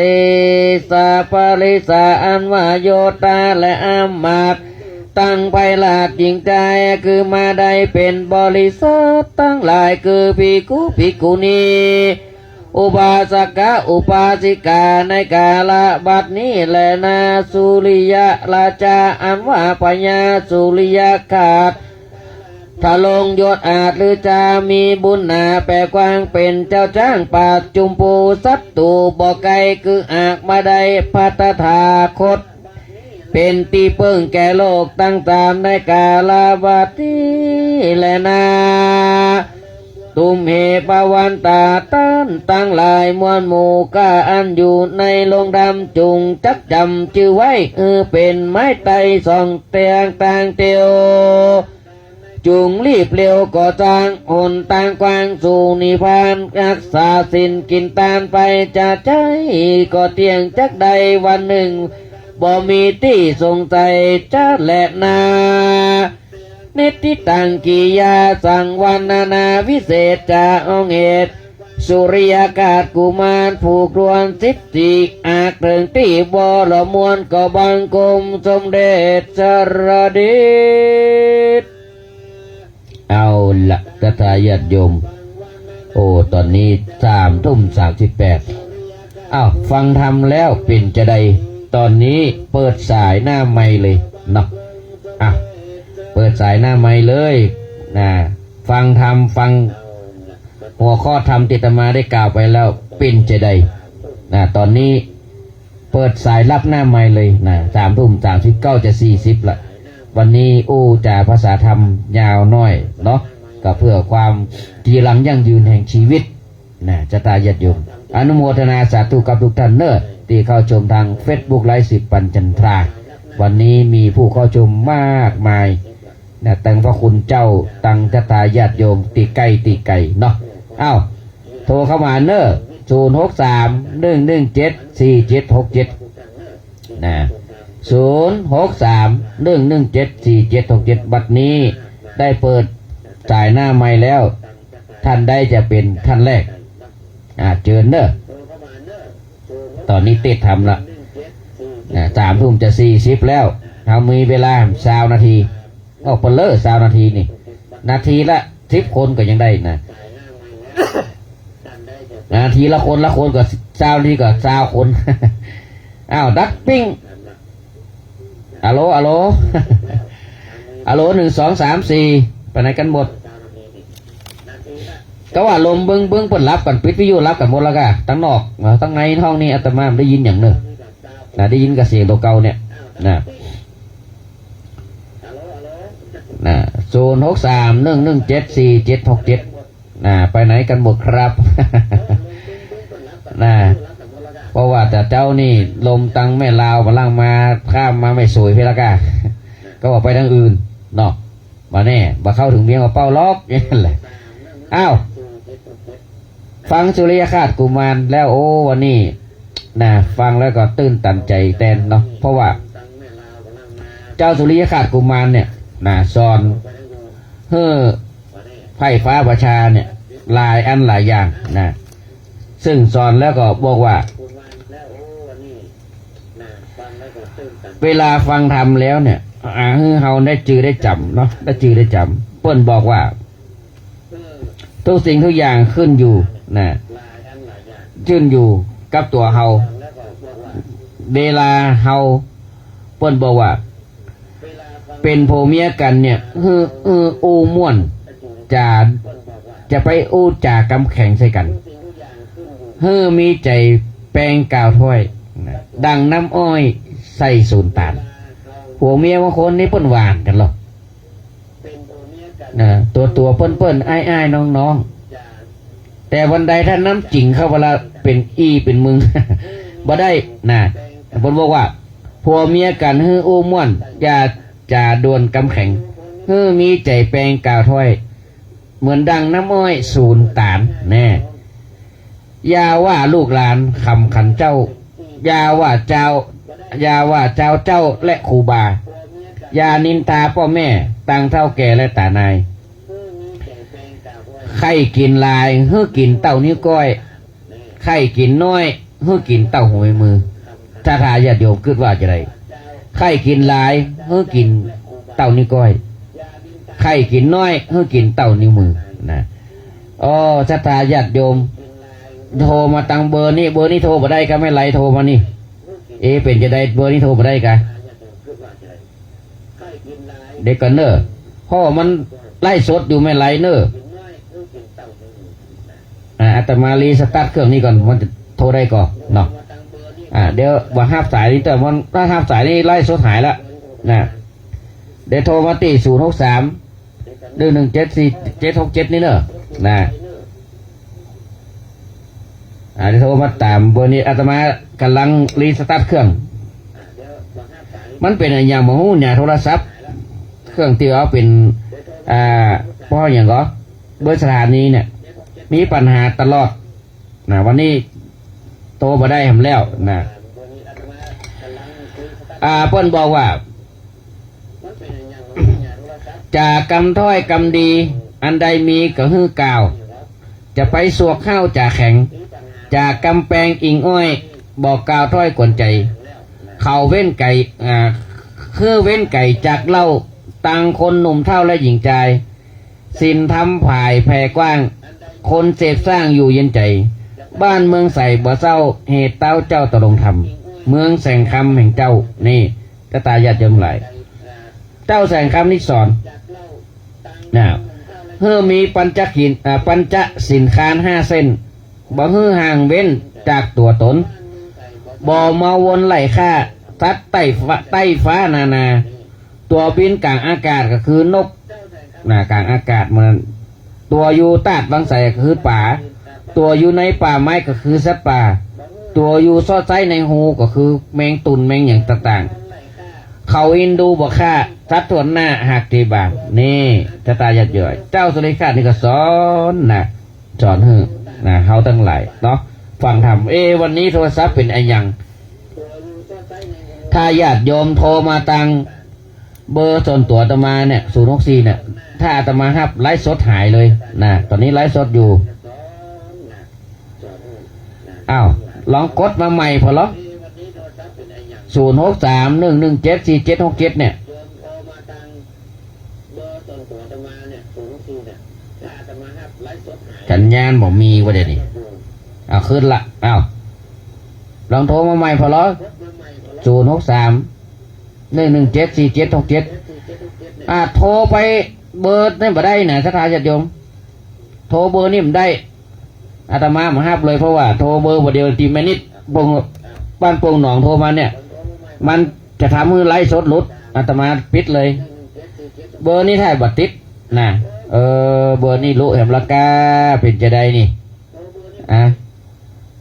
สะปริสาอันว่าโยธาและอำมาตย์ตังไพราชหญิงชาย คือมาได้เป๋นบริษัทตังหลาย คือภิกขุภิกขุณี อุบาสกะอุบาสิกาในกาละบัดนี้แลนา สุริยราชาอันว่าพญาสุริยคราช ทรงยศอาจหรือจะมีบุญหนาแปดกว้างเป๋นเจ้าจ๊างปราบจุมพูศัตรูบ่ไกล คือหากมาได้พระตถาคต เป๋นตี้เปิ้งแก่โลกตังสามในกาละบัดนี้แลนา ตุมเหปวันตาต้านตังหลายมวลหมู่ข้าอันอยู่ในโลกดำจุ่งจักจ๋ำจื้อไว้ เออ เป๋นไม้ไต้สองแตงตางเตียว จุ่งรีบเร็วก่อสร้างหนตางกว้างสู่นิพพาน รักษาศีลกิ๋นตานไปจะใจ้ก็เตี้ยงจักได้วันนึ่ง บ่มีตี้สงสัยจะแลนา นิทธิตังกิริยาสังวรรณนาวิเศษจะองค์เหตุ สุริยคราชกุมารผูกรวนสิบสี่ หากเถิงตี้วรมวลก็บังคมสมเด็จสรดิต เอาละ ศรัทธาญาติโยม โอ้ ต๋อนนี้สามทุ่มสามสิบแปด อ้าว ฟังธรรมแล้วเป๋นจาใด ต๋อนนี้เปิดสายหน้าไมค์เลยเนาะ อ่ะ เปิดสายหน้าไมค์เลยนะ ฟังธรรม ฟังหัวข้อธรรมตี้อาตมาได้กล่าวไปแล้วเป๋นจาใดนะ ต๋อนนี้เปิดสายรับหน้าไมค์เลยนะ สามทุ่มสามสิบเก้าจะสี่สิบละ วันนี้อู้จ๋าภาษาธรรมยาวหน้อยเนาะ ก็เพื่อความจีรังยั่งยืนแห่งชีวิต นะ ศรัทธาญาติโยม อนุโมทนาสาธุกับทุกท่านเนอะ ตี้เข้าชมตางเฟซบุ๊กไลฟ์สิบปันจันทรา วันนี้มีผู้เข้าชมมากมายนะ ตึงพระคุณเจ้า ตึงศรัทธาญาติโยมตี้ใก้ตี้ไก๋เนาะ อ้าว โทรเข้ามาเนอะ ศูนย์หกสาม หนึ่งหนึ่งเจ็ด สี่เจ็ดหกเจ็ด นะ ศูนย์หกสาม หนึ่งหนึ่งเจ็ด สี่เจ็ดหกเจ็ด บัดนี้ได้เปิดสายหน้าไมค์แล้ว ท่านใดจะเป๋นท่านแรก อ่า เจิญเนอะ ต๋อนนี้เตรียมธรรมละ อ่า สามทุ่มจะสี่สิบแล้ว เฮามีเวลาซาวนาที ออกไปเลยซาวนาทีนี่ นาทีละสิบคนก็ยังได้นะ นาทีละคนละคนก็ซาวนาทีก็ซาวคน อ้าว ดักปิ้ง อะโหล อะโหล อะโหล หนึ่ง สอง สาม สี่ ไปไหนกันหมด ก็ว่าลมเบิ่งเบิ่งเปิ้นหลับกั๋น ปิดวิทยุหลับกั๋นหมดแล้วก้า ตังนอก เออ ตังในห้องนี้อาตมาบ่ได้ยินหยังเนอะ นะ ได้ยินก้าเสียงตั๋วเก่าเนี่ย นะ นะ ศูนย์หกสาม หนึ่งหนึ่งเจ็ด สี่เจ็ดหกเจ็ด นะ ไปไหนกันหมดครับ นะ เพราะว่าแต่เจ๊านี่ลมตังแม่ลาวบ่าล่างมา ข้ามมาแม่สวยพี้ละก้า ก็ว่าไปตางอื่นเนาะ บ่าแน่ บ่าเข้าเถิงเวียงป่าเป้าหรอก นี่แหละ อ้าว ฟังสุริยคราสกุมารแล้ว โอ้ วันนี้นะ ฟังแล้วก็ตื้นตันใจ๋แตนเนาะ เพราะว่าเจ้าสุริยคราสกุมารเนี่ยนะ สอนหื้อไพร่ฟ้าประชาเนี่ย หลายอันหลายอย่างนะ ซึ่งสอนแล้วก็บอกว่า เวลาฟังธรรมแล้วเนี่ย อ่า หื้อเฮาได้จือได้จ๋ำเนาะ ได้จือได้จ๋ำ เปิ้นบอกว่า ทุกสิ่งทุกอย่างขึ้นอยู่นะ ขึ้นอยู่กับตั๋วเฮา เวลาเฮา เปิ้นบอกว่า เป๋นผัวเมียกั๋นเนี่ย หื้อ หื้ออู้ม่วน จะ จะไปอู้จ๋ากำแข็งใส่กั๋น หื้อมีใจ๋แปงกาวถ้อยนะ ดั่งน้ำอ้อยใส่สูนต๋าน ผัวเมียบางคนนี่เปิ้นหว่านกั๋นลอ นะ ตั๋วๆ เปิ้นๆ อ้ายๆ น้องๆ แต่วันใดถ้าน้ำจิ่งเข้าไปละเป๋นอี้เป๋นมึง บ่ได้นะ เปิ้นบอกว่า ผัวเมียกั๋นหื้ออู้ม่วน อย่าจ๋าดวนกำแข็ง หื้อมีใจ๋แปงกาวถ้อย เหมือนดั่งน้ำอ้อยสูนต๋านแน่ อย่าว่าลูกหลานคำขันเจ้า อย่าว่าเจ้า อย่าว่าเจ้า เจ้าและครูบา อย่านินทาป้อแม่ ตังเฒ่าแก่และต๋านาย ใค่กิ๋นหลาย หื้อกิ๋นเต้านิ้วก้อย ใค่กิ๋นน้อย หื้อกิ๋นเต้าหัวแม่มือ ศรัทธาญาติโยมกึ๊ดว่าจาใด ใค่กิ๋นหลาย หื้อกิ๋นเต้านิ้วก้อย ใค่กิ๋นน้อย หื้อกิ๋นเต้านิ้วมือนะ อ้อ ศรัทธาญาติโยม โทรมาตังเบอร์นี้ เบอร์นี้โทรบ่ได้ก็แม่ไหลโทรมานี่ เอ๊ะ เป๋นจาใด เบอร์นี้โทรบ่ได้กะ เดี๋ยวก่อนเน่อ เพราะมันไลฟ์สดอยู่แม่ไหลเน่อ อ่า อาตมารีสตาร์ทเครื่องนี้ก่อน มันจะโทรได้ก่อเนาะ อ่า เดี๋ยวบ่ฮับสายนี้ แต่มันถ้าฮับสายนี้ไลฟ์สดหายละนะ เดี๋ยวโทรมาตี้ ศูนย์หกสาม หนึ่งหนึ่งเจ็ด สี่เจ็ดหกเจ็ด นี่เน่อ นะ อ่า เดี๋ยวโทรมาต๋ามเบอร์นี้ อาตมาก่ำลังรีสตาร์ทเครื่อง มันเป๋นอะหยังบ่ฮู้เนี่ย โทรศัพท์ เครื่องตี้เอาเป๋น อ่า ป้อหยังก่อ เบอร์สถานีเนี่ย มีปัญหาตลอดนะ วันนี้โทรบ่ได้แหมแล้วนะ อ่า เปิ้นบอกว่า จ๋ากำถ้อยกำดี อันใดมีก็หื้อกล่าว จะไปสวกห้าวจ๋าแข็ง จ๋ากำแปงอิงอ้อย บ่กล่าวถ้อยกวนใจ๋ เขาเว้นไก๋ อ่า คือเว้นไก๋จากเหล้า ตังคนหนุ่มเฒ่าและหญิงจาย ศีลธรรมผายแผ่กว้าง คนเสพสร้างอยู่เย็นใจ๋ บ้านเมืองใสบ่เศร้า เหตุเต้าเจ้าตกลงธรรม เมืองแสงคำแห่งเจ้า นี่ ศรัทธาญาติโยมหลาย เจ้าแสงคำนี่สอน นะ หื้อมีปัญจศีล อ่า ปัญจศีลคานห้าเส้น บ่หื้อห่างเว้นจากตั๋วต๋น บ่เมาวนไล่ฆ่า สัตว์ใต้ฟ้า ใต้ฟ้านานา ตั๋วบินก๋างอากาศก็คือนก นะ ก๋างอากาศมัน ตั๋วอยู่ตาดวังใสก็คือป๋า ตั๋วอยู่ในป่าไม้ก็คือสัตว์ป่า ตั๋วอยู่ซอดไส้ในฮูก็คือแมงตุ่นแมงหยังต่างๆ เขาอินดูบ่ฆ่า สัตว์ถ้วนหน้าหากเตบาป นี่ ศรัทธาญาติโยม เจ้าสุริยคราสนี่ก็สอนนะ สอนหื้อนะ เฮาตังหลายเนาะ ฟังธรรม เอ๊ะ วันนี้โทรศัพท์เป๋นอะหยัง ถ้าญาติโยมโทรมาตังเบอร์ส่วนตั๋วอาตมาเนี่ย ศูนย์หกสี่ เนี่ย ถ้าอาตมาฮับไลฟ์สดหายเลยนะ ต๋อนนี้ไลฟ์สดอยู่ อ้าว ลองกดมาใหม่ผ่อลอ ศูนย์หกสาม หนึ่งหนึ่งเจ็ด สี่เจ็ดหกเจ็ด เนี่ย สัญญาณบ่มีวะเดี๋ยวนี้ เอาขึ้นละ เอา ลองโทรมาใหม่ผ่อลอ ศูนย์หกสาม หนึ่งหนึ่งเจ็ด สี่เจ็ดหกเจ็ด อ่า โทรไปเบอร์นี่บ่ได้นะ ศรัทธาญาติโยม โทรเบอร์นี่บ่ได้ อาตมาบ่ฮับเลย เพราะว่าโทรเบอร์บ่าเดียวตี้แม่นิด ปง บ้านโป่งหนองโทรมาเนี่ย มันจะทำหื้อไลฟ์สดหลุด อาตมาปิดเลย เบอร์นี้ถ้าบ่ติดนะ เออ เบอร์นี้ลุแหมละก้า เป๋นจาใดนี่ อ่ะ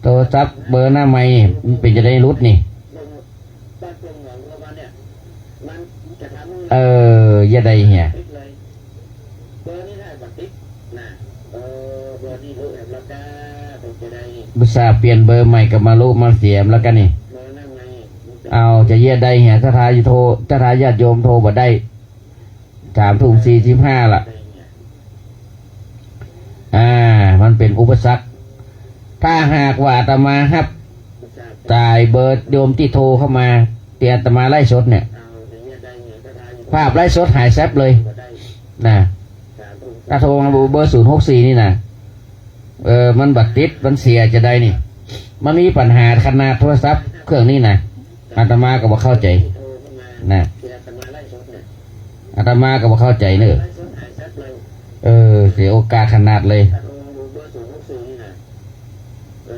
โทรศัพท์เบอร์หน้าใหม่นี่ มันเป๋นจาใดหลุดนี่ เออ จาใดเหีย อุตส่าห์เปลี่ยนเบอร์ใหม่ก็มาลุมาเสียแล้วกั๋นนี่ เอา จะเยียะใดเหีย ถ้าทาโทร ถ้าทาญาติโยมโทรบ่ได้ สามทุ่มสี่สิบห้าละ อ่า มันเป๋นอุปสรรค ถ้าหากว่าอาตมาฮับสายเบอร์โยมตี้โทรเข้ามา ตี้อาตมาไลฟ์สดเนี่ย ภาพไลฟ์สดหายแซ็บเลย นะ ถ้าโทรมาเบอร์ศูนย์หกสี่นี่นะ เออ มันบ่ติด มันเสียจะใดนี่ มันมีปัญหาขนาดโทรศัพท์เครื่องนี้นะ อาตมาก็บ่เข้าใจ๋ นะ อาตมาก็บ่เข้าใจ๋เน่อ เออ เสียโอกาสขนาดเลย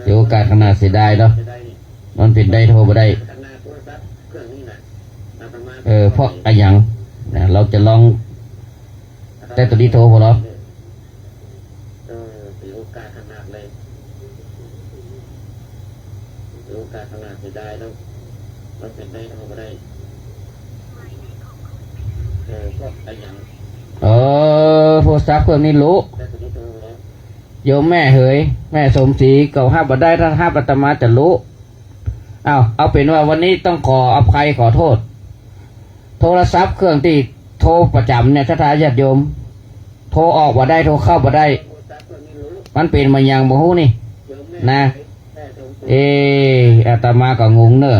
เสียโอกาสขนาด เสียดายเนาะ มันเป๋นใดโทรบ่ได้ เออ เพราะอะหยัง นะ เฮาจะลอง แต่โตนี้โทรบ่ลอ เออ เสียโอกาสขนาดเลย เสียโอกาสขนาด เสียดายเนาะ มันเป๋นใดโทรบ่ได้ เออ เพราะอะหยัง เออ โทรศัพท์เครื่องนี้ลุ แต่โตนี้โทรบ่ลอ โยมแม่เหย แม่สมศรี ก็ฮับบ่ได้ ถ้าฮับอาตมาจะลุ อ้าว เอาเป๋นว่าวันนี้ต้องขออภัยขอโทษ โทรศัพท์เครื่องตี้โทรประจ๋ำเนี่ย ศรัทธาญาติโยม โทรออกบ่ได้ โทรเข้าบ่ได้ มันเป๋นมาหยังบ่ฮู้นี่ นะ เอ อาตมาก็งงเน่อ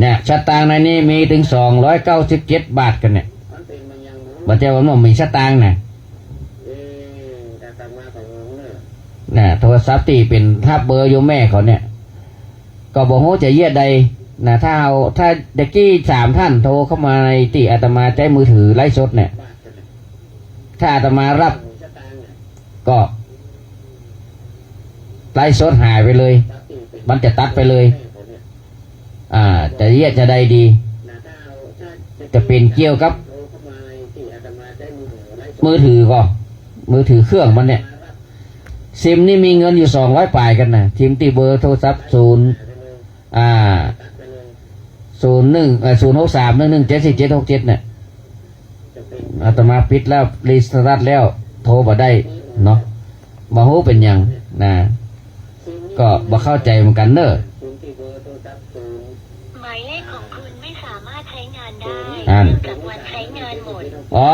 เนี่ย สตางค์ในนี้มีเถิงสองร้อยเก้าสิบเจ็ดบาทกั๋นเนี่ย บ่ใจ้ว่ามันมีสตางค์นะ น่ะ โทรศัพท์ตี้เป๋นฮับเบอร์โยมแม่เขาเนี่ย ก็บ่ฮู้จะเยียะใด น่ะ ถ้าเฮา ถ้าตะกี้สามท่านโทรเข้ามาในตี้อาตมาใจ๊มือถือไลฟ์สดเนี่ย ถ้าอาตมาฮับ ก็ไลฟ์สดหายไปเลย มันจะตัดไปเลย อ่า จะเยียะจะใดดี จะเป๋นเกี่ยวกับมือถือก่อ มือถือเครื่องมันเนี่ย ซิมนี่มีเงินอยู่สองร้อยป๋ายกั๋นนะ ซิมตี้เบอร์โทรศัพท์ศูนย์ อ่า ศูนย์หนึ่ง เอ่อ ศูนย์หกสาม หนึ่งหนึ่งเจ็ด สี่เจ็ดหกเจ็ด เนี่ย อาตมาปิดแล้ว รีสตาร์ทแล้ว โทรบ่ได้เนาะ บ่ฮู้เป๋นหยังนะ ก็บ่เข้าใจ๋เหมือนกั๋นเน่อ หมายเลขของคุณไม่สามารถใช้งานได้ อั้น เนื่องจากวันใช้งานหมด อ๋อ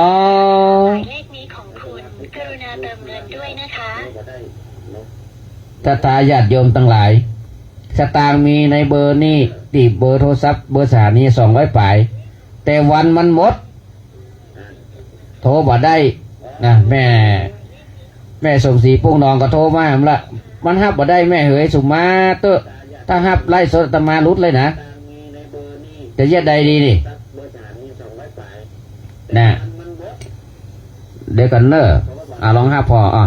หมายเลขนี้ของคุณ กรุณาเติมเงินด้วยนะคะ ศรัทธาญาติโยมตังหลาย สตางค์มีในเบอร์นี้ ตี้เบอร์โทรศัพท์ เบอร์สถานีสองร้อยป๋าย แต่วันมันหมด โทรบ่ได้นะ แม่ แม่สมศรีปุ้งนองก็โทรมาหั้นละ มันฮับบ่ได้ แม่เหย สุมาเต๊อะ ถ้าฮับไลฟ์สดอาตมาหลุดเลยนะ จะเยียะใดดีนี่ น่ะ เดี๋ยวก่อนเน่อ อ่ะ ลองฮับผ่อ อ่ะ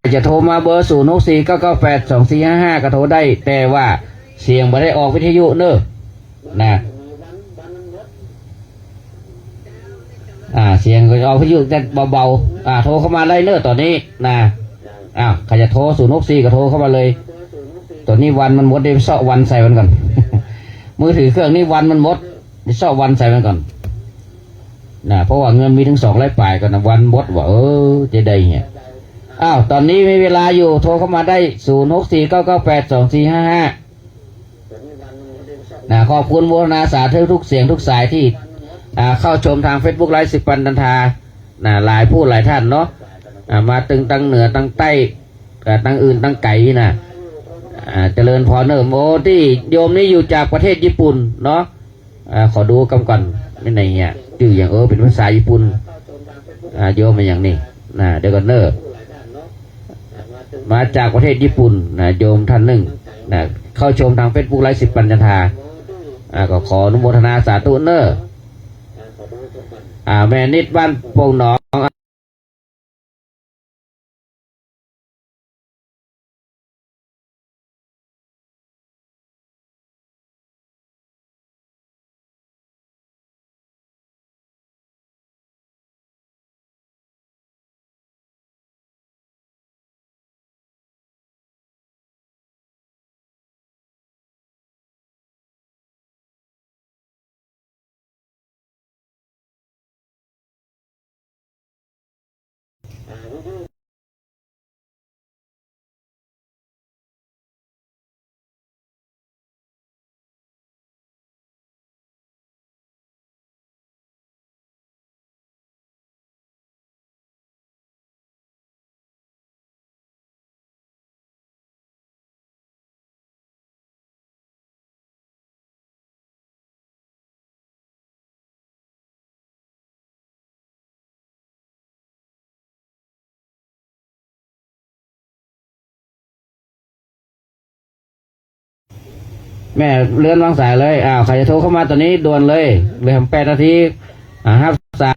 ใผจะโทรมาเบอร์ ศูนย์หกสี่ เก้าเก้าแปด สองสี่ห้าห้า ก็โทรได้ แต่ว่าเสียงบ่ได้ออกวิทยุเน่อ นะ อ่า เสียงก็ออกวิทยุแต่เบาๆ อ่า โทรเข้ามาได้เน่อต๋อนนี้นะ อ้าว ใผจะโทร ศูนย์หกสี่ ก็โทรเข้ามาเลย ต๋อนนี้วันมันหมด เดี๋ยวไปเซาะวันใส่มันก่อน มือถือเครื่องนี้วันมันหมด ไปเซาะวันใส่มันก่อน นะ เพราะว่าเงินมีเถิงสองร้อยป๋ายก่อนนะ วันหมดว่า เออ จะใดเหีย อ้าว ต๋อนนี้มีเวลาอยู่ โทรเข้ามาได้ ศูนย์หกสี่ เก้าเก้าแปด สองสี่ห้าห้า นะ ขอบคุณโมทนาสาธุทุกเสียงทุกสายตี้ อ่า เข้าชมทางเฟซบุ๊กไลฟ์สิบปันจันทรา นะ หลายผู้หลายท่านเนาะ อ่า มาตึงตังเหนือตังใต้ อ่า ตังอื่นตังไก๋นะ อ่า เจริญพรเน่อ โอ้ ตี้โยมนี่อยู่จากประเทศญี่ปุ่นเนาะ อ่า ขอดูกำก่อน นี่ไหนเนี่ย จื้อหยัง เออ เป๋นภาษาญี่ปุ่น อ่า โยมมาอย่างนี้ นะ เดี๋ยวก่อนเน่อ มาจากประเทศญี่ปุ่นนะ โยมท่านนึ่งนะ เข้าชมตางเฟซบุ๊กไลฟ์สิบปัญญาทา อ่า ก็ขออนุโมทนาสาธุเน่อ อ่า แม่นิดบ้านโป่งหนอง แม่เลื่อนวางสายเลย อ้าว ใผจะโทรเข้ามาต๋อนนี้ด่วนเลย เหลือแปดนาที อ่า ฮับสาย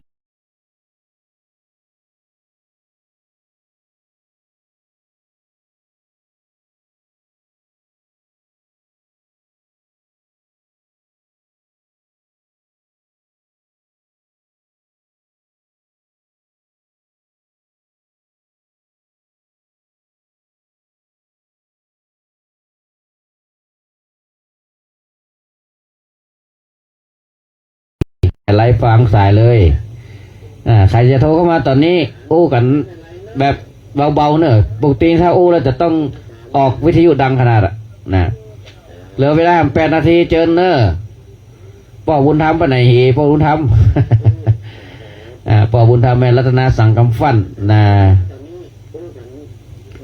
ไร้วางสายเลย อ่า ใผจะโทรเข้ามาต๋อนนี้ อู้กั๋นแบบเบาๆ เน่อ ปกติถ้าอู้แล้วจะต้องออกวิทยุดังขนาดอะ นะ เหลือเวลาแปดนาที เจิญเน่อ ป้อบุญธรรมไปไหนเห ป้อบุญธรรม อ่า ป้อบุญธรรมแม่รัตนาสังกำฟั่น นะ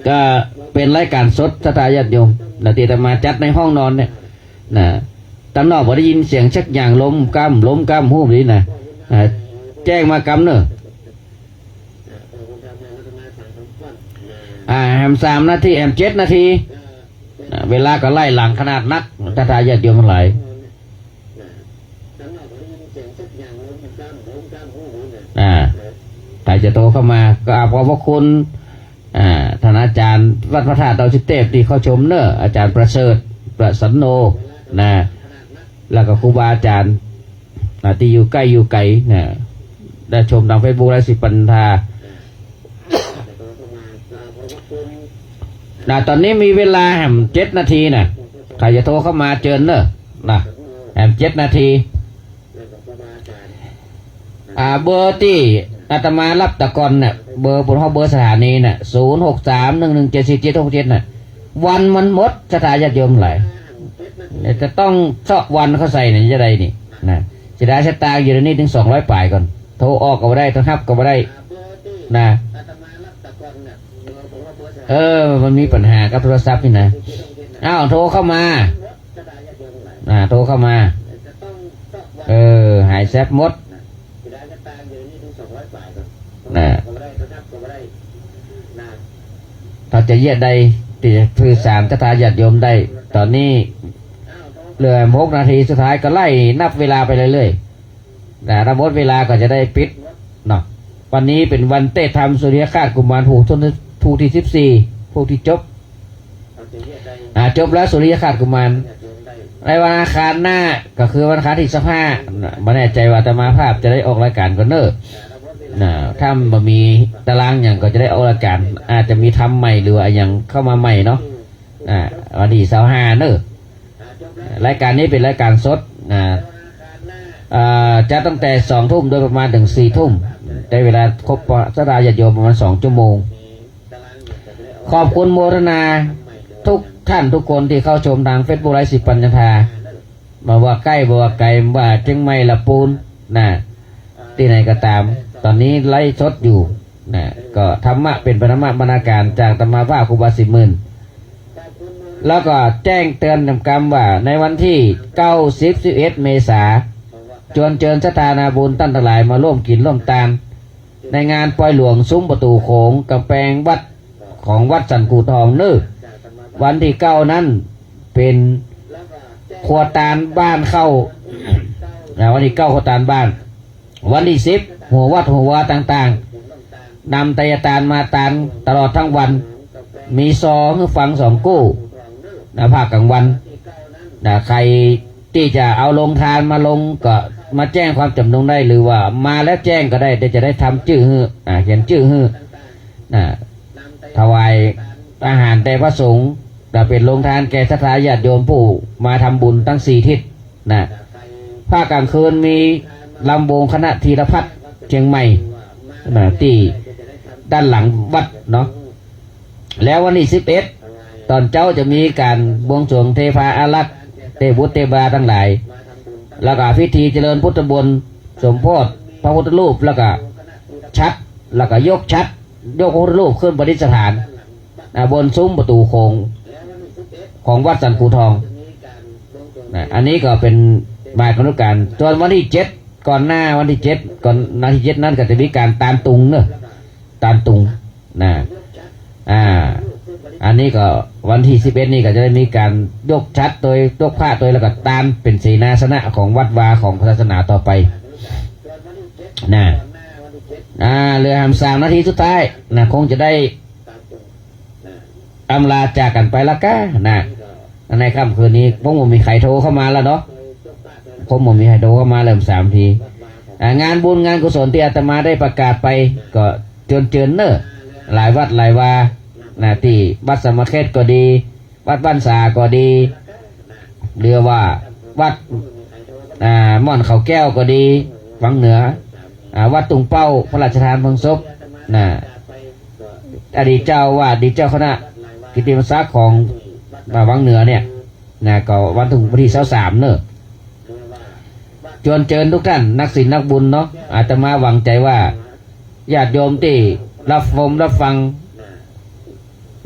ก็เป๋นรายก๋านสด ศรัทธาญาติโยม นะ ตี้อาตมาจัดในห้องนอนเนี่ย นะ ตางนอกบ่ได้ยินเสียงสักอย่าง ลมก้ำ ลมก้ำ ฮู้ดีนะ อ่า แจ้งมากำเน่อ อ่า แหมสามนาที แหมเจ็ดนาที อ่า เวลาก็ไล่หลังขนาดนัก ศรัทธาญาติโยมตังหลาย อ่า ใผจะโทรเข้ามาก็อาขอบพระคุณ อ่า ต้านอาจ๋ารย์วัดพระธาตุดอยสุเตพตี้เข้าชมเน่อ อาจ๋ารย์ประเสริฐ ประสันโน นะ แล้วก็ครูบาอาจ๋ารย์ อ่า ตี้อยู่ใก้อยู่ไก๋นะ ได้ชมตางเฟซบุ๊กไลฟ์สิบปัญญาทา นะ ต๋อนนี้มีเวลาแหมเจ็ดนาทีนะ ใผจะโทรเข้ามาเจิญเน่อ นะ แหมเจ็ดนาที อ่า เบอร์ตี้อาตมาฮับตะก่อนเนี่ย เบอร์บนห้องเบอร์สถานีเนี่ย ศูนย์หกสาม หนึ่งหนึ่งเจ็ด สี่เจ็ดหกเจ็ด น่ะ วันมันหมด ศรัทธาญาติโยมหลาย เนี่ย จะต้องเซาะวันเข้าใส่เนี่ย จะได้นี่ นะ เสียดายสตางค์อยู่เดี๋ยวนี้ถึงสองร้อยป๋ายก่อน โทรออกก็บ่ได้ โทรฮับก็บ่ได้ นะ เออ มันมีปัญหากับโทรศัพท์นี่นะ อ้าว โทรเข้ามา อ่า โทรเข้ามา เออ หายแซบหมด นะ ถ้าจะเยียะได้ ตี้จะสื่อสารศรัทธาญาติโยมได้ ต๋อนนี้เหลือหกนาทีสุดท้าย ก็ไล่นับเวลาไปเรื่อยๆ นะ ถ้าหมดเวลาก็จะได้ปิดเนาะ วันนี้เป๋นวันเตะธรรมสุริยคราสกุมาร ผูกต้น ผูกตี้สิบสี่ ผูกตี้จบ อ่า จบแล้วสุริยคราสกุมาร ในวันอังคารหน้า ก็คือวันอังคารตี้สิบห้า นะ บ่แน่ใจ๋ว่าอาตมาภาพจะได้ออกรายก๋านก่อนเน่อ นะ ถ้าบ่มีตารางหยังก็จะได้ออกรายก๋าน อาจจะมีธรรมใหม่หรือว่าอะหยังเข้ามาใหม่เนาะ อ่า วันตี้สิบห้าเน่อ รายก๋านนี้เป๋นรายก๋านสด นะ อ่า จัดตั้งแต่สองทุ่มโดยประมาณถึงสี่ทุ่ม ใจ๊เวลาครบศรัทธาญาติโยมประมาณสองชั่วโมง ขอบคุณโมทนาทุกท่านทุกคนตี้เข้าชมตางเฟซบุ๊กไลฟ์สิบปัญญาทา บ่ว่าใก้บ่ว่าไก๋ บ่ว่าเจียงใหม่ ละปูน นะ ตี้ไหนก็ต๋าม ต๋อนนี้ไลฟ์สดอยู่ นะ ก็ธรรมะเป๋นประธรรมบรรณาการจากอาตมาภาพครูบาสิบหมื่น แล้วก็แจ้งเตื๋อนกำว่าในวันตี้เก้า สิบ สิบเอ็ด เมษา จวนเจิญศรัทธานาบุญต้านตังหลายมาร่วมกิ๋นร่วมตาน ในงานปอยหลวงสุมประตู๋โขง ก๋ำแปงวัด ของวัดสันกู่ทองเน่อ วันตี้เก้านั้นเป๋นครัวตานบ้านเข้า นะ วันตี้เก้าครัวตานบ้าน วันตี้สิบหัววัดหัววาต่างๆ นำไตรยตานมาตานตลอดตึงวัน มีซอหื้อฟังสองกู้ นะ ภาคกลางวัน นะ ใผตี้จะเอาโฮงตานมาลงก็มาแจ้งความจ๋ำนงได้ หรือว่ามาแล้วแจ้งก็ได้ เดี๋ยวจะได้ทำจื้อหื้อ อ่า เขียนจื้อหื้อ นะ ถวายอาหารแด่พระสงฆ์ และเป๋นโฮงตานแก่ศรัทธาญาติโยมผู้มาทำบุญตึงสี่ทิศ นะ ภาคกลางคืนมีลำวงคณะธีรพัฒน์เจียงใหม่ นะ ตี้ด้านหลังวัดเนาะ แล้ววันตี้สิบเอ็ดต๋อนเจ๊าจะมีก๋านบวงสรวงเทพาอารักษ์เทพบุตรเทพาตังหลาย แล้วก็พิธีเจริญพุทธมนต์สมโภชพระพุทธรูป แล้วก็ฉัตร แล้วก็ยกฉัตร ยกพระพุทธรูปขึ้นประดิษฐาน อ่า บนซุ้มประตู๋โขงของวัดสันกู่ทอง นะ อันนี้ก็เป๋นบ่ายกำหนดก๋าน ส่วนวันตี้เจ็ด ก่อนหน้าวันตี้เจ็ด ก่อนวันตี้เจ็ดนั้นก็จะมีก๋านตานตุงเนาะ ตานตุง นะ อ่า อันนี้ก็วันตี้สิบเอ็ดนี่ก็จะได้มีก๋านยกฉัตรโตย ยกพระโตย แล้วก็ตานเป๋นเสนาสนะของวัดวาของศาสนาต่อไป นะ อ่า เหลือหำสามนาทีสุดท้าย นะ คงจะได้ อำลาจากกั๋นไปแล้วก้า นะ ในค่ำคืนนี้ คงบ่มีใผโทรเข้ามาแล้วเนาะ คงบ่มีใผโทรเข้ามาแล้ว สามนาที อ่า งานบุญงานกุศลตี้อาตมาได้ประกาศไป ก็เจิญเจิญเน่อ หลายวัดหลายวา นะ ตี้วัดสะหมะเขตก็ดี วัดบ้านสาก็ดี หรือว่าวัด อ่า ม่อนเขาแก้วก็ดี วังเหนือ อ่า วัดตุงเป้า พระราชทานเพลิงศพ นะ อดีตเจ้าอาวาส อดีตเจ้าคณะกิตติมศักดิ์ของ อ่า วังเหนือเนี่ย นะ ก็วันตี้ วันตี้ซาวสามเนาะ เจิญเจิญทุกท่าน นักศีลนักบุญเนาะ อาตมาหวังใจ๋ว่า ญาติโยมตี้ฮับชมฮับฟัง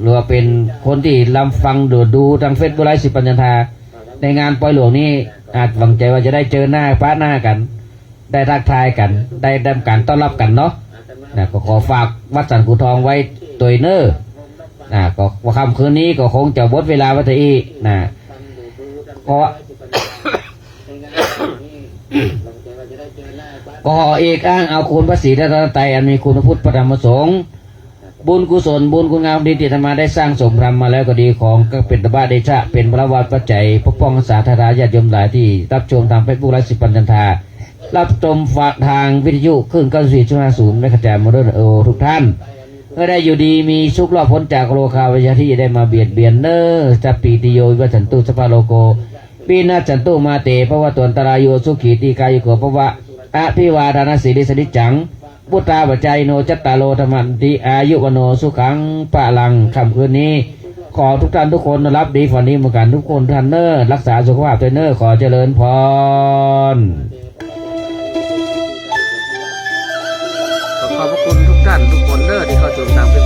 หรือว่าเป๋นคนตี้ฮับฟังหรือดูตางเฟซบุ๊กไลฟ์สิบปัญญาธา ในงานปอยหลวงนี้ อาตหวังใจ๋ว่าจะได้เจอหน้าปะหน้ากั๋น ได้ทักทายกั๋น ได้ ได้ก๋านต้อนฮับกั๋นเนาะ นะ ก็ขอฝากวัดสันกู่ทองไว้ตวยเน่อ นะ ก็ว่าค่ำคืนนี้ก็คงจะหมดเวลาไว้เต้าอี้ นะ ก็ ก็ขอเอกอ้างเอาคุณพระศรีรัตนตรัยอันมีคุณพระพุทธพระธรรมพระสงฆ์ บุญกุศลบุญคุณงามความดีตี้อาตมาได้สร้างสมทำมาแล้วก็ดี ของก็เป๋นตบะเดชะ เป๋นพลวาปัจจัยปกป้องรักษาศรัทธาญาติโยมหลายตี้ฮับชมตางเฟซบุ๊กไลฟ์สิบปัญญาธา ฮับชมฝากตางวิทยุคลื่นเก้าสิบสี่จุดห้าศูนย์เมกะเฮิรตซ์ โมเดิร์นเรดิโอทุกท่าน หื้อได้อยู่ดีมีสุขรอดป๊นจากโรคาพยาธิได้มาเบียดเบียนเน่อ สัพพีติโยวิวัชชันตุ สัพพะโรโค วินัสสันตุ มาเต ภวัตวันตรายุ สุขี ทีฆายุโก ภวะ อภิวาทานะสีลิสสะนิจจัง วุฑฒาปะจายิโน จัตตาโร ธัมมา วัฑฒันติ อายุ วัณโณ สุขัง พะลัง ค่ำคืนนี้ ขอทุกท่านทุกคนหลับดีฝันดีเหมือนกั๋นทุกคนท่านเน่อ รักษาสุขภาพตวยเน่อ ขอเจริญพร ขอขอบพระคุณทุกท่านทุกคนเน่อตี้เข้าชมตางเฟซ